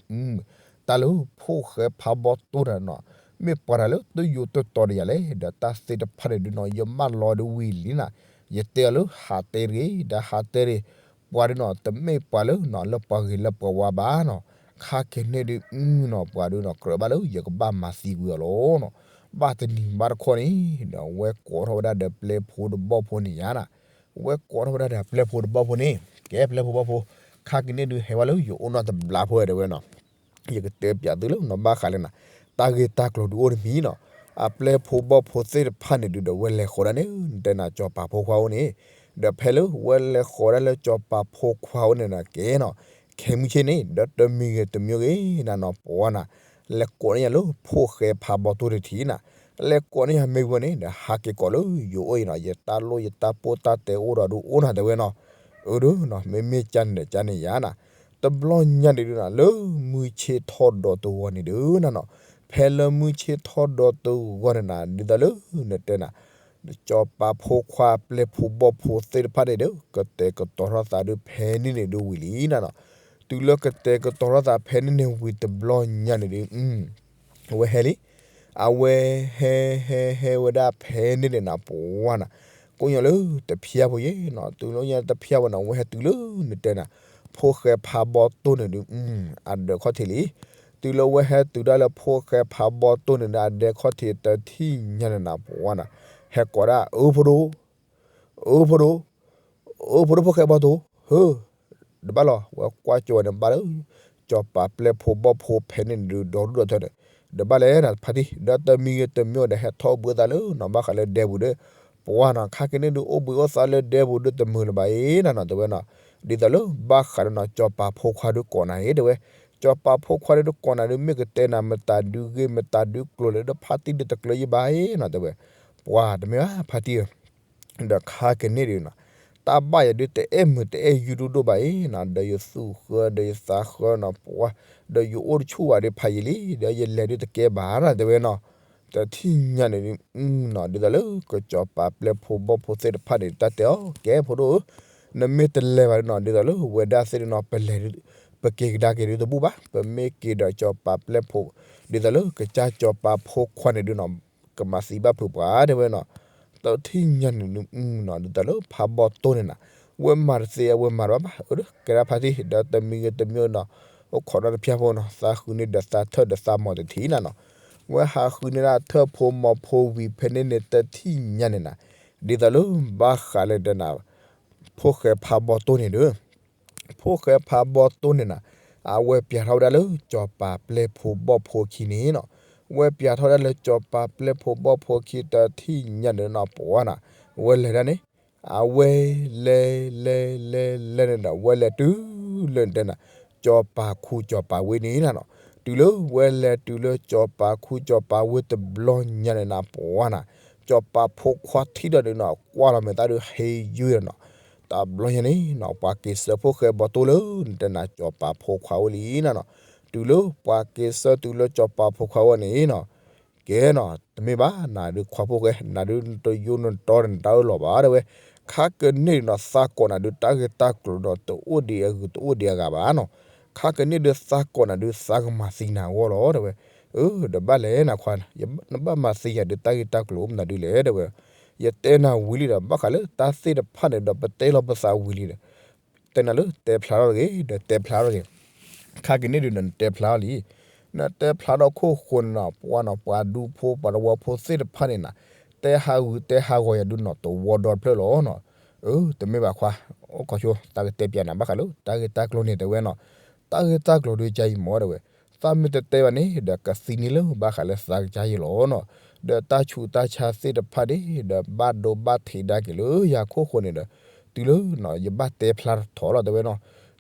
တၢ်လၢဖိၣ်ဃဲဖးဘီတိၢ်တၢ်နီၤ မ့ၢ်ပှၤတၢ်လၢတယိာ်တတီၤတယၤလဲၣ်, ဒီးတၢ်သ့ၣ်တဖၣ်န့ၣ်ဒုးနီၤ ယမၢလီၤဒုးဝံၤလံနၤ, ယတဲအီၤလၢဟးတဲတဂ့ၤ ဒီးဟးတဲတဂ့ၤ, ပှၤဒုးနီၤ တမ့ၢ်ပှၤလၢနီၤ လၢပှၤဂ့ၤလၢပှၤဝါဘၣ်နီၤ, ခါကန့ၣ်ဒုးနီၤ ပှၤဒုးနီၤ ကြၢးဘၣ်လၢယကဘၣ်မၤသံကွံာ်အီၤလီၤနီၤ, ဘၣ်တနံၤဘၣ်တခီန့ၣ် ဒီးအဝဲကိးထီၣ်ဝဲဒၣ်ဒီးပျဲၢ်ဖိတဘီၣ်ဖိန့ၣ်ယါနၤ, အဝဲကိးထီၣ်ဝဲဒၣ်ဒီးပျဲၢ်ဖိတဘီၣ်ဖိန့ၣ် ကဲပျဲၢ်ဖိဘီၣ်ဖိ, ခါကန့ၣ်ဒုးဟဲဝဲလၢယအိၣ်နီၢ်တဘျီဖိတဲဝဲနီၤ ယကတဲပၠးသုလၢနီၤဘၣ်ဃးလၢနၤ, တၢ်ဂ့ၢ်တၢ်ကျိၤဒုးအိၣ်တမံၤနီၤ, အပျဲၢ်ဖိဘီၣ်ဖိသ့ၣ်တဖၣ်န့ၣ်ဒုးဒီး ဝဲလဲၤဃီၤဒၣ်န့ၣ် နတဲနၤစီၤပၤဖိခွါအိၣ်န့ၣ်, ဒီးဖဲလၢဝဲလဲၤဃီၤဒၣ်လၢစီၤပၤဖိခွါအိၣ်န့ၣ်နၤကဲနီၤ, ခဲမုၢ်ဆ့ၣ်န့ၣ် ဒီးတမံၤဂ့ၤတမံၤဂ့ၤနၤနီၤ ပှၤနၤ, လဲၤကိးန့ၢ်ယၤလၢဖိၣ်ဃဲဖးဘီတိၢ်တထံးနၤ, လဲၤကိးန့ၢ်ယၤမ့ၢ်ဝဲန့ၣ် ဒီးဟးက့ၤကိးလၢယအိၣ်အံၤနီၤ, ယတၢ်လိၣ်ယတၢ်ပိၢ်တၢ်တဲအိၣ်ဒီးဒုးအိၣ်နၤတဲဝဲနီၤ, အၢဒုးနီၤ မ့မ့ၢ်ကန့ၣ်ဒီးကန့ၣ်ယါနၤ တဘျီညါန့ၣ်ဒုးနၤ လၢမုၢ်ဆ့ၣ်ထီၣ်ဒီးတဂီၤန့ၣ်ဒုးနၤနီၤ, ဖဲလၢမုၢ်ဆ့ၣ်ထီၣ်ဒီးတဂီၤန့ၣ်နၤ ဒ်သိးလၢနတဲနၤ စီၤပၤဖိခွါပျဲၢ်ဖိဘီၣ်ဖိသ့ၣ်တဖၣ်န့ၣ်ဒီး ကတဲာ်ကတီၤထီၣ်သးဒုးဖဲန့ၣ်န့ၣ်ဒုးဝံၤလံနၤနီၤ, တုၤလၢကတဲာ်ကတီၤထီၣ်သးဖဲန့ၣ်န့ၣ်ဝံၤတဘျီညါန့ၣ်ဒုး အဝဲဟဲလံ, အဝဲဟဲဟဲဟဲဝဲဒၣ်ဖဲန့ၣ်န့ၣ်နၤ ပှၤနၤ, ကိးညါလၢတဖျါဖိယဲနီၤ, တုၤလၢညါတဖျါဖိန့ၣ် အဝဲဟဲတုၤလၢနတဲနၤ ဖိၣ်ဃဲဖးဘီတိၢ်န့ၣ်ဒုး အဒၢးခီၣ်ထံးလံ, တုၤလၢဝဲဟဲတုၤဒၣ်လၢဖိၣ်ဃဲဖးဘီတိၢ်န့ၣ်ဒုး အဒၢးခီၣ်ထံးတထံၣ်ညါန့ၣ်နၤ ပှၤနၤ, ဟဲကိးဒၣ် အၢဖိဒိၣ် အၢဖိဒိၣ်, အၢဖိဒိၣ်ဖိၣ်ဃဲဘီတိၢ်, ဟၢ, ဒီးဘၣ်လီၤ ဝဲကွၢ်ကၠီဝဲန့ၣ်ဘၣ်လၢ စီၤပၤပျဲၢ်ဖိဘီၣ်ဖိဖဲန့ၣ်န့ၣ်ဒုး ဒီဒူၣ်ဒီထၢန့ၣ်, ဒီးဘၣ်လဲၣ်နၤဖါတံၢ် ဒီးတမံၤဂ့ၤတမံၤဒီး ဟဲထီၣ်ဘှံးသးလၢနီၤ ဘၣ်ဃးလၢဒဲပူၤဒီး, ပှၤနီၤ ခါကန့ၣ်ဒုး အိၣ်ဘှံးအိၣ်သါလၢဒဲပူၤဒုးတမုာ်လၢၤဘၣ်အံၤနၤနီၤ တဲဝဲနီၤ, ဒ်သိးလၢဘၣ်ဃးဒီးနီၤ စီၤပၤဖိခွါဒုးကိးနၤအံၤတဲဝဲ, စီၤပၤဖိခွါဒုးတကိးနၤဒုး မ့ၢ်ကတဲနၤမတၤဒုးဂ့ၢ်မတၤဒုးကျိၤလဲၣ်ဒီး ဖါတံၢ်ဒုးတကျၢၤယဘၣ်အံၤနီၤ တဲဝဲ, ပှၤတမ့ၢ်ဘၣ်ဖါတံၢ်ဧၢ ဒီးခါကန့ၣ်ဒုးနီၤ, တၢ်ဘၣ်ယၤဒုးတအဲၣ်မုာ်တအဲၣ်ယူဒိၣ်ဒိၣ်ဘၣ်အံၤနီၤ, ဒီးယသူၣ်ဃၢဒီးယသးဃၢနီၤ ပှၤ, ဒီးယအိၣ်တဆူၣ်ဘၣ်ဒီးဖးယံာ်လံ ဒီးယလဲၤဒုးတကဲဘၣ်နီၤ တဲဝဲနီၤ, တထံၣ်ညါန့ၣ်ဒုးနီၤ ဒ်သိးလၢကစီၤပၤပျဲၢ်ဖိဘီၣ်ဖိသ့ၣ်တဖၣ်န့ၣ် တၢ်တဲအီၤ ကဲဖိဒိၣ်ဧၢ, နမ့ၢ်တလဲၤဘၣ်ဒုးနီၤ ဒ်သိးလၢဝဲဒၣ်သ့ၣ်ဒုးနီၤ ပလဲၤဒုး ပက့ၤကဒါက့ၤဒုးတဘူၣ်ဘၣ်, ပမ့ၢ်က့ၤဒီးစီၤပၤပျဲၢ်ဖိ ဒ်သိးလၢကစၢ်စီၤပၤဖိခွါန့ၣ်ဒုးနီၤ ကမၤသံဘၣ်ဖုးပှၤတဲဝဲနီၤ, တထံၣ်ညါန့ၣ်ဒုးနီၤ ဒ်သိးလၢဖးဘီၣ်တိၢ်န့ၣ်နၤ, ဝဲမၤတသ့အဝဲမၤတဘၣ်ဘၣ်, အၢဒုးကဲဒၣ်ဖါတံၢ် ဒီးတမံၤဂ့ၤတမံၤနီၤ, အိၣ်ခိးဒီးတဖျါဖိနီၤ သးဃုန့ၢ်ဒီးသးထၢၣ်ဒီးသးမီၤတထံၣ်နၤနီၤ, ဝဲဟးဃုန့ၢ်ဒၣ်ထၢၣ်ဖိမီၤဖိဝံၤဖဲန့ၣ်န့ၣ် တထံၣ်ညါန့ၣ်နၤ, ဒ်သိးလၢဘၣ်ဃးလၢတဲနၤ ဖိၣ်ဃဲဖးဘီၣ်တိၢ်န့ၣ်ဒီး ဖိၣ်ဃဲဖးဘီၣ်တိၢ်န့ၣ်နၤ, အဝဲပျးထီၣ်ဝဲဒၣ်လၢစီၤပၤပျဲၢ်ဖိဘီၣ်ဖိခံန့ၣ်နီၤ, ဝဲပျးထီၣ်ဝဲဒၣ်လၢစီၤပၤပျဲၢ်ဖိဘီၣ်ဖိခံတထံၣ်ညါန့ၣ်နီၤ ပှၤနၤ, ဝဲလဲၤဒၣ်န့ၣ်, အဝဲလဲၤလဲၤလဲၤလဲၤန့ၣ်ဒီး ဝဲလဲၤတုၤလၢတဲနၤ စီၤပၤခူစီၤပၤဝ့ၢ်န့ၣ်နၤနီၤ, တုၤလၢဝဲလဲၤတုၤလၢစီၤပၤခူစီၤပၤဝ့ၢ်တဘျီညါန့ၣ်နၤ ပှၤနၤ, စီၤပၤဖိခွါထံၣ်ဒီးန့ၣ်နီၤ ကွၢ်လီၤမဲာ်သၣ်ဒုးဟ့ယုၢ်ဒီးနီၤ, တဘျီညါန့ၣ်နီၤ ပှၤက့ၤဆှၢဖိၣ်ဃဲဘီၣ်တိၢ်လၢနတဲနၤစီၤပၤဖိခွါဝ့ၢ်လံနၤနီၤ, တုၤလၢပှၤက့ၤဆှၢတုၤလၢစီၤပၤဖိခွါဝ့ၢ်န့ၣ်နီၤ ကဲနီၤ တမ့ၢ်ဘၣ် နၤဒုးခွါဖိၣ်ဃဲ နၤဒုးတယိနတီဒီးနတၢ်အၢၣ်လီၤဘၣ်တဲဝဲ, ခါကန့ၣ်ဒုးနီၤ သးကိးနၤဒုးတၢ်ဂ့ၢ်တၢ်ကျိၤဒီး တအိၣ်ဒံးအဂုၤတအိၣ်ဒံးအဂၤဘၣ်နီၤ, ခါကန့ၣ်ဒုးသးကိးနၤဒုးသးကမၤသံနၤအဂီၢ်လီၤတဲဝဲ, အၢ တဘၣ်လဲၣ်နၤခွါ, နဘၣ်မၤသံယၤဒုးတၢ်ဂ့ၢ်တၢ်ကျိၤအိၣ်မနုၤဒုးလဲၣ်တဲဝဲ, ယတဲနၤဝံၤလံဒီး ဘၣ်ဃးလၢတၢ်သ့ၣ်တဖၣ်န့ၣ်ဒီး ပတဲလီၤပသးဝံၤလံဒီး တဲနၤလၢတဲဖျါထီၣ်တဂ့ၤ ဒီးတဲဖျါထီၣ်တဂ့ၤ, ခါကန့ၣ်ဒုးနတဲဖျါထီၣ်လံ, နတဲဖျါထီၣ်ခိၣ်ဃိန့ၣ်နီၤ ပှၤနီၤ ပှၤဒူဖိ ပှၤတဝီဖိသ့ၣ်တဖၣ်န့ၣ်နၤ, တဲဟးဂူာ်တဲဟးဂီၤယၤဒုးနီၤ တဝီဒီတဖျၢၣ်လီၤနီၤ, အၢ တမ့ၢ်ဘၣ်ခွါ, အိၣ်ခိးဆိ သးကတဲပၠးနၤ ဘၣ်ဃးလၢတၢ်ဂ့ၢ်တၢ်ကျိၤန့ၣ်တဲဝဲနီၤ, တၢ်ဂ့ၢ်တၢ်ကျိၤဒုးကါအံၤမ့ၢ်တဲဝဲ, သးမ့ၢ်တတဲဘၣ်န့ၣ် ဒီးကသံန့ၢ်လၢဘၣ်ဃးလၢသးကါအံၤလီၤနီၤ, ဒီးတၢ်ဆူးတၢ်ဆါသ့ၣ်တဖၣ်န့ၣ် ဒီးဘၣ်ဒိဘၣ်ထံးဒၣ်က့ၤလၢယၤခိၣ်ဃိန့ၣ်ဒီး တုၤလၢယဘၣ်တဲဖျါထီၣ်လီၤတဲဝဲနီၤ.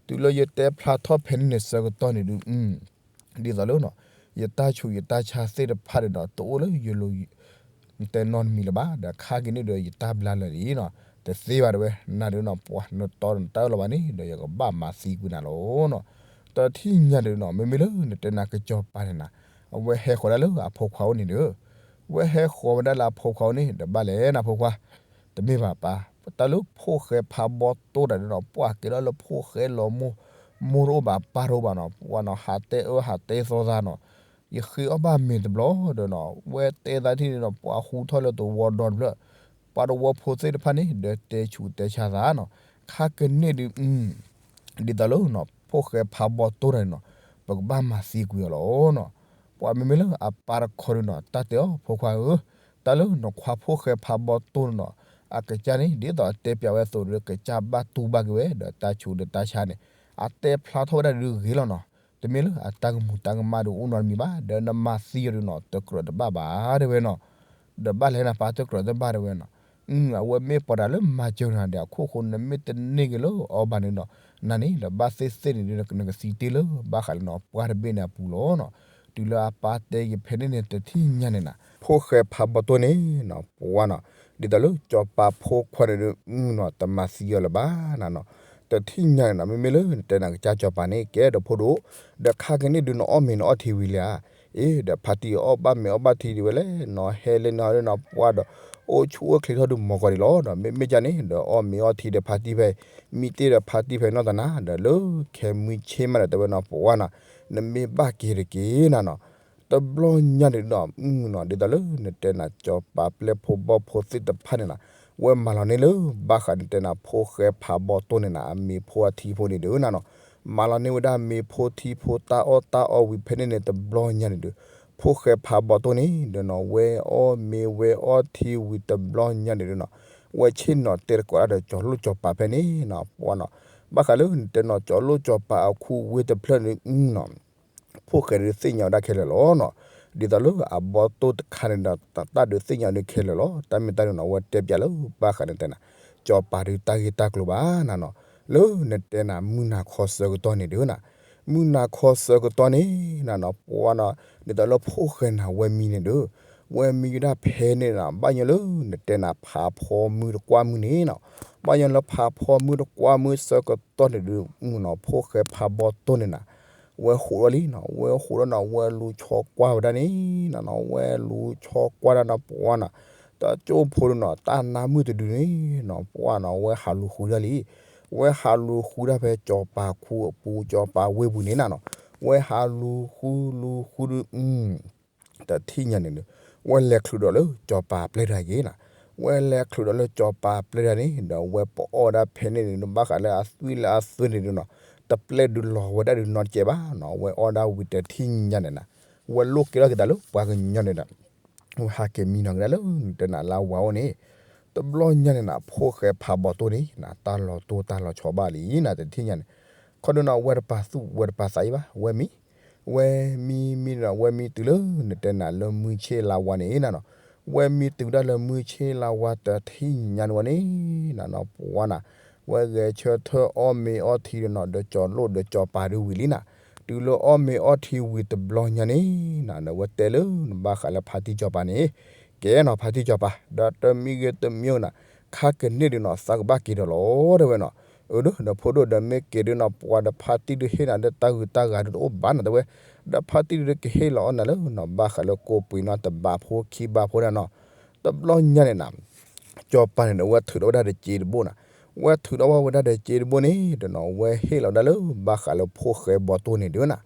တုၤလၢယတဲဖျါထီၣ်ဖဲန့ၣ်န့ၣ်ဆၢကတီၢ်န့ၣ်ဒုး ဒ်သိးလၢ ယတၢ်ဆူးယတၢ်ဆါသ့ၣ်တဖၣ်န့ၣ်ဒီး တအိၣ်လၢယလိၤ တဲနီတမံၤလၢၤဘၣ်, ဒီးခါက့ၤန့ၣ်ဒီးယတၢ်ဘျါလၢာ်လံနီၤ, တသ့ဘၣ်တဲဝဲ, နၤဒုးနီၤ ပှၤနတီနတၢ်အၢၣ်လီၤဘၣ်န့ၣ် ဒီးယကဘၣ်မၤသံကွံာ်နၤလီၤနီၤ. တထံၣ်ညါဒုးနီၤ မ့မ့ၢ်လၢနတဲနၤကစီၤပၤန့ၣ်နၤ, အဝဲဟဲဃီၤဒၣ်လၢအဖိခွါအိၣ်န့ၣ်ဒီး, ဝဲဟဲဃီၤဝဲဒၣ်လၢအဖိခွါအိၣ်န့ၣ် ဒီးဘၣ်လဲၣ်နၤဖိခွါ, တမ့ၢ်ဘၣ်ပၢ်, တၢ်လၢဖိၣ်ဃဲဖးဘီတိၢ်တၢ်ဒုးနီၤ ပှၤကဲထီၣ်လၢဖိၣ်ဃဲလီၤမိၢ်, မိၢ်တအိၣ်ဘၣ်ပၢ်တအိၣ်ဘၣ်နီၤ ပှၤနီၤ ဟးတဲအၢဟးတဲသီသးနီၤ, ယဃ့အီၣ်ဘၣ်မ့ၤတဘျီဒီးနီၤ ဝဲတဲသးထံၣ်န့ၣ်နီၤ ပှၤဟူထီၣ်လၢသဝီဒီတဖျၢၣ်, ပှၤသဝီဖိသ့ၣ်တဖၣ်န့ၣ် ဒီးတဲဆူးတဲဆါသးနီၤ, ခါကန့ၣ်ဒုး ဒ်သိးလၢ ဖိၣ်ဃဲဖးဘီတိၢ်တၢ်န့ၣ်နီၤ ပကဘၣ်မၤသံကွံာ်အီၤလီၤနီၤ. ပှၤမ့မ့ၢ်လၢအပၢ်တခီဒုးနီၤ တၢ်တဲအီၤ ဖိခွါဧၢ, တၢ်လၢနခွါဖိၣ်ဃဲဖးဘီတိၢ်န့ၣ်နီၤ အကစၢ်န့ၣ် ဒ်သိးအတဲပျးဝဲအသိးဒီး ကစၢ်ဘၣ်တူၢ်ဘၣ်က့ၤဝဲ ဒီးတၢ်ဆူးဒီးတၢ်ဆါန့ၣ် အတဲဖျါထီၣ်ဝဲဒၣ်ဒုးဂ့ၤလီၤနီၤ, တမ့ၢ်လၢအတၢ်ကမူၤတၢ်ကမၣ်ဒုးအိၣ်နီတမံၤဘၣ်, ဒီးနမၤသံအီၤဒုးနီၤ တကြၢးတဘၣ်ဘၣ်တဲဝဲနီၤ. ဒီးဘၣ်လဲၣ်နၤပၢ် တကြၢးတဘၣ်တဲဝဲနီၤ, အဝဲမ့ၢ်ပှၤတၢ်လၢမၤစၢၤနၤဒီးအခိၣ်ဃိ နမ့ၢ်တန့ၢ်က့ၤလၢအီၤဘၣ်န့ၣ်ဒီး နၤန့ၣ်ဒီးဘၣ်သ့ၣ်သ့ၣ်န့ၣ်ဒုး နကသံတ့ၢ်လၢဘၣ်ဃးလၢနပှၢ်တဘ့ၣ်န့ၣ်အပူၤလီၤနီၤ. တုၤလၢအပၢ်တဲက့ၤဖဲန့ၣ်န့ၣ် တထံၣ်ညါန့ၣ်နၤ ဖိၣ်ဃဲဖးဘီတိၢ်န့ၣ်နီၤ ပှၤနီၤ, ဒ်သိးလၢစီၤပၤဖိခွါန့ၣ်ဒုးနီၤ တမၤသံအီၤလၢၤဘၣ်နၤနီၤ. တထံၣ်ညါန့ၣ်နီၤ မ့မ့ၢ်လၢနတဲနၤကစၢ်စီၤပၤန့ၣ် ကဲဒီးဖိဒိၣ်, ဒီးခါကန့ၣ်ဒုးနအီၣ်မ့ၤနအီထံဝံၤလံဧါ, အ့ ဒီးဖါတံၢ်အီၣ်ဘၣ်မ့ၤအီဘၣ်ထံဒံးဝဲလဲၣ်နီၤ, ဟဲလၢနဟီဒုးနီၤ ပှၤဒီး အိၣ်ဆူၣ်အိၣ်ချ့ထီၣ်ဒုးမီၤကီၢ်ဒံးလီၤဒီး မ့မ့ၢ်ကန့ၣ် ဒီးအီၣ်မ့ၤအီထံဒီးဖါတံၢ်ဖဲ မံတ့ၢ်ဒီးဖါတံၢ်ဖဲနီၢ်သနၤ ဒီးလၢခဲမုၢ်ဆ့ၣ်မးဒီးတဲဝဲနီၤ ပှၤနီၤ, နမ့ၢ်ဘၣ်က့ၤတက့ၢ်နၤနီၤ. တဘျီညါန့ၣ်နီၤ နီၤ ဒ်သိးလၢနတဲနၤ စီၤပၤပျဲၢ်ဖိဘီၣ်ဖိသ့ၣ်တဖၣ်န့ၣ်နီၤ ဝဲမၤလီၤန့ၢ်လၢ ဘၣ်ဃးနတဲနၤ ဖိၣ်ဃဲဖးဘီတိၢ်န့ၣ်နၤ အမ့ၤဖိအထံဖိန့ၣ်ဒုးနၤနီၤ, မၤလီၤန့ၢ်ဝဲဒၣ်မ့ၤဖိထံဖိတၢ်အီၣ်တၢ်အီဝံၤဖဲန့ၣ်န့ၣ် တဘျီညါန့ၣ်ဒုး ဖိၣ်ဃဲဖးဘီတိၢ်န့ၣ်ဒီးနီၤ ဝဲအီၣ်မ့ၤဝဲအီထံဝံၤတဘျီညါန့ၣ်ဒုးနီၤ ဝဲဆ့ၣ်နီၤတဲသကိးတၢ်ဒီးကၠီၤလိၣ်ကၠီၤပၤဖဲန့ၣ်နီၤ ပှၤနီၤ, ဘၣ်ဃးလၢနတဲနီၤ ကၠီၤလိၣ်ကၠီၤပၤအခိၣ်ဝ့ၢ်တဖျၢၣ်န့ၣ်နီၤ ဖိၣ်ဃဲန့ၣ်သ့ၣ်ညါဝဲဒၣ်ခဲလၢာ်လီၤနီၤ. ဒ်သိးလၢအဘီတိၢ်တခါန့ၣ်ဒီး တၢ်ဒုးသ့ၣ်ညါဒုးခဲလၢာ်လီၤ. တၢ်မ့ၢ်တၢ်ဒုးနီၤ ဝဲတဲပျးလၢဘၣ်ဃးန့ၣ်တဲနၤ စီၤပၤဒုးတၢ်ဂ့ၢ်တၢ်ကျိၤဘၣ်နၤနီၤ. လၢနတဲနၤ မုၢ်နၤခီဆၢကတီၢ်န့ၣ်ဒုးနၤ, မုၢ်နၤခီဆၢကတီၢ်န့ၣ်နၤနီၤ ပှၤနီၤ ဒ်သိးလၢဖိၣ်ဃဲနၤဝဲမံန့ၣ်ဒုး ဝဲမံဝဲဒၣ်ဖဲန့ၣ်နၤ ဘၣ်ညီလၢနတဲနၤ ဖးဖီမုၢ်တကွၢ်မုၢ်န့ၣ်နီၤ, ဘၣ်ညီလၢဖးဖီမုၢ်တကွၢ်မုၢ်ဆၢကတီၢ်န့ၣ်ဒုး မုၢ်နီၤ ဖိၣ်ဃဲဖးဘီတိၢ်န့ၣ်နၤ ဝဲဟူးထီၣ်လံနီၤ, ဝဲဟူးထီၣ်နီၤ ဝဲလူၤဆီကွၢ်ဝဲဒၣ်န့ၣ်နၤနီၤ, ဝဲလူၤဆီကွၢ်ဒၣ်နီၤ ပှၤနီၤ, တၢ်ကၠိဖိဒုးနီၤ တၢ်နါမုၢ်တဒုန့ၣ်နီၤ ပှၤနီၤ ဝဲဟးလူၤဃုဒၣ်လံ, ဝဲဟးလူၤဃုဒၣ်ဖဲစီၤပၤခူအပူၤ စီၤပၤဝ့ၢ်ပူၤန့ၣ်နၤနီၤ, ဝဲဟးလူၤဃုလူၤဃုဒုး တထံၣ်ညါန့ၣ်ဒီး ဝဲလဲၤချုးဒီးလၢစီၤပၤပျဲၢ်တဂၤက့ၤနၤ, ဝဲလဲၤချုးဒီးလၢစီၤပၤပျဲၢ်တဂၤန့ၣ် ဒီးဝဲပအီၣ်ဝဲဒၣ်ဖဲန့ၣ်န့ၣ် ဘၣ်ဃးလၢအသွံၣ်လၢအသွဲၣ်န့ၣ်ဒုးနီၤ တပျဲၢ်ဒုးလီၤဝဲဒၣ်ဒုးနီတစဲးဘၣ်နီၤ, ဝဲအီၣ်ဒၣ်ဝံၤတထံၣ်ညါန့ၣ်နၤ ဝဲလိၣ်ကဲထီၣ်က့ၤသးလၢပှၤကညီန့ၣ်ဒီး ဝဲဟးက့ၤမံနီၤက့ၤဒၣ်လၢနတဲနၤလၢဝၤအိၣ်န့ၣ်, တဘျီညါန့ၣ်နၤ ဖိၣ်ဃဲဖးဘီတိၢ်န့ၣ်နၤ တၢ်လီၤတိၢ်တၢ်လီၤဆီဘၣ်လံနၤ တထံၣ်ညါန့ၣ်, ခီဒုးနီၤ ဝဲတပာ်သူၣ်ဝဲတပာ်သးအံၤဘၣ် ဝဲမံ ဝဲမံမံဒီး ဝဲမံတုၤလၢနတဲနၤလၢမုၢ်ဆ့ၣ်လါဝါန့ၣ်နၤနီၤ, ဝဲမံတုၤဒၣ်လၢမုၢ်ဆ့ၣ်လါဝါတထံၣ်ညါန့ၣ်ဝဲန့ၣ်နၤနီၤ ပှၤနၤ, ဝဲဂဲၤဆၢထၢၣ်အီၣ်မ့ၤအီထံဒီးနီၤ ဒီးကၠီၤလိၣ်ဒီးကၠီၤပၤဒုးဝံၤလံနၤ, တုၤလၢအီၣ်မ့ၤအီထံဝံၤတဘျီညါန့ၣ်နၤ ဒီးဝဲတဲလၢနဘၣ်ဃးလၢဖါတံၢ်ကၠီၤပၤန့ၣ်, ကဲနီၤ ဖါတံၢ်ကၠီၤပၤ ဒီးတမံၤဂ့ၤတမံၤနၤ ခါကန့ၢ်ဒုးနီၤ သးကဘၣ်က့ၤဒီးလီၤတဲဝဲနီၤ, အၢ ဒီးဖိဒိၣ်ဒီးမ့ၢ်က့ၤဒုးနီၤ ပှၤဒီးဖါတံၢ်ဒုးဟ့ၣ်နၤဒီးတၢ်ဂုၤတၢ်ဂၤဒုးတအိၣ်ဘၣ်နၤတဲဝဲ, ဒီးဖါတံၢ်ဒုးကဟ့ၣ်လီၤအီၣ်နၤလၢနီၤ ဘၣ်ဃးလၢကိးပှ့ၤနီၤ တဘးဖိခံဘးဖိဒၣ်နီၤ, တဘျီညါန့ၣ်နၤ ကၠီၤပၤန့ၣ်ဒီး ဝဲထုးထီၣ်ဝဲဒၣ်ဒီးစ့တဘိနၤ, ဝဲထုးထီၣ်ဝဲဒၣ်ဒီးစ့တဘိန့ၣ်ဒီးနီၤ ဝဲဟ့ၣ်လီၤဝဲဒၣ်လၢဘၣ်ဃးလၢဖိၣ်ဃဲဘီတိၢ်န့ၣ်ဒုးနၤ,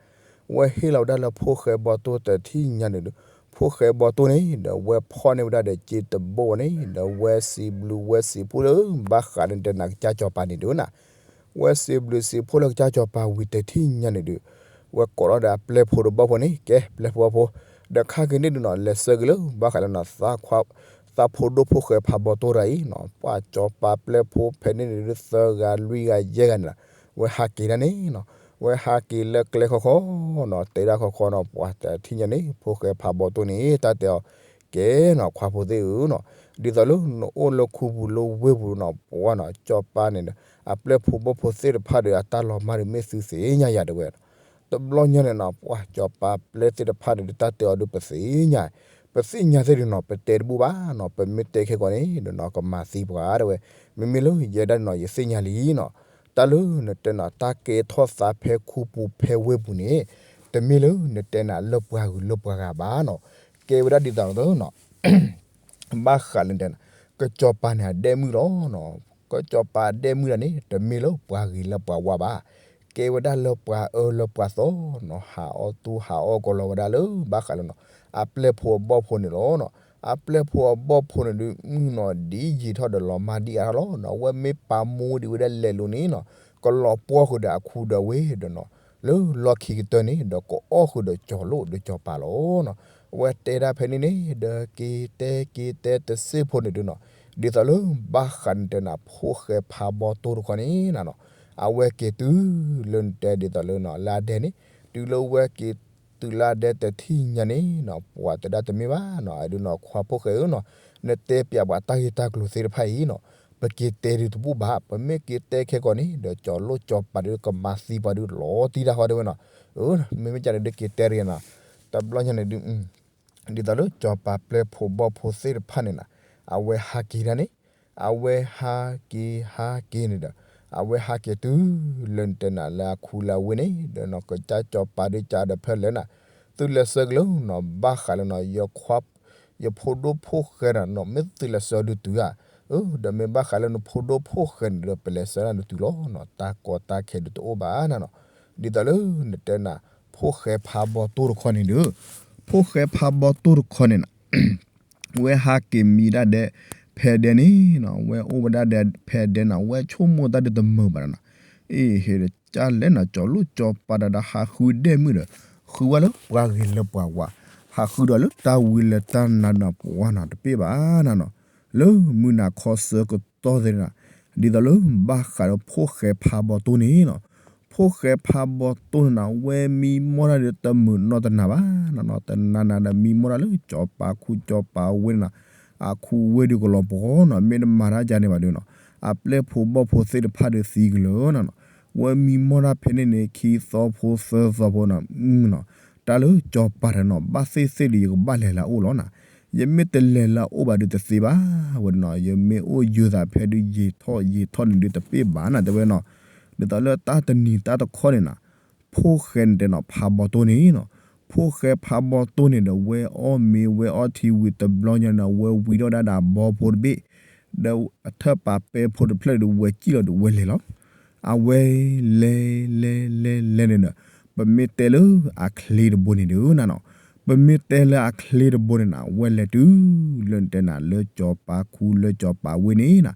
ဝဲဟ့ၣ်လီၤဝဲဒၣ်လၢဖိၣ်ဃဲဘီတိၢ်တထံၣ်ညါန့ၣ်ဒီး, ဖိၣ်ဃဲဘီတိၢ်န့ၣ်ဒီး ဝဲဖီၣ်န့ၢ်ဝဲဒၣ်ဒီးစ့တဘိဝဲန့ၣ်ဒီး ဝဲစံးဘျုးဝဲစံးဖှိၣ်လၢဘၣ်ဃးလၢနတဲနၤကစၢ်ကၠီၤပၤန့ၣ်ဒုးနၤ ဝဲစံးဘျုးစံးဖှိၣ်လၢကစၢ်ကၠီၤပၤဝံၤတထံၣ်ညါန့ၣ်ဒီး, ဝဲကိးထီၣ်ဒီးအပျဲၢ်ဖိဒီးဘီၣ်ဖိန့ၣ် ကဲပျဲၢ်ဖိဘီၣ်ဖိ, ဒီးခါက့ၤန့ၣ်ဒုးနီၤ လဲၤဆၢက့ၤလၢဘၣ်ဃးလၢနီၤ သးဖိဒိၣ်ဖိၣ်ဃဲဖးဘီတိၢ်တဂၤအံၤနီၤ ပှၤကၠီၤပၤပျဲၢ်ဖိဖဲန့ၣ်န့ၣ်ဒုး သၢဂၤလွံၢ်ဂၤယဲၢ်ဂၤန့ၣ်လီၤ, ဝဲဟးက့ၤဒၣ်န့ၣ်နီၤ, ဝဲဟးက့ၤလၢကျဲဃီဃီနီၤ တဲဒၣ်ဃီဃီနီၤ ပှၤတထံၣ်ညါန့ၣ် ဖိၣ်ဃဲဖးဘီတိၢ်န့ၣ် တၢ်တဲအီၤ ကဲနီၤ ခွါဖိသ့ၣ်ဧၢနီၤ, ဒ်သိးလၢနအိၣ်လၢခူပူၤလၢဝ့ၢ်ပူၤနီၤ ပှၤနီၤ ကၠီၤပၤန့ၣ်ဒီး အပျဲၢ်ဖိဘီၣ်ဖိသ့ၣ်တဖၣ်ဒီး အတၢ်လီၤမၢ်ဒီးမ့ၢ်သုသ့ၣ်ညါယၤတဲဝဲနီၤ. တဘျီညါန့ၣ်နီၤ ပှၤကၠီၤပၤပျဲၢ်သ့ၣ်တဖၣ်န့ၣ်ဒီး တၢ်တဲအီၤဒုးပသ့ၣ်ညါ, ပသ့ၣ်ညါသ့ၣ်ဒုးနီၤ ပတဲတဘူၣ်ဘၣ်နီၤ, ပမ့ၢ်တဲခဲကီးန့ၣ်ဒီးနီၤ ကမၤသံပှၤတဲဝဲ, မ့မ့ၢ်လၢယဲဒၣ်န့ၣ်နီၤ ယသ့ၣ်ညါလံနီၤ, တၢ်လၢနတဲနီၤ တၢ်ကဲထီၣ်သးဖဲခူပူၤဖဲဝ့ၢ်ပူၤန့ၣ် တမ့ၢ်လၢနတဲနၤလၢပှၤဂုၤလၢပှၤဂၤဘၣ်နီၤ, ကဲဝဲဒၣ်ဒ်သိးသိးနီၤ ဘၣ်ဃးလၢတဲနၤ ကစီၤပၤန့ၣ်အဒဲၣ်မုၣ်လီၤ. ကစီၤပၤအဒဲၣ်မုၣ်ဒၣ်န့ၣ် တမ့ၢ်လၢပှၤဂ့ၤလၢပှၤဝါဘၣ်, ကဲဝဲဒၣ်လၢပှၤအၢလၢပှၤသီနီၤ, ဟးအီၣ်သူၣ်ဟးအီၣ်ကလီၤဝဲဒၣ်လၢဘၣ်ဃးလၢနီၤ အပျဲၢ်ဖိအဘီၣ်ဖိန့ၣ်လီၤ. အပျဲၢ်ဖိအဘီၣ်ဖိန့ၣ်ဒုးမုၢ်နီၤ ဒ်ယံာ်ထီၣ်ဒီးလီၤမၢ်ဒံၣ်အါထီၣ်လီၤ. အဝဲမ့ၢ်ပာ်မူဒံးဝဲဒၣ်လဲၤလိၤန့ၣ်နီၤ ကလီၤပှီၢ်ဃုာ်ဒီးအခူဒီးဝ့ၢ်ဒီးနီၤ လၢလီၢ်ခံကတၢၢ်န့ၣ် ဒီးကအီၣ်ဃုာ်ဒီးကၠီၤလိၣ်ဒီးကၠီၤပၤလီၤ. အဝဲတဲဒၣ်ဖဲန့ၣ်န့ၣ် ဒီးက့ၤတဲက့ၤတဲတစ့ၢ်ဖိန့ၣ်ဒုးနီၤ ဒ်သိးလၢဘၣ်ဃးနတဲနၤ ဖိၣ်ဃဲဖးဘီတိၢ်တခီန့ၣ်နီၤ အဝဲက့ၤတုၤလၢနတဲဒ်သိးလၢနီၤ လၢအဒဲန့ၣ် တုၤလၢဝဲက့ၤတုၤလၢအဒဲတထံၣ်ညါန့ၣ်နီၤ ပှၤတဲဒၣ်တမ့ၢ်ဘၣ်နီၤ အဒုးနီၤ ခွါဖိၣ်ဃဲဧၢနီၤ နတဲပျးပှၤတၢ်ဂ့ၢ်တၢ်ကျိၤသ့ၣ်တဖၣ်အံၤနီၤ ပက့ၤတဲဒုးတဘူၣ်ဘၣ်, ပမ့ၢ်က့ၤတဲခဲကီးန့ၣ် ဒီးကၠီၤလိၣ်ကၠီၤပၤဒုးကမၤသံပှၤဒုးလီၤတံၢ်တၢ်ဃီတဲဝဲနီၤ. မ့မ့ၢ်ကန့ၣ်ဒုးက့ၤတဲတဂ့ၤနီၤ တဘျီညါန့ၣ်ဒုး ဒ်သိးလၢကၠီၤပၤပျဲၢ်ဖိဘီၣ်ဖိသ့ၣ်တဖၣ်န့ၣ်နီၤ အဝဲဟးက့ၤဒၣ်န့ၣ် အဝဲဟးက့ၤဟးက့ၤန့ၣ်ဒီး အဝဲဟးက့ၤတုၤလၢနတဲနၤလၢအခူလၢအဝ့ၢ်န့ၣ် ဒီးနီၤ ကစၢ်ကၠီၤပၤဒုးကဒီးဖဲလဲၣ်နၤ သုလဲၤဆှၢက့ၤလၢနီၤ ဘၣ်ဃးလၢနီၤ ယခွါ ယဖိဒိၣ်ဖိၣ်ဃဲဒီးနီၤ မ့ၢ်သုလဲၤဆှၢဒုးတုၤဧါ, အၢ ဒီးမ့ၢ်ဘၣ်ဃးလၢနဖိဒိၣ်ဖိၣ်ဃဲန့ၣ်ဒီး ပလဲၤဆှၢနၤဒုးတုၤလီၤနီၤ တၢ်ကီတၢ်ခဲဒုးတအိၣ်ဘၣ်နၤနီၤ. ဒ်သိးလၢနတဲနၤ ဖိၣ်ဃဲဖးဘီတိၢ်တခီန့ၣ်ဒီး ဖိၣ်ဃဲဖးဘီတိၢ်တခီန့ၣ်နီၤ ဝဲဟးက့ၤမံဒၣ်ဒဲး ဖဲဒဲးန့ၣ်နီၤ ဝဲအိၣ်ဝဲဒၣ်ဒဲးဖဲဒဲးနီၤ ဝဲဆိကမိၣ်တၢ်ဒုးတမုာ်ဘၣ်နီၤ. အ့ ဟ့ၣ်ဒီးကၢ်လဲၣ်နီၤ ကၠီၤလိၣ်ကၠီၤပၤဒီး ဟးဃုဒဲးမုၣ်ဒီး ဃုဝဲလၢပှၤဂ့ၤလၢပှၤဝါ, ဟးဃုဒီးလၢတၢ်ဝံလၢတၢ်နါဒီးပှၤနီၤ တပ့ၢ်ဘၣ်နၤနီၤ. လၢမုၢ်နၤခီဆၢကတီၢ်သ့ၣ်နီၤ ဒ်သိးလၢဘၣ်ဃးဒီးဖိၣ်ဃဲဖးဘီတိၢ်န့ၣ်နီၤ ဖိၣ်ဃဲဖးဘီတိၢ်န့ၣ်နီၤ ဝဲမံမီၢ်တၢ်ဒီးတမုာ်နီတနၤဘၣ်နီၤနီၤ တနၤနၤဒီးမံမီၢ်တၢ်လၢကၠီၤပၤခူကၠီၤပၤဝ့ၢ်န့ၣ်နီၤ အခူဝ့ၢ်ဒုးကလီၤပှီၢ်နီၤ မ့ၢ်တမၤတၢ်ကန့ၣ်ဘၣ်ဒုးနီၤ အပျဲၢ်ဖိဘီၣ်ဖိသ့ၣ်တဖၣ်ဒီးသံကလၢာ်နၤနီၤ ဝဲမံမီၢ်တၢ်ဖဲန့ၣ်န့ၣ် ခံသီဖိသၢသီဖိနီၤ နီၤ တၢ်လၢကၠီၤပၤတနီၤ ဘၣ်သ့ၣ်သ့ၣ်ဒီး ယကဘၣ်လဲၤလၢအအိၣ်လီၤနၤ ယမ့ၢ်တလဲၤလၢအအိၣ်ဘၣ်ဒုးတသ့ဘၣ်ဝဲဒၣ်နီၤ ယမ့ၢ်အိၣ်ယုာ်သးဖဲဒုး ယံာ်ထီၣ်ယံာ်ထီၣ်န့ၣ်ဒုးတပ့ၢ်ဘၣ်နၤ တဲဝဲနီၤ. ဒ်သိးလၢတၢ်တနံၤတၢ်တခီန့ၣ်နီၤ ဖိၣ်ဃဲန့ၣ်တဲနီၤ ဖးဘီတိၢ်န့ၣ်နီၤ ဖိၣ်ဃဲဖးဘီတိၢ်န့ၣ်ဒီး ဝဲအီၣ်မ့ၤဝဲအီထံဝံၤတဘျီညါန့ၣ် ဝဲဝံထီၣ်ဒၣ်ဒီးအဘီဖိတဘ့ၣ် ဒီးအထၢၣ်ပာ်ပဲဖိတဖျၢၣ်ဒီး ဝဲစံၣ်လီၤဒီးဝဲလဲၤလီၤ အဝဲလဲၤလဲၤလဲၤလဲၤန့ၣ်ဒီး ပမ့ၢ်တဲလၢအချ့တဘိန့ၣ်ဒုးနၤနီၤ ပမ့ၢ်တဲလၢအချ့တဘိန့ၣ်နၤ ဝဲလဲၤတုၤလၢနတဲနၤလၢကၠီၤပၤခူလၢကၠီၤပၤဝ့ၢ်န့ၣ်နၤ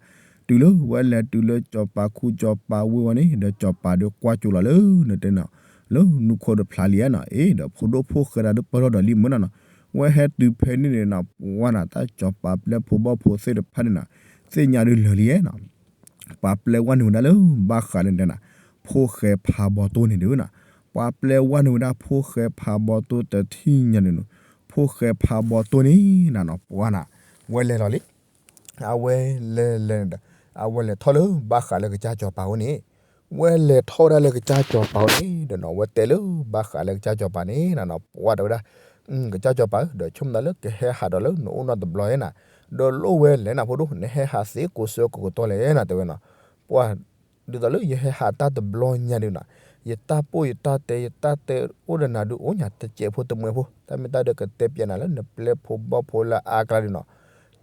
တုၤလၢဝဲလဲၤတုၤလၢကၠီၤပၤခူကၠီၤပၤဝ့ၢ်ဝဲန့ၣ် ဒီးကၠီၤပၤဒီးကွၢ်ကၠိလီၤလၢနတဲနၤ လၢနူခိၣ်တဖျါလံဧါနီၤ အ့ ဒီးဖိဒိၣ်ဖိၣ်ဃဲတၢ်ဒုးပၢၢ်ထီၣ်ဒီးလံမုၢ်နၤနီၤ ဝဲဟဲတုၤဖဲန့ၣ်န့ၣ်နီၤ ပှၤနၤတၢ်ကၠီၤပၤပျဲၢ်ဖိဘီၣ်ဖိသ့ၣ်တဖၣ်န့ၣ်နၤ သ့ၣ်ညါဒုးလၢာ်လံဧါနီၤ ပှၤပျဲဝဲန့ၢ်ဝဲဒၣ်လၢဘၣ်ဃးလၢနတဲနၤ ဖိၣ်ဃဲဖးဘီတိၢ်န့ၣ်ဒုးနၤ ပှၤပျဲဝဲန့ၢ်ဝဲဒၣ်ဖိၣ်ဃဲဖးဘီတိၢ်တထံၣ်ညါန့ၣ်နီၤ ဖိၣ်ဃဲဖးဘီတိၢ်န့ၣ်နၤနီၤ ပှၤနၤ ဝဲလဲၤလီၤလံ အဝဲလဲၤလဲၤန့ၣ်ဒီး အဝဲလဲၤထီၣ်လၢဘၣ်ဃးလၢကစၢ်ကၠီၤပၤဝဲန့ၣ် ဝဲလဲၤထီၣ်ဝဲဒၣ်လၢကစၢ်ကၠီၤပၤဝဲန့ၣ်ဒီးနီၤ ဝဲတဲလၢဘၣ်ဃးလၢကစၢ်ကၠီၤပၤန့ၣ်နၤနီၤ ပှၤတဲဝဲဒၣ် ကစၢ်ကၠီၤပၤဧၢ ဒီးဆိကမိၣ်သးလၢကဟဲဟးဒီးလၢနအိၣ်နီတဘျီဧါနၤ ဒီးလိၣ်ဝဲလဲၣ်နၤဖိဒိၣ် နဟဲဟးသ့ကိးဆၢကိးကတီၢ်လဲၣ်နၤ တဲဝဲနီၤ ပှၤ ဒ်သိးလၢယဟဲဟးတၢ်တဘျီညါဒုးနီၤ ယတၢ်ပိၢ်ယတၢ်တဲ ယတၢ်တဲအိၣ်ဒီးနၤဒုးအိၣ်ညါတစဲးဖိတမှဲးဖိ တၢ်မ့ၢ်တၢ်ဒီးကတဲပျးနၤလၢနပျဲၢ်ဖိဘီၣ်ဖိလၢအါကျါဒုးနီၤ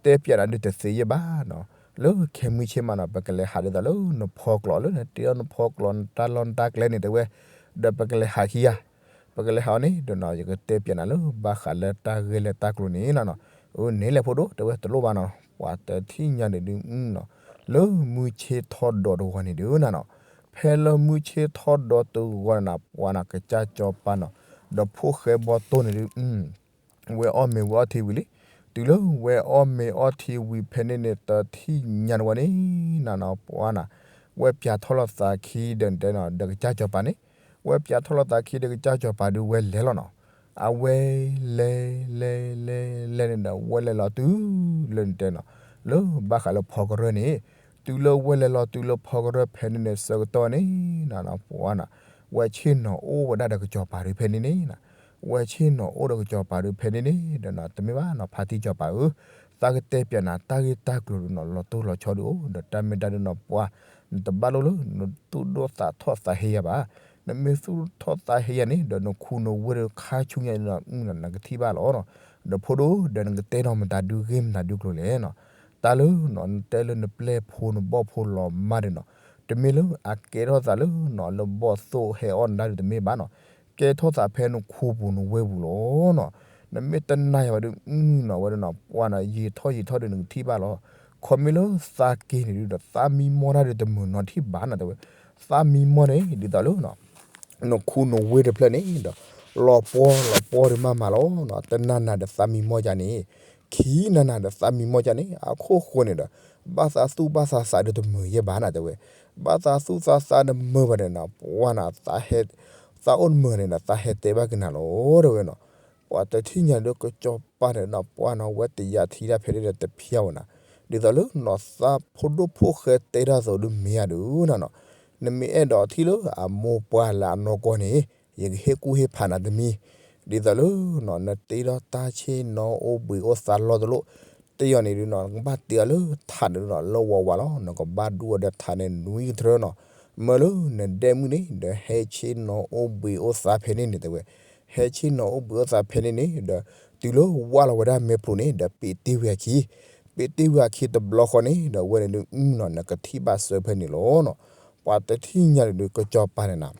တဲပျးနၤဒုးတသ့ယဲၢ်ဘၣ်နီၤ လၢခဲမုၢ်ဆ့ၣ်မးနီၤ ပကလဲၤဟးဒ်သိးလၢနဖီကျိးလၢနတ့အီၣ်နဖီကျိးနတၢ်လီၢ်နတၢ်ကျဲန့ၣ်တဲဝဲ ဒီးပကလဲၤဟးခံဂၤ ပကလဲၤဟးအီၤန့ၣ်ဒီးနီၤ ယကတဲပျးနၤလၢဘၣ်ဃးလၢတၢ်ဂ့ၢ်လၢတၢ်ကျိၤန့ၣ်နီၤနီၤ အၢ န့ၣ်လဲၣ်ဖိဒိၣ် တဲဝဲတလိၣ်ဘၣ်နီၤ ပှၤတထံၣ်ညါန့ၣ်ဒုးနီၤ လၢမုၢ်ဆ့ၣ်ထီၣ်ဒီးတဂီၤန့ၣ်ဒုးနၤနီၤ ဖဲလၢမုၢ်ဆ့ၣ်ထီၣ်ဒီးတဂီၤန့ၣ်နီၤ ပှၤနီၤ ကစၢ်ကၠီၤပၤနီၤ ဒီးဖိၣ်ဃဲဘီတိၢ်န့ၣ်ဒုး ဝဲအီၣ်မ့ၤဝဲအီထံဝံၤလံ တုၤလၢဝဲအီၣ်မ့ၤအီထံဝံၤဖဲန့ၣ်န့ၣ် တထံၣ်ညါန့ၣ်ဝဲန့ၣ်နၤနီၤ ပှၤနီၤ ဝဲပျးထီၣ်လိာ်သးခံဒီးတဲနီၤ ဒီးကစၢ်ကၠီၤပၤန့ၣ် ဝဲပျးထီၣ်လိာ်သးခံဒီးကစၢ်ကၠီၤပၤဒုးဝဲလဲၤလီၤနီၤ အဝဲလဲၤလဲၤလဲၤလဲၤန့ၣ်ဒီး ဝဲလဲၤလီၤတုၤလၢနတဲနီၤ လၢဘၣ်ဃးလၢဖီကရၢန့ၣ်, တုၤလၢဝဲလဲၤလီၤတုၤလၢဖီကရၢဖဲန့ၣ်န့ၣ် ဆၢကတီၢ်န့ၣ် ပှၤနီၤ ဝဲဆ့ၣ်နီၤအိၣ်ဝဲဒၣ်ဒီးကစီၤပၤဒုးဖဲန့ၣ်န့ၣ်, ဝဲဆ့ၣ်နီၤအိၣ်ဒီးကစီၤပၤဒုးဖဲန့ၣ်န့ၣ်ဒီးနီၤ တမ့ၢ်ဘၣ်နီၤ ဖါတံၢ်စီၤပၤဧၢ, သးကတဲပၠးနၤ တၢ်ဂ့ၢ်တၢ်ကျိၤဒုးနီၤ လီၤတိၢ်လီၤဆီဒုးအိၣ် ဒီးတၢ်မ့ၢ်တၢ်ဒုးနီၤ ပှၤ နတဘၣ်လိၣ်လၢ နသူၣ်ဒိၣ်သးထီၣ်သးဟ့ယၤဘၣ်. နမ့ၢ်သူၣ်ထီၣ်သးဟ့ယၤန့ၣ် ဒီးနခူနဝ့ၢ်ဒီးခါဆူညါန့ၣ် နကထံၣ်ဘၣ်လီၤနီၤ. ဒီးဖိဒိၣ် ဒီးနကတဲနီၤ မတၤဒုးဂ့ၢ်မတၤဒုးကျိၤလဲၣ်နီၤ. တၢ်လၢနီၤ နတဲလၢနပျဲၢ်ဖိနဘီၣ်ဖိလီၤမၢ်ဒီးနီၤ တမ့ၢ်လၢအကဲထီၣ်သးလၢနီၤ လၢဘီၣ်သိၣ်ဟဲအီၣ်နဒါဒုးတမ့ၢ်ဘၣ်နီၤ. ကဲထီၣ်သးဖဲနခူပူၤနဝ့ၢ်ပူၤလီၤနီၤ. နမ့ၢ်တနာ်ယၤဘၣ်ဒုး နီၤ ဝဲဒၣ်နီၤ ပှၤနီၤ ယံာ်ထီၣ်ယံာ်ထီၣ်ဒုးနကထံၣ်ဘၣ်လီၤ. ခီမ့ၢ်လၢသးက့ၤန့ၣ်ဒုးဒီး သးမံမီၢ်တၢ်ဒုးတမုာ်နီၤထံၣ်ဘၣ်နီၤ တဲဝဲ. သးမံမီၢ်န့ၣ် ဒ်သိးလၢ နခူနဝ့ၢ်တဖျၢၣ်န့ၣ်ဒီး လီၤပှီၢ်လီၤပှီၢ်ဒုးမးမးလီၤနီၤ. တနၤနၤဒီးသးမံမီၢ်ကၢန့ၣ်, ခံနၤနၤဒီးသးမံမီၢ်ကၢန့ၣ် အခိၣ်ဃိန့ၣ်ဒီး ဘၣ်သးသူၣ်ဘၣ်သးသးဒုးတမုာ်ယဲၢ်ဘၣ်နီၤ တဲဝဲ. ဘၣ်သးသူၣ်သးသးတမုာ်ဘၣ်ဒီးနီၤ ပှၤနီၤ သးဟဲ သးအိၣ်တမုာ်န့ၣ်ဒီး သးဟဲတဲဘၣ်က့ၤနၤလီၤ တဲဝဲနီၤ. ပှၤတထံၣ်ညါဒုးကစီၤပၤန့ၣ်နီၤ ပှၤနီၤ ဝဲတယၤထံတၢ်ဖဲန့ၣ်ဒီးတဖျါဝဲနီၤ. ဒ်သိးလၢနီၤ သးဖိဒိၣ်ဖိၣ်ဃဲတဲတၢ်သိးဒုးမ့ၢ်ယၤဒုးနီၤနီၤ နမ့ၢ်အဲၣ်ဒိးထံၣ်လၢအမိၢ်ပှၢ်လၢအနီၢ်ကီၢ်န့ၣ် ယကဟ့ၣ်ကူၣ်ဟ့ၣ်ဖးနၤတမံၤ, ဒ်သိးလၢနီၤ နတ့ထီၣ်တၢ်ဆ့ၣ်နီၤအိၣ်ဘှံးအိၣ်သါလီၢ်တလီၢ်, တ့အီၤန့ၣ်ဒုးနီၤ နကဘၣ်တ့အီၤလၢထးန့ၣ်ဒုးနီၤ လၢဝးဝးလီၤ. နကဘၣ်ဒူအီၤဒီးထးန့ၣ်နွံကထြၢနီၤ. မၢလၢနဒဲမုၣ်န့ၣ်ဒီး ဟဲဆ့ၣ်နီၤအိၣ်ဘှံးအိၣ်သါဖဲန့ၣ်န့ၣ် တဲဝဲ. ဟဲဆ့ၣ်နီၤအိၣ်ဘှံးအိၣ်သါဖဲန့ၣ်န့ၣ်ဒီး တုၤလၢဝးလီၤဝဲဒၣ်မဲာ်ဖျိးန့ၣ်ဒီး ပ့းတ့ၢ်ဝံၤအခံ, ပ့းတ့ၢ်ဝံၤအခံတဘျီဃီန့ၣ်ဒီး ဝဲန့ၣ်ဒုးနီၤ နကထံၣ်ဘၣ်စၢၤဖဲန့ၣ်လီၤနီၤ. ပှၤတထံၣ်ညါန့ၣ်ဒုး ကစီၤပၤန့ၣ်နီၤ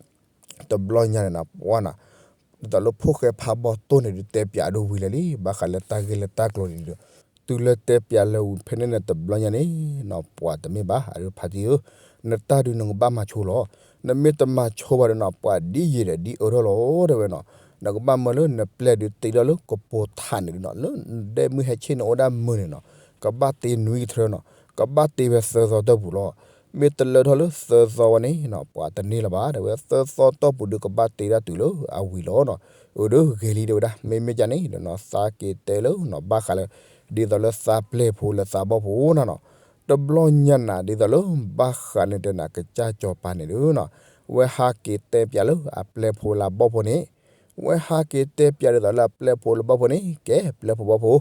တဘျီညါန့ၣ်နီၤ ပှၤနီၤ ဒ်သိးလၢဖိၣ်ဃဲဖးဘီၣ်တိၢ်န့ၣ်ဒုး တဲပၠးအဒိဝံၤလၢာ်လံ ဘၣ်ဃးလၢတၢ်ဂ့ၢ်လၢတၢ်ကျိၤန့ၣ်ဒုး, တုၤလၢတဲပၠးလၢာ်ဝံၤဖဲန့ၣ်န့ၣ် တဘျီညါန့ၣ်နီၤ ပှၤတမ့ၢ်ဘၣ် အဒုးဖါတံၢ်ဧၢ, နတၢ်ဒုးနကဘၣ်မၤဆိလီၤ. နမ့ၢ်တမၤဆိဘၣ်ဒီးနီၤ ပှၤဒ်ယံာ်ဒီးဒ်အၢထီၣ်လီၤ တဲဝဲနီၤ. နကဘၣ်မၢလၢနပျဲၢ်ဒုးတ့ထီၣ်လၢကပိာ်ထးန့ၣ်ဒုးနီၤ လၢနဒဲမုၣ်ဟဲဆ့ၣ်နီၤအိၣ်ဒၣ်မုာ်န့ၣ်နီၤ ကဘၣ်တ့နွံကထြၢနီၤ ကဘၣ်တ့ဝဲသၢသီတီၢ်ပူၤလီၤ. မ့ၢ်တလၢထီၣ်လၢသၢသီဝဲန့ၣ်နီၤ ပှၤတန့ၢ်လၢၤဘၣ် တဲဝဲ. သၢသီတီၢ်ပူၤဒုးကဘၣ်တ့ဒၣ်တုၤလၢအဝံၤလီၤနီၤ. အၢဒုးဂ့ၤလံ တဲဝဲဒၣ်. မ့မ့ၢ်ကန့ၣ်ဒီးနီၤ သးက့ၤတဲလၢနီၤ ဘၣ်ဃးလၢ ဒ်သိးလၢသးပျဲၢ်ဖိလၢသးဘီၣ်ဖိနီၤနီၤ. တဘျီညါနၤ ဒ်သိးလၢဘၣ်ဃးန့ၣ်တဲနၤ ကစၢ်စီၤပၤန့ၣ်ဒုးနီၤ ဝဲဟးက့ၤတဲပၠးလၢအပျဲၢ်ဖိလၢအဘီၣ်ဖိန့ၣ် ဝဲဟးက့ၤတဲပၠးဒ်သိးလၢအပျဲၢ်ဖိလၢဘီၣ်ဖိန့ၣ် ကဲပျဲၢ်ဖိဘီၣ်ဖိ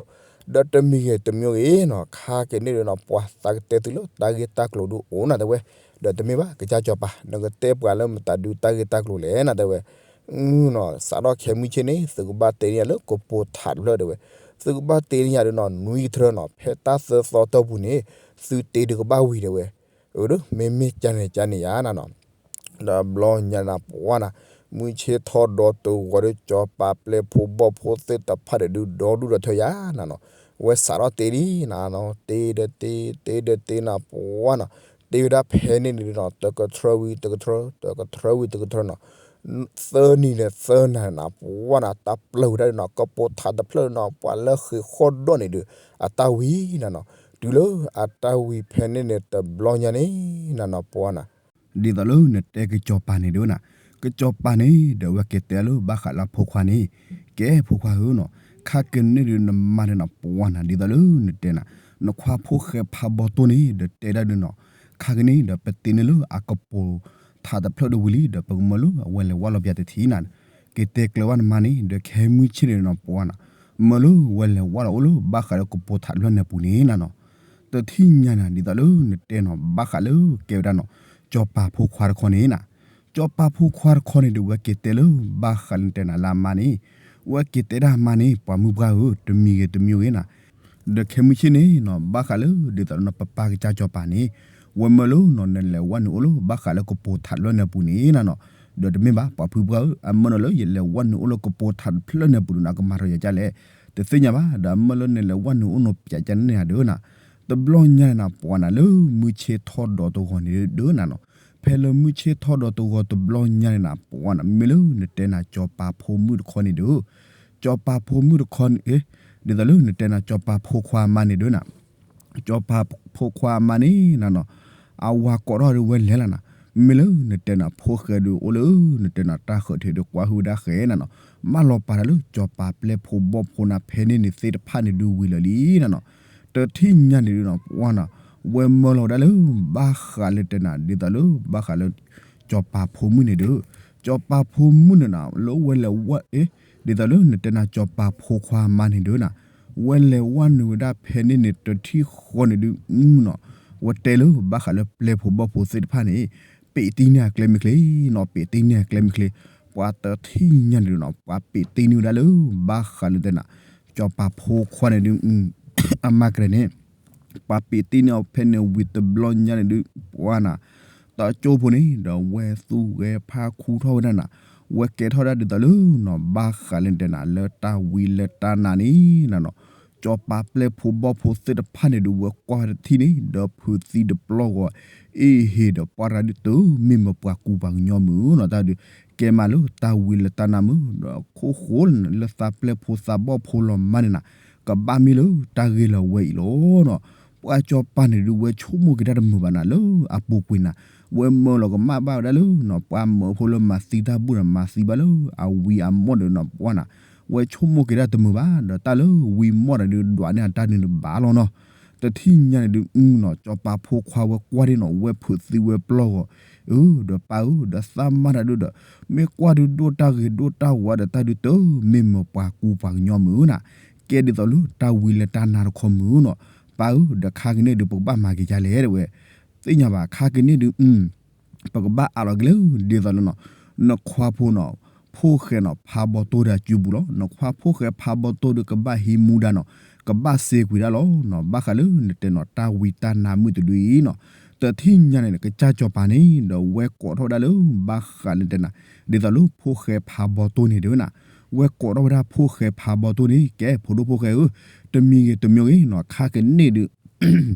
ဒီးတမံၤဂ့ၤတမံၤဂ့ၤနီၤ ခါက့ၤန့ၣ်ဒုးနီၤ ပှၤသးကတဲသုလၢတၢ်ဂ့ၢ်တၢ်ကျိၤဒုးအိၣ်နၤ တဲဝဲ. ဒီးတမ့ၢ်ဘၣ် ကစၢ်စီၤပၤ နကတဲပှၤလၢမတၤဒုးတၢ်ဂ့ၢ်တၢ်ကျိၤလဲၣ်နၤ တဲဝဲ. နီၤ စးထီၣ်ခဲမုၢ်ဆ့ၣ်န့ၣ် သုကဘၣ်တ့န့ၢ်ယၤလၢကပိာ်ထးတဖျၢၣ် တဲဝဲ. သုကဘၣ်တ့န့ၢ်ယၤဒုးနီၤ နွံကထြၢနီၤ ဖဲတၢ်သၢသီတီၢ်ပူၤန့ၣ် သုတ့ဒုးကဘၣ်ဝံၤ တဲဝဲ. အၢဒုး မ့မ့ၢ်ကန့ၣ်ကန့ၣ်ယါနၤနီၤ ဒီးဘျီညါနၤ ပှၤနီၤ မုၢ်ဆ့ၣ်ထီၣ်ဒီးတဂီၤဒီး စီၤပၤပျဲၢ်ဖိဘီၣ်ဖိသ့ၣ်တဖၣ်ဒီးဒုး ဒီဒူၣ်ဒီးထၢယါနၤနီၤ. ဝဲစးထီၣ်တ့လံနၤနီၤ တ့ဒီးတ့ တ့ဒီးတ့နၤ ပှၤနီၤ တ့ဝဲဒၣ်ဖဲန့ၣ်န့ၣ်နီၤ တကထြၢဝံၤတကထြၢ တကထြၢဝံၤတကထြၢနီၤ သၢနံၤဒီးသၢနၤနၤ ပှၤနီၤ တၢ်ပျၢၤဝဲဒၣ်နီၤ ကပိာ်ထးတဖျၢၣ်နီၤ ပှၤလၢဃ့ၢ်ဃီၣ်ဒီၣ်န့ၣ်ဒုး အတၢ်ဝံၤနၤနီၤ. တုၤလၢအတၢ်ဝံၤဖဲန့ၣ်န့ၣ် တဘျီညါန့ၣ်နၤနီၤ ပှၤနီၤ ဒ်သိးလၢနတဲကစီၤပၤန့ၣ်ဒုးနၤ ကစီၤပၤန့ၣ်ဒီး အဝဲက့ၤတဲလၢဘၣ်ဃးလၢအဖိခွါန့ၣ် ကဲဖိခွါဧၢနီၤ ခါက့ၤန့ၣ်ဒုးနမါန့ၣ်နီၤ ပှၤနီၤ ဒ်သိးလၢနတဲနၤ နခွါဖိၣ်ဃဲဖးဘီၣ်တိၢ်န့ၣ်ဒီးတဲဒၣ်ဒုးနီၤ ခါက့ၤန့ၣ်ဒီး ပတ့န့ၢ်လၢအကပိာ်ထးတဖျၢၣ်ဒီးဝံၤလံ ဒီးပကမၢလၢအဝဲလဲၤဝဲလီၤပၠးတထံၣ်နၤ က့ၤတဲကျၢၤဘၣ်နမါန့ၣ် ဒီးခဲမုၢ်ဆ့ၣ်န့ၣ်နီၤ ပှၤနီၤ မၢလၢဝဲလဲၤဝဲလီၤအိၣ်လၢဘၣ်ဃးလၢကပိာ်ထးတဖျၢၣ်န့ၣ်အပူၤန့ၣ်နၤနီၤ. တထံၣ်ညါနၤ ဒ်သိးလၢနတဲနီၤ ဘၣ်ဃးလၢကဲဝဲဒၣ်နီၤ စီၤပၤဖိခွါတခီန့ၣ်နၤ စီၤပၤဖိခွါတခီန့ၣ်ဒီး ဝဲက့ၤတဲလၢ ဘၣ်ဃးလၢနတဲနၤလၢအမါန့ၣ် ဝဲက့ၤတဲဒၣ်အမါန့ၣ် ပှၤမုၣ်ပှၢ်ဧၢ တမံၤဂ့ၤတမံၤဂ့ၤနၤ ဒီးခဲမုၢ်ဆ့ၣ်န့ၣ်နီၤ ဘၣ်ဃးလၢဒ်သိးလၢနီၤ ပပၢ်ကစၢ်စီၤပၤန့ၣ် ဝဲမၢလၢနီၤ နလဲၤဝဲနုာ်အိၣ်လၢဘၣ်ဃးလၢကပိာ်ထးတဖျၢၣ်န့ၣ်အပူၤန့ၣ်နၤနီၤ. ဒီးတမ့ၢ်ဘၣ် ပှၤဖုပှၢ်ဧၢ အမၢနၤလၢယလဲၤဝဲနုာ်အိၣ်လၢကပိာ်ထးတဖျၢၣ်န့ၣ်အပူၤဒီး အကမၤထီၣ်ယၤကလဲၣ် တသ့ၣ်ညါဘၣ် ဒီးအမၢလၢနလဲၤဝဲနုာ်အိၣ်နီၤပၠးကန့ၣ်နၤဒုးနၤ တဘျီညါနၤ ပှၤနီၤ လၢမုၢ်ဆ့ၣ်ထီၣ်ဒီးတဂီၤန့ၣ်ဒုးနၤနီၤ ဖဲလၢမုၢ်ဆ့ၣ်ထီၣ်ဒီးတဂီၤတဘျီညါန့ၣ်နၤ ပှၤနီၤ မ့မ့ၢ်လၢနတဲနၤ စီၤပၤဖိမုၣ်တခီန့ၣ်ဒုး စီၤပၤဖိမုၣ်တခီန့ၣ် ဒ်သိးလၢနတဲနၤ စီၤပၤဖိခွါအမါန့ၣ်ဒုးနၤ စီၤပၤဖိခွါအမါန့ၣ်နၤနီၤ အဝၤကိးထီၣ်ဒီးဝဲလဲၤလီၤနၤ မ့ၢ်လၢနတဲနၤဖိၣ်ဃဲဒုးအိၣ်လၢ နတဲနၤတၢ်ဃၢၤထံးဒုးကွၢ်ဟုၣ်ဝဲဒၣ်ဃဲနၤနီၤ, မၢလီၤပာ်တၢ်လၢ စီၤပၤပျဲၢ်ဖိဘီၣ်ဖိနၤဖဲန့ၣ်န့ၣ်သ့ၣ်တဖၣ်န့ၣ်ဒုးဝံၤလၢာ်လံနၤနီၤ, တထံၣ်ညါန့ၣ်ဒုးနီၤ ပှၢ်နၤ, ဝဲမၢလီၤဝဲဒၣ်လၢ ဘၣ်ဃးလၢတဲနၤ ဒ်သိးလၢ ဘၣ်ဃးလၢ စီၤပၤဖိမုၣ်န့ၣ်ဒီး, စီၤပၤဖိမုၣ်န့ၣ်နၤ လၢဝဲလဲၤဝဲ အ့, ဒ်သိးလၢနတဲနၤ စီၤပၤဖိခွါမါန့ၣ်ဒီးနၤ, ဝဲလဲၤဝဲနုာ်ဝဲဒၣ်ဖဲန့ၣ်န့ၣ် တထံၣ်ဃီန့ၣ်ဒုးနီၤ, ဝဲတဲလၢဘၣ်ဃးလၢပျဲၢ်ဖိဘီၣ်ဖိသ့ၣ်တဖၣ်န့ၣ် ပ့းတံၢ်န့ၢ်အကျဲမ့ၢ်ချ့နီၤ, ပ့းတံၢ်န့ၢ်အကျဲမ့ၢ်ချ့, ပှၤတထံၣ်ညါန့ၣ်ဒုးနီၤ ပှၤပ့းတံၢ်န့ၢ်ဝဲဒၣ်လၢ ဘၣ်ဃးလၢတဲနၤ စီၤပၤဖိခွါန့ၣ်ဒုး အမၤကရဲၤန့ၣ် ပှၤပ့းတံၢ်န့ၢ်အီၤဖဲန့ၣ်ဝံၤတဘျီညါန့ၣ်ဒုး ပှၢ်နၤ, တၢ်ကၠိဖိန့ၣ် ဒီးဝဲသူၣ်ဂဲၤဖးခူထီၣ်ဝဲဒၣ်နၤ, ဝဲကဲထီၣ်ဒၣ်ဒ်သိးလၢနီၤ ဘၣ်ဃးလၢတဲနၤ လၢတၢ်ဝံလၢတၢ်နါန့ၣ်နၤနီၤ, စီၤပၤပျဲၢ်ဖိဘီၣ်ဖိသ့ၣ်တဖၣ်န့ၣ်ဒုး ဝဲကွၢ်ဝဲတထံၣ်န့ၣ် ဒီးဖုးသံတပျီၢ်ဂီၤ အ့ဟ့ၣ်ဒီးပှၢ်ရၤဒုးတမ့ၢ်မ့ၢ်ပှၤကူပှၤကညီမုၢ်နီၤ, တၢ်ဒုး ကဲမးလၢတၢ်ဝံလၢတၢ်နါမုၢ် ဒီးခိၣ်ဃိလၢသးပျဲၢ်ဖိသးဘီၣ်ဖိလီၤမၢ်န့ၣ်နၤ, ကဘၣ်မ့ၢ်လၢတၢ်ဂ့ၤလၢၤဝဲအံၤလီၤနီၤ, ပှၤစီၤပၤန့ၣ်ဒုး ဝဲဆိကမိၣ်က့ၤတၢ်တမုာ်ဘၣ်နၤလၢအပူၤကွံာ်နၤ, ဝဲမၢလီၤကမၣ်ဘၣ်ဝဲဒၣ်လၢနီၤ ပှၤမၢဖိလၢမၤသံတၢ်ဘူၣ်န့ၣ် မၤသံဘၣ်လၢအဝံအမီၢ်ဒီးနီၤ ပှၢ်နၤ, ဝဲဆိကမိၣ်က့ၤတၢ်တမုာ်ဘၣ် ဒီးတၢ်လၢဝံမီၢ်တၢ်ဒုးဒွးန့ၢ်အတၢ်ဒုးန့ၣ်ဘၣ်လီၤနီၤ, တထံၣ်ညါန့ၣ်ဒုးနီၤ စီၤပၤဖိခွါဝဲကွၢ်ဒ်နီၤ ဝဲဖုးသံဝဲပျီၢ်ဂီၤ, အၢ ဒီးပၢ်ဧၢ ဒီးသးမါတၢ်ဒုးဒီး မ့ၢ်ကွၢ်ဒုးဒိၣ်တၢ်ဂ့ၤဒိၣ်တၢ်ဝါဒီးတၢ်ဒုးတမ့ၢ်မ့ၢ်ပှၤကူပှၤကညီမုၢ်နၤ, ကဲဒ်သိးလၢတၢ်ဝံလၢတၢ်နါတခီမုၢ်နီၤ, ပၢ်ဧၢ ဒီးခါကန့ၣ်ဒုး ပကဘၣ်မၤက့ၤဒ်လဲၣ်တဲဝဲ, သ့ၣ်ညါဘၣ် ခါကန့ၣ်ဒုး ပကဘၣ်အးလီၤက့ၤလၢ ဒ်သိးလၢနီၤ နခွါဖိနီၤ ဖိၣ်ဃဲနီၤ ဖးဘီတိၢ်ဒီးအစုပူၤလီၤ, နခွါဖိၣ်ဃဲဖးဘီတိၢ်ဒုး ကဘၣ်ဟံးမူဒါနီၤ, ကဘၣ်စ့ကွံာ်ဒၣ်လီၤနီၤ, ဘၣ်ဃးလၢနတဲနီၤ တၢ်ဝံတၢ်နါမုၢ်တဒုအံၤနီၤ, တထံၣ်ညါန့ၣ် ကစၢ်စီၤပၤန့ၣ် ဒီးဝဲကိးထီၣ်ဝဲဒၣ်လၢ ဘၣ်ဃးလၢတဲနၤ ဒ်သိးလၢဖိၣ်ဃဲဖးဘီတိၢ်န့ၣ်တဲဝဲနၤ, ဝဲကိးထီၣ်ဝဲဒၣ်ဖိၣ်ဃဲဖးဘီတိၢ်န့ၣ် ကဲဖိဒိၣ်ဖိၣ်ဃဲဧၢ, တမံၤဂ့ၤတမံၤဂ့ၤနီၤ ခါကန့ၣ်ဒုး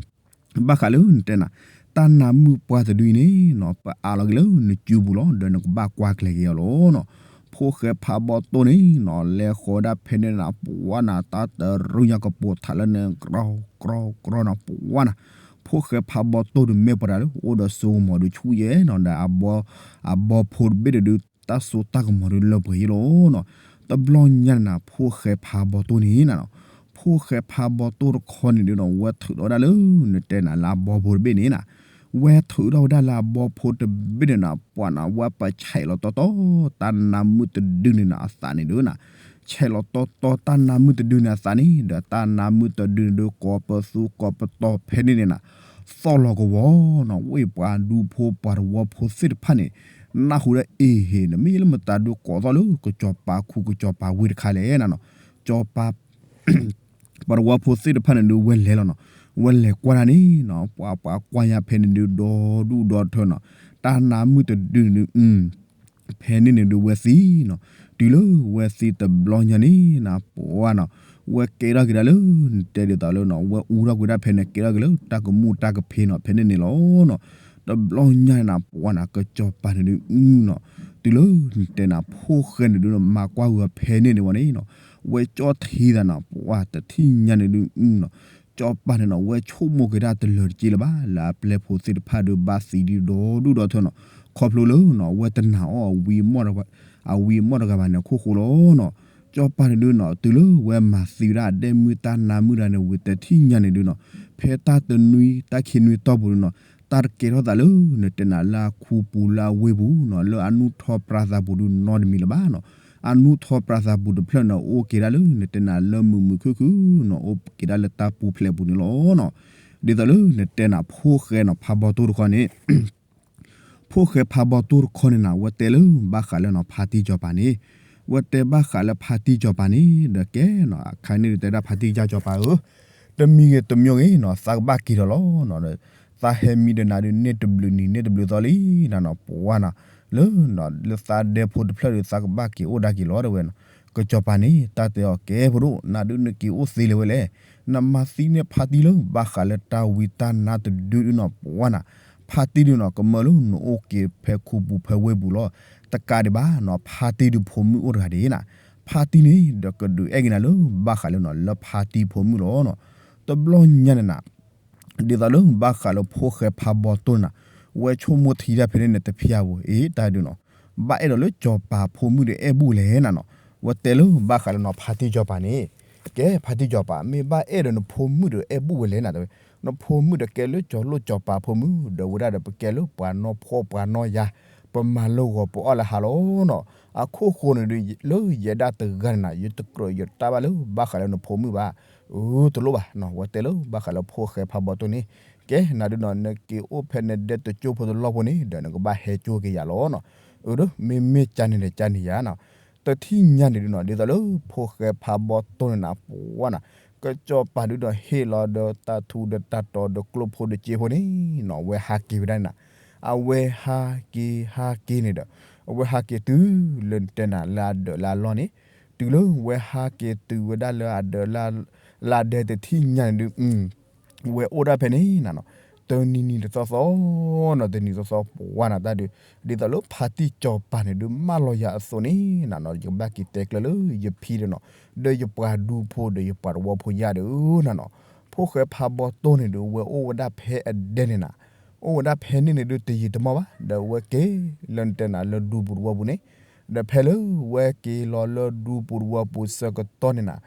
ဘၣ်ဃးလၢနတဲနၤ တၢ်နါမုၢ်ပှၢ်တဒုအံၤန့ၣ်နီၤ ပအးလီၤက့ၤလၢနစုပူၤလီၤ, ဒီးနကဘၣ်ကွၢ်ကျဲၤက့ၤအီၤလီၤနီၤ, ဖိၣ်ဃဲဖးဘီတိၢ်န့ၣ်နီၤ လဲၤဃီၤဒၣ်ဖဲန့ၣ်နၤ ပှၢ်နၤ တၢ်တရူၢ်ညါကပိာ်ထးလၢန့ၣ် ကြီကြီကြီနၤ ပှၢ်နၤ, ဖိၣ်ဃဲဖးဘီတိၢ်ဒုး မ့ၢ်ပှၤတၢ်လၢ အိၣ်ဒီးစိကမီၤဒုးဆူၣ်ယဲနီၤ ဒီး အဘီဖိတဘ့ၣ်ဒုး တၢ်စိတၢ်ကမီၤဒုးလၢပှဲၤယ့လီၤနီၤ, တဘျီညါန့ၣ်နၤ ဖိၣ်ဃဲဖးဘီတိၢ်န့ၣ်နၤနီၤ, ဖိၣ်ဃဲဖးဘီတိၢ်တခီန့ၣ်ဒုးနီၤ ဝဲထုးထီၣ်ဝဲဒၣ်လၢ နတဲနၤလၢအဘီဖိတဘ့ၣ်န့ၣ်နၤ, ဝဲထုးထီၣ်ဝဲဒၣ်လၢအဘီဖိတဘ့ၣ်န့ၣ်နၤ ပှၢ်နၤ ဝဲပဆဲးလီၤတီတီ တၢ်နါမုၢ်တဒုန့ၣ်နၤ အသးန့ၣ်ဒုးနၤ, ဆဲးလီၤတီတီ တၢ်နါမုၢ်တဒုန့ၣ်အသးန့ၣ် ဒီးတၢ်နါမုၢ်တဒုန့ၣ်ဒုး ကိးပသူကိးပတီၤဖဲန့ၣ်န့ၣ်နၤ သီၣ်လီၤကဝီၤနီၤ, ဝ့ၢ်ပှၤဒူဖိပှၤတဝီဖိသ့ၣ်တဖၣ်န့ၣ် နၢ်ဟူဒၣ်အ့ဟ့ၣ်န့ၣ် မ့ၢ်လၢမတၤဒုးကိးသီၣ်လၢ ကစီၤပၤခူကစီၤပၤဝ့ၢ်တခါလဲၣ်နၤနီၤ, စီၤပၤ ပှၤတဝီဖိသ့ၣ်တဖၣ်န့ၣ်ဒုး ဝဲလဲၤလီၤနီၤ, ဝဲလဲၤကွၢ်တၢ်န့ၣ်နီၤ ပှၤပှၤကွၢ်ညါဖဲန့ၣ်ဒုး ဒီဒူၣ်ဒီထၢနီၤ, တၢ်နါမုၢ်တဒုန့ၣ်ဒုး ဖဲန့ၣ်န့ၣ်ဒုးဝဲသံနီၤ, တုၤလၢဝဲသံတဘျီညါန့ၣ်နၤ ပှၢ်နီၤ, ဝဲကဲထီၣ်က့ၤဒၣ်လၢ နတဲဒ်သိးလၢနီၤ ဝဲအူထီၣ်ကွံာ်ဒၣ်ဖဲန့ၣ် ကဲထီၣ်က့ၤလၢတၢ်ကမူၣ်တၢ်ကဖ့းနီၤ ဖဲန့ၣ်န့ၣ်လီၤနီၤ, တဘျီညါန့ၣ်နၤ ပှၢ်နၤ ကစီၤပၤန့ၣ်ဒုးနီၤ, တုၤလၢနတဲနၤ ဖိၣ်ဃဲန့ၣ်ဒုး မၤကွၢ်ဂုၤဖဲန့ၣ်န့ၣ်ဝဲန့ၣ်နီၤ, ဝဲကၠီထံသးနၤ ပှၢ်တထံၣ်ညါန့ၣ်ဒုးနီၤ စီၤပၤန့ၣ်နီၤ ဝဲဆိကမိၣ်က့ၤတၢ်တလၢာ်တက့ၢ်လၢၤဘၣ် လၢအပျဲၢ်ဖိသ့ၣ်တဖၣ်ဒုးဘၣ်သံဒုးဒီဒူၣ်ဒီထၢနီၤ, ခီဖျိလၢနီၤ ဝဲတနာ်အီၣ်အဝံအမီၢ်တဂၤ အဝံအမီၢ်တဂၤဘၣ်န့ၣ် အခိၣ်ဃိလီၤနီၤ, စီၤပၤန့ၣ်ဒုးနီၤ တုၤလၢဝဲမၤသံဝဲဒၣ်အဒဲၣ်မုၢ်တၢ်နါမုၢ်တဂၤန့ၣ်ဝံၤ တထံၣ်ညါန့ၣ်ဒုးနီၤ, ဖဲတၢ်တနွံတၢ်ခံနွံတီၢ်ပူၤဒုးနီၤ တၢ်တကဲထီၣ်သးလၢ နတဲနၤလၢအခူပူၤလၢအဝ့ၢ်ပူၤနီၤ လၢအနူၢ်ထီပြးသးပူၤဒုးနီတမံၤလၢၤဘၣ်နီၤ, အနူၢ်ထီပြးသးပူၤတဖျၢၣ်န့ၣ် အိၣ်က့ၤဒၣ်လၢ နတဲနၤလၢမုာ်မုာ်ခုၣ်ခုၣ်နီၤ အိၣ်က့ၤဒၣ်လၢတၢ်ပူၤဖျဲးပူၤန့ၣ်လီၤနီၤ, ဒ်သိးလၢနတဲနၤ ဖိၣ်ဃဲနီၤ ဖးဘီတိၢ်တခီန့ၣ် ဖိၣ်ဃဲဖးဘီတိၢ်တခီန့ၣ်နၤ ဝဲတဲလၢဘၣ်ဃးလၢနီၤ ဖါတံၢ်စီၤပၤန့ၣ်, ဝဲတဲဘၣ်ဃးလၢဖါတံၢ်စီၤပၤန့ၣ် ဒီးကဲနီၤ အခါန့ၣ်ဒုးတဲဒၣ်ဖါတံၢ်စီၤပၤဧၢ, တမံၤဂ့ၤတမံၤဂ့ၤနီၤ သးကဘၣ်က့ၤဒီးလီၤနီၤ, သးဟဲမံဒီးနၤဒုး န့ၢ်တဘျုးနံၤ န့ၢ်တဘျုးသီလံနၤနီၤ ပှၢ်နၤ, လၢ လၢသးဒဲဖိတဖျၢၣ်ဒုး သးကဘၣ်က့ၤအိၣ်ဒၣ်က့ၤလီၤတဲဝဲနီၤ, ကစီၤပၤန့ၣ် တၢ်တဲအီၤ ကဲဖိဒိၣ် နၤဒုးနက့ၤအိၣ်သ့လၢၤဝဲလဲၣ်, နမၤသံန့ၢ်ဖါတံၢ်လၢ ဘၣ်ဃးလၢတၢ်ဝံတၢ်နါတဒုဒုးနီၤ ပှၢ်နၤ, ဖါတံၢ်ဒုးနီၤ ကမၢလၢနအိၣ်က့ၤဖဲခူပူၤဖဲဝ့ၢ်ပူၤလီၤ, တကးဒံးဘၣ်နီၤ ဖါတံၢ်ဒုးဖိမုၣ်အိၣ်တဂၤဒၣ်နၤ, ဖါတံၢ်န့ၣ် ဒီးကဒုးအဲၣ်က့ၤနၤလၢ ဘၣ်ဃးလၢနီၤ လၢဖါတံၢ်ဖိမုၣ်လီၤနီၤ, တဘျီညါန့ၣ်နၤ ဒ်သိးလၢဘၣ်ဃးလၢဖိၣ်ဃဲဖးဘီတိၢ်န့ၣ်နၤ, ဝဲဆိကမိၣ်ထံတၢ်ဖဲန့ၣ်န့ၣ် တဖျါဝဲ အ့ တၢ်ဒုးနီၤ, ဘၣ်အဲၣ်ဒိးလၢစီၤပၤဖိမုၣ်ဒီးအဲၣ်ဘူၣ်လဲၣ်နၤနီၤ. ဝဲတဲလၢဘၣ်ဃးလၢနီၤ ဖါတံၢ်စီၤပၤန့ၣ်, ကဲ ဖါတံၢ်စီၤပၤ မ့ၢ်ဘၣ်အဲၣ်ဒိးနဖိမုၣ်ဒီးအဲၣ်ဘူၣ်ဝဲလဲၣ်နၤ, တဲဝဲ နဖိမုၣ်ဒီးကဲလၢစီၤလိၣ်စီၤပၤဖိမုၣ် ဒီးဝဲဒၣ်ဒီးပကဲလၢပှၤနီၢ်ဖှီၣ်ပှၤနီၢ်ယာ်, ပမၤလိာ်ဂီၤပအီၣ်လၢဟါလီၤနီၤ. အခိၣ်ဃိန့ၣ်ဒုး လၢယဲဒၣ်တဂၤန့ၣ်နၤ ယတကြၢးယတၢ်ဘၣ်လၢဘၣ်ဃးလၢနဖိမုၣ်ဘၣ်, အၢ တလိၣ်ဘၣ်နီၤ. ဝဲတဲလၢဘၣ်ဃးလၢဖိၣ်ဃဲဖးဘီတိၢ်န့ၣ်, ကဲနၤဒုးနီၤ နက့ၤအိၣ်ဖဲနဒဲတကၠိဖိတလီၢ်ဖိန့ၣ် ဒီးနကဘၣ်ဟဲကၠိက့ၤယၤလီၤနီၤ. အၢ ဒီးမ့မ့ၢ်ကန့ၣ်ဒီးကန့ၣ်ယၤနီၤ. တထံၣ်ညါန့ၣ်ဒုးနီၤ ဒ်သိးလၢဖိၣ်ဃဲဖးဘီတိၢ်န့ၣ်နၤ ပှၤနၤ, ကစီၤပၤဒုးဒီးဟ့ၣ်လီၤဒီးတၢ်ထူဒီးတၢ်တီၤဒီးကျိၣ်ဖိဒီးစ့ဖိန့ၣ်နီၤ အဝဲဟးက့ၤဝဲဒၣ်န့ၣ်နၤ. အဝဲဟးက့ၤဟးက့ၤန့ၣ်ဒီး အဝဲဟးက့ၤတုၤလၢနတဲနၤလၢအဒၢးလၢအလီၢ်န့ၣ်, တုၤလၢဝဲဟးက့ၤတုၤဝဲဒၣ်လၢအဒၢးလၢ လၢအဒၢးတထံၣ်ညါန့ၣ်ဒုး ဝဲအိၣ်ဒၣ်ဖဲန့ၣ်နၤနီၤ, တနံၤနံၤတသီသီနီၤ တနံၤသီသီပှၤနၤတၢ်ဒုး, ဒ်သိးလၢဖါတံၢ်စီၤပၤန့ၣ်ဒုး မၢလီၤယၤအသိးန့ၣ်နၤနီၤ ယကဘၣ်က့ၤတဲကျၢၤလၢယဖံဒီးနီၤ ဒီးယပှၤဒူဖိဒီးယပှၤတဝီဖိယါဒုးနၤနီၤ. ဖိၣ်ဃဲဖးဘီတိၢ်န့ၣ်ဒုး ဝဲအိၣ်ဝဲဒၣ်ဖဲအဒဲန့ၣ်နၤ, အိၣ်ဝဲဒၣ်ဖဲန့ၣ်န့ၣ်ဒုး တယံာ်တမီၢ်ဘၣ် ဒီးဝဲက့ၤလၢနတဲနၤလၢဒူပူၤတဝီပူၤန့ၣ်, ဒီးဖဲလၢဝဲက့ၤလီၤလၢဒူပူၤတဝီပူၤဆၢကတီၢ်န့ၣ်နၤ,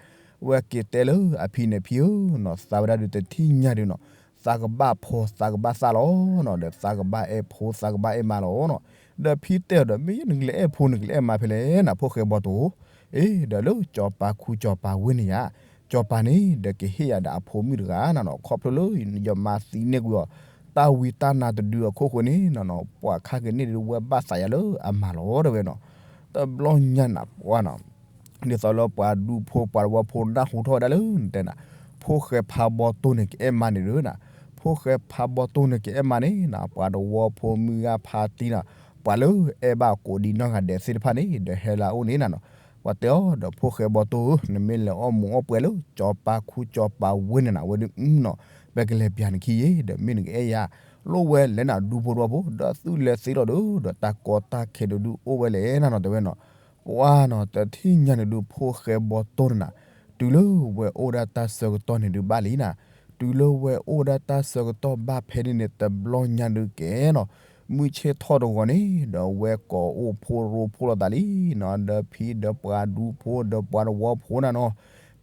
ဝဲက့ၤတဲလၢအဖံန့ၣ် ဖံဧၢနီၤ သးဝဲဒၣ်ဒုးတထံၣ်ညါဒုးနီၤ သးကဘၣ်ဖီသးကဘၣ်သၣ်လီၤနီၤ ဒီးသးကဘၣ်အဲၣ်ဖိသးကဘၣ်အဲၣ်မါလီၤနီၤ. ဒီးဖံတဲအီၤဒီး မ့ၢ်နကလဲၤအဲၣ်ဖိနကလဲၤအဲၣ်မါဖဲလဲၣ်နၤ ဖိၣ်ဃဲဘီတိၢ်, အ့ ဒီးလၢစီၤပၤခူစီၤပၤဝ့ၢ်န့ၣ်ယါ, စီၤပၤန့ၣ် ဒီးကဟ့ၣ်ယၤဒီးအဖိမုၣ်တဂၤနၤနီၤ ခီဖျိလၢယမါသံန့ၢ်ကွံာ်အီၤ တၢ်ဝံတၢ်နါတဒုအခိၣ်ဃိန့ၣ်နၤနီၤ ပှၤခါက့ၤန့ၢ်ဒုးဝဲဘၣ်သးယၤလၢအမါလီၤတဲဝဲနီၤ. တဘျီညါနၤပှၤနီၤ ဒ်သိးလၢပှၤဒူဖိပှၤတဝီဖိနၢ်ဟူထီၣ်ဝဲဒၣ်လၢနတဲနၤ, ဖိၣ်ဃဲဖးဘီတိၢ်န့ၣ်ကအဲၣ်မါန့ၣ်ဒုးနၤ, ဖိၣ်ဃဲဖးဘီတိၢ်န့ၣ်ကအဲၣ်မါန့ၣ်နၤ ပှၤတဝီဖိမုၢ်ဂၤဖါတံၢ်နၤ, ပှၤလၢအဲၣ်ဘၣ်ကိးဒံနီၢ်ဂၤဒဲးသ့ၣ်တဖၣ်န့ၣ် ဒီးဟဲလၢအအိၣ်န့ၣ်နၤနီၤ. ပှၤတဲအီၤဒီး ဖိၣ်ဃဲဘီတိၢ်ဧၢ နမ့ၢ်လဲၤအီၣ်မူးအီၣ်ပွဲလၢစီၤပၤခူစီၤပၤဝ့ၢ်န့ၣ်နၤ ဝဲဒုးနီၤ ပကလဲၤပျးနခံယ့ၣ် ဒီးမ့ၢ်နကအဲၣ်ယၤ လိၣ်ဝဲလဲၣ်နၤဒူဖိတဝီဖိ ဒီးသုလဲၤသ့လီၤဒုး ဒီးတၢ်ကီတၢ်ခဲဒုးအိၣ်ဝဲလဲၣ်နၤနီၤ တဲဝဲနီၤ. ပှၤနီၤ တထံၣ်ညါန့ၣ်ဒုး ဖိၣ်ဃဲဘီတိၢ်န့ၣ်နၤ, တုၤလၢဝဲအိၣ်ဒၣ်တၢ်ဆၢကတီၢ်န့ၣ်ဒုးဘၣ်လံနၤ, တုၤလၢဝဲအိၣ်ဒၣ်တၢ်ဆၢကတီၢ်ဘၣ်ဖဲန့ၣ်န့ၣ် တဘျီညါဒုးကဲနီၤ, မုၢ်ဆ့ၣ်ထီၣ်တဂီၤန့ၣ် ဒီးဝဲကိးအိၣ်ဖိရိဖှိၣ်လိာ်သးလံနီၤ, ဒီးဖံဒီးပှၤဒူဖိဒီးပှၤတဝီဖိနၤနီၤ,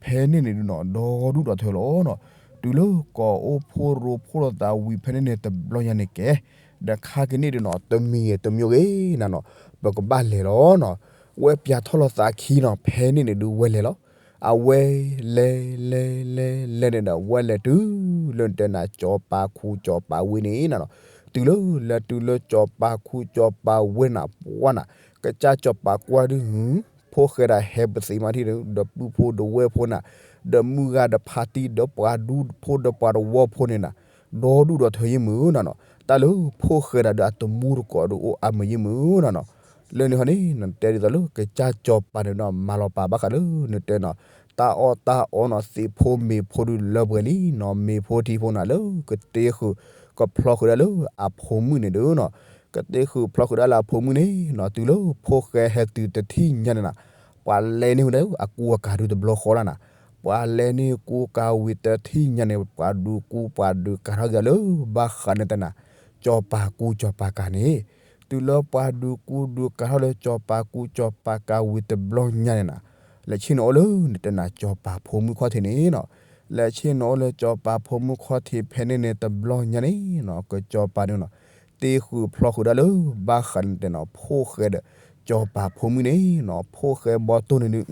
ဖဲန့ၣ်န့ၣ်ဒုးနီၤ ဒီဒူၣ်ဒီထၢလီၤနီၤ, တုၤလၢကိးအိၣ်ဖိရိဖှိၣ်လိာ်သးဝံၤဖဲန့ၣ်န့ၣ် တဘျီညါန့ၣ်ကဲ ဒီးခါက့ၤန့ၢ်ဒုးနီၤ တမံၤဂ့ၤတမံၤဂ့ၤနၤနီၤ ပကဘၣ်လဲၤလီၤနီၤ, ဝဲပျးထီၣ်လိာ်သးခံနီၤ ဖဲန့ၣ်န့ၣ်ဒုးဝဲလဲၤလီၤ, အဝဲလဲၤလဲၤလဲၤလဲၤန့ၣ်ဒီး ဝဲလဲၤတုၤလၢနတဲနၤ စီၤပၤခူစီၤပၤဝ့ၢ်န့ၣ်နၤနီၤ, တုၤလၢလဲၤတုၤလၢစီၤပၤခူစီၤပၤဝ့ၢ်နၤ ပှၤနၤ, ကစၢ်စီၤပၤကွၢ်ဒုး ဖိၣ်ဃဲဒၣ်ဟဲပသ့မၤထံၣ်ဒီး ဒီပုၢ်ဖိဒီးဝဲၢ်ဖိနၤ, ဒီးမုၢ်ဂၤဒီးဖါတံၢ်ဒီးပှၤဒူဖိဒီးပှၤတဝီဖိန့ၣ်နၤ, ဒီဒူၣ်ဒီထၢယ့ၢ်မုၢ်နၤနီၤ, တၢ်လၢဖိၣ်ဃဲဒၣ်ဒီးအတမူတကိးဒီးအိၣ်အါမးယ့ၢ်မုၢ်နၤနီၤ, လၢန့ၣ်ဟီန့ၣ် နတဲဒ်သိးလၢကစၢ်စီၤပၤန့ၣ်နီၤ မၤလီၤပာ်ဘၣ်ဃးလၢနတဲနီၤ, တၢ်အီၣ်တၢ်အီနီၤ သ့ၣ်ဖိမ့ၤဖိဒုးလၢပှဲၤလံနီၤ, မ့ၤဖိထံဖိနၤလၢကတ့ဃုာ် ကဖျီဃုာ်ဒၣ်လၢအဖိမုၣ်န့ၣ်ဒုးနီၤ, ကတ့ဃုာ်ဖျီဃုာ်ဒၣ်လၢအဖိမုၣ်န့ၣ်နီၤ, တုၤလၢဖိၣ်ဃဲဟဲတုၤတထံၣ်ညါန့ၣ်နၤ, ပှၤလဲန့ၢ်ဝဲဒၣ်အကူအကၤဒုးတဘျီဃီလီၤနၤ, ပှၤလဲန့ၢ်ကူကၤဝံၤတထံၣ်ညါန့ၣ် ပှၤဒုးကူပှၤဒုးကၤထီၣ်က့ၤလၢဘၣ်ဃးန့ၣ်တဲနၤ, စီၤပၤကူစီၤပၤကၤန့ၣ်, တုၤလၢပှၤဒုးကူဒုးကၤထီၣ်လၢစီၤပၤကူစီၤပၤကၤဝံၤတဘျီညါန့ၣ်နၤ, လဲၤဆ့ၣ်နီၤအိၣ်လၢနတဲနၤ စီၤပၤဖိမုၣ်ခီၣ်ထံးန့ၣ်နီၤ, လဲၤဆ့ၣ်နီၤအိၣ်လၢစီၤပၤဖိမုၣ်ခီၣ်ထံးဖဲန့ၣ်န့ၣ် တဘျီညါန့ၣ်နီၤ ကစီၤပၤန့ၣ်နီၤ, တ့ဃုာ်ဖျီဃုာ်ဒၣ်လၢ ဘၣ်ဃးန့ၣ်တဲနီၤ ဖိၣ်ဃဲဒီး စီၤပၤဖိမုၣ်န့ၣ်နီၤ, ဖိၣ်ဃဲဘီတိၢ်န့ၣ်ဒုး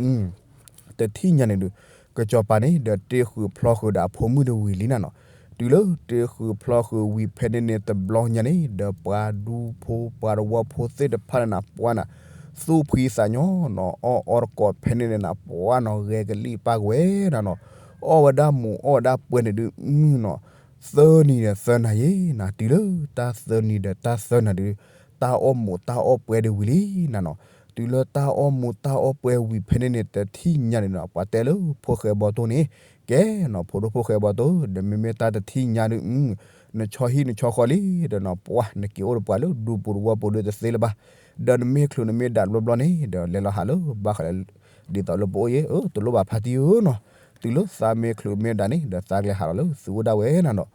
တထံၣ်ညါန့ၣ်ဒုး ကစီၤပၤန့ၣ် ဒီးတ့ဃုာ်ဖျီဃုာ်ဒီးအဖိမုၣ်တဝံၤလံနၤနီၤ, တုၤလၢတ့ဃုာ်ဖျီဃုာ်ဝံၤဖဲန့ၣ်န့ၣ် တဘျီညါန့ၣ် ဒီးပှၤဒူဖိပှၤတဝီဖိသ့ၣ်တဖၣ်န့ၣ်နၤ ပှၤနၤ သူၣ်ဖှံသးညီနီၤ, အီၣ်အီတကိးဖဲန့ၣ်န့ၣ်နၤ ပှၤနီၤ ဂဲၤကလံၣ်ပၢ်ကဝဲၤနၤနီၤ, အီၣ်ဝဲဒၣ်မူးအီၣ်ဝဲဒၣ်ပွဲန့ၣ်ဒုး မုၢ်နီၤ သၢနံၤဒီးသၢနၤယ့ၣ်နၤ, တုၤလၢတၢ်သၢနံၤဒီးတၢ်သၢနၤဒုး တၢ်အီၣ်မူးတၢ်အီၣ်ပွဲဒုးဝံၤလံနၤနီၤ, တုၤလၢတၢ်အီၣ်မူးတၢ်အီၣ်ပွဲဝံၤဖဲန့ၣ်န့ၣ် တထံၣ်ညါန့ၣ်နီၤ ပှၤတဲလၢဖိၣ်ဃဲဘီတိၢ်န့ၣ် ကဲနီၤ ဖိဒိၣ်ဖိၣ်ဃဲဘီတိၢ် ဒီးမ့မ့ၢ်တၢ်တထံၣ်ညါဒုး နဆီဟံၣ်နဆီဃီလံ ဒီးနီၤ ပှၤနက့ၤအိၣ်ဒီးပှၤလၢဒူပူၤတဝီပူၤဒုးတသ့လၢၤဘၣ်, ဒီးနမ့ၢ်ချုးနမ့ၢ်ဒၣ်တဘျီဘျီန့ၣ် ဒီးလဲၤလီၤဟးလၢဘၣ်ဃးလၢ ဒ်သိးလၢပအိၣ်ယ့ၣ် အၢ တလိၣ်ဘၣ်ဖါတံၢ်ဧၢနီၤ, တုၤလၢသးမ့ၢ်ချုးမ့ၢ်ဒၣ်န့ၣ် ဒီးသးကလဲၤဟးလီၤလၢသုအိၣ်ဒၣ်ဝဲနၤနီၤ,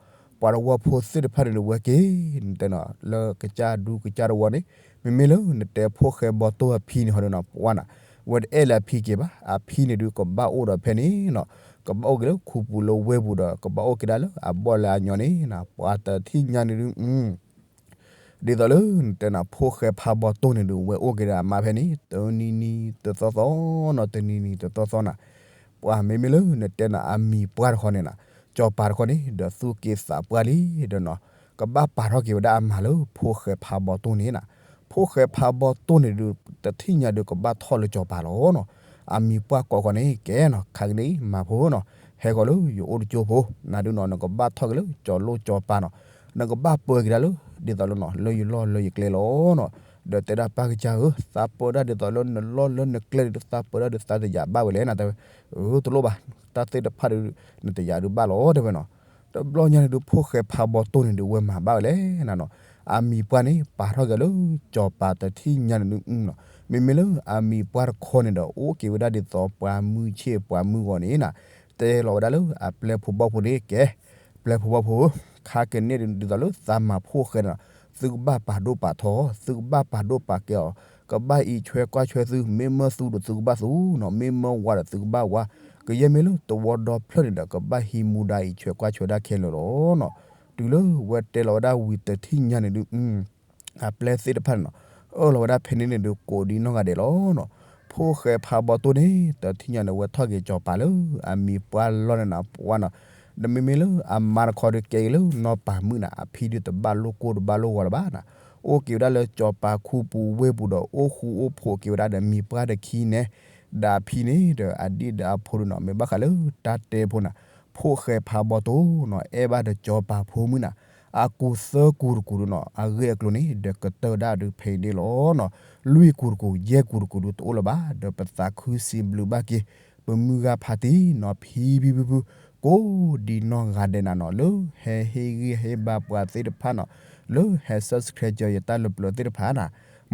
ပှၤတဝီဖိသ့ၣ်တဖၣ်န့ၣ်ဒုးဝဲက့ၤ နတဲနီၤ လၢကစၢ်ဒူကစၢ်တဝီန့ၣ် မ့မ့ၢ်လၢနတဲဖိၣ်ဃဲဘီတိၢ်အဖံန့ၣ်ဟီဒုးနီၤ ပှၢ်နီၤ ဝဲတအဲၣ်လၢအဖံက့ၤဘၣ် အဖံန့ၣ်ဒုးကဘၣ်အိၣ်ဒီးဖဲန့ၣ်နီၤ ကဘၣ်အိၣ်က့ၤလၢခူပူၤလၢဝ့ၢ်ပူၤဒီး ကဘၣ်အိၣ်က့ၤဒၣ်လၢအဘီၣ်လၢအညီန့ၣ်နီၤ ပှၤတထံၣ်ညါန့ၣ်ဒုး ဒ်သိးလၢနတဲနီၤ ဖိၣ်ဃဲဖးဘီတိၢ်န့ၣ်ဒုး ဝဲအိၣ်က့ၤဒီးအမါဖဲန့ၣ် တနံၤနံၤတသီသီနီၤ တနံၤနံၤတသီသီနီၤ ပှၢ်မ့မ့ၢ်လၢနတဲနီၤ အမံၤပှၢ်တခီန့ၣ်နီၤ စီၤပၤတခီန့ၣ် ဒီးသူၣ်က့သးပှၢ်လံဒီးနီၤ ကဘၣ်ပာ်ထီၣ်က့ၤဝဲဒၣ်အမၤလၢဖိၣ်ဃဲဖးဘီတိၢ်န့ၣ်နီၤ ဖိၣ်ဃဲဖးဘီတိၢ်န့ၣ်ဒုး တထံၣ်ညါဒုးကဘၣ်ထီၣ်လၢစီၤပၤလီၤနီၤ အမံၤပှၢ်ကိးခီန့ၣ် ကဲနီၤ ခါကနံၣ်မၤဖိနီၤ ဟဲဃီၤလၢယအိၣ်တကၠိဖိ နၤဒုးနီၤ နကဘၣ်ထီၣ်က့ၤလၢစီၤလိၣ်စီၤပၤနီၤ နကဘၣ်ပၢက့ၤဒၣ်လၢ ဒ်သိးလၢနီၤ လၢယလီၢ်လၢယကျဲလီၤနီၤ ဒီးတဲဒၣ်ပၢ်ကစၢ်ဧၢ သးပၢဒၣ်ဒ်သိးလၢနလီၢ်လၢနကျဲဒုး သးပၢဒၣ်ဒုးသးတယာ်ဘၣ်ဝဲလဲၣ်နတဲဝဲ အၢ တလိၣ်ဘၣ် တၢ်သ့ၣ်တဖၣ်ဒုး နတယာ်ဒုးဘၣ်လီၤတဲဝဲနီၤ တဘျီညါန့ၣ်ဒုး ဖိၣ်ဃဲဖးဘီတိၢ်န့ၣ်ဒုး ဝဲမၤဘၣ်ဝဲလဲၣ်နနီၤ အမံၤပှၢ်န့ၣ် ပာ်ထီၣ်က့ၤလၢစီၤပၤတထံၣ်ညါန့ၣ်ဒုးနီၤ မ့မ့ၢ်လၢအမံၤပှၢ်တခီန့ၣ်ဒီး အိၣ်က့ၤဝဲဒၣ်ဒ်သိးပှၤမုၢ်ဆ့ၣ်ပှၤမုၢ်ဂီၤန့ၣ်နီၤ တဲလီၤဝဲဒၣ်လၢအပျဲၢ်ဖိဘီၣ်ဖိန့ၣ် ကဲ ပျဲၢ်ဖိဘီၣ်ဖိဧၢ ခါကနံၣ်ဒ်သိးလၢသးမၤဖိၣ်ဃဲန့ၣ်နီၤ သုကဘၣ်ပာ်ဒိၣ်ပာ်ထီ သုကဘၣ်ပာ်ဒိၣ်ပာ်ကဲအီၤ ကဘၣ်အံးဆွဲကွၢ်ဆွဲသု မ့ၢ်မၢသုဒီးသုကဘၣ်သူနီၤ မ့ၢ်မၢဝၤဒီးသုကဘၣ်ဝၤ ကယဲၢ်မ့ၢ်လၢသဝီဒီဖျၢၣ်န့ၣ်ဒီး ကဘၣ်ဟံးမူဒါအံးဆွဲကွၢ်ဆွဲဒၣ်ခဲလၢာ်လီၤနီၤ တုၤလၢဝဲတဲလီၤဝဲဒၣ်ဝံၤတထံၣ်ညါန့ၣ်ဒုး အပျဲၢ်သ့ၣ်တဖၣ်န့ၣ်နီၤ အၢၣ်လီၤဝဲဒၣ်ဖဲန့ၣ်န့ၣ်ဒုး ကိးဒံနီၢ်ဂၤဒဲးလီၤနီၤ ဖိၣ်ဃဲဖးဘီတိၢ်န့ၣ် တထံၣ်ညါန့ၣ် ဝဲထီၣ်က့ၤစီၤပၤလၢအမံၤပှၢ်လီၢ်န့ၣ်နီၤ ပှၢ်နီၤ ဒီးမ့မ့ၢ်လၢအမါတခီဒုးကဲက့ၤလၢနီၢ်ပၤမုၣ်န့ၣ် အဖံဒုးတဘၣ်လိၣ်ကိၢ်တဘၣ်လိၣ်ဂီၤလၢၤဘၣ်နီၤ အိၣ်က့ၤဝဲဒၣ်လၢစီၤပၤခူပူၤဝ့ၢ်ပူၤဒီး အိၣ်ဃူအိၣ်ဖိးက့ၤဝဲဒၣ်ဒီးမံၤပှၢ်တခံန့ၣ် ဒီးအဖံန့ၣ်ဒီးအဒံၣ်ဒီးအဖိဒုးနီၤ မ့ၢ်ဘၣ်ဃးလၢတၢ်တဲဖိန့ၣ် ဖိၣ်ဃဲဖးဘီတိၢ်နီၤ အဲၣ်ဘၣ်ဒီးစီၤပၤဖိမုၣ်န့ၣ် အကူးသၢကူးတကူးဒုးနီၤ အဂ့ၢ်အကျိၤန့ၣ် ဒီးကတၢၢ်ဒၣ်ဒုးဖဲအံၤန့ၣ်လီၤနီၤ လွံၢ်ကူးတကူး ယဲၢ်ကူးတကူးဒုးတအိၣ်လၢၤဘၣ် ဒီးပသးခုစံးဘျုးဘၣ်က့ၤ ပမုၢ်ဂၤဖးတံၢ်နီၤ ဖံဖံဖုဖု ကိးဒံနီၢ်ဂၤဒဲးနၤနီၤ လၢဟဲဟ့ၣ်ဂံၢ်ဟ့ၣ်ဘါပှၤသ့ၣ်တဖၣ်နီၤ လၢဟဲ subscribe ယတၢ်လၢပျၢၤသ့ၣ်တဖၣ်နၤ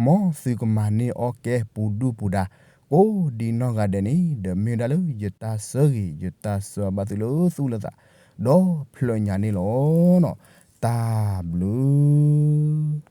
မ်သုကမၤန့ၢ်အီၣ်ကဲပူၤဒုၣ်ပူၤဒါ ကိးဒံနီၢ်ဂၤဒဲးန့ၣ် ဒီးမ့ၢ်ဝဲဒၣ်လၢယတၢ်ဆၢဂ့ၤ ယတၢ်ဆၢဘၣ်သုလၢသူၣ်လၢသး ဒီဖျၢၣ်ညါန့ၣ်လီၤ. တၢ်ဘျုး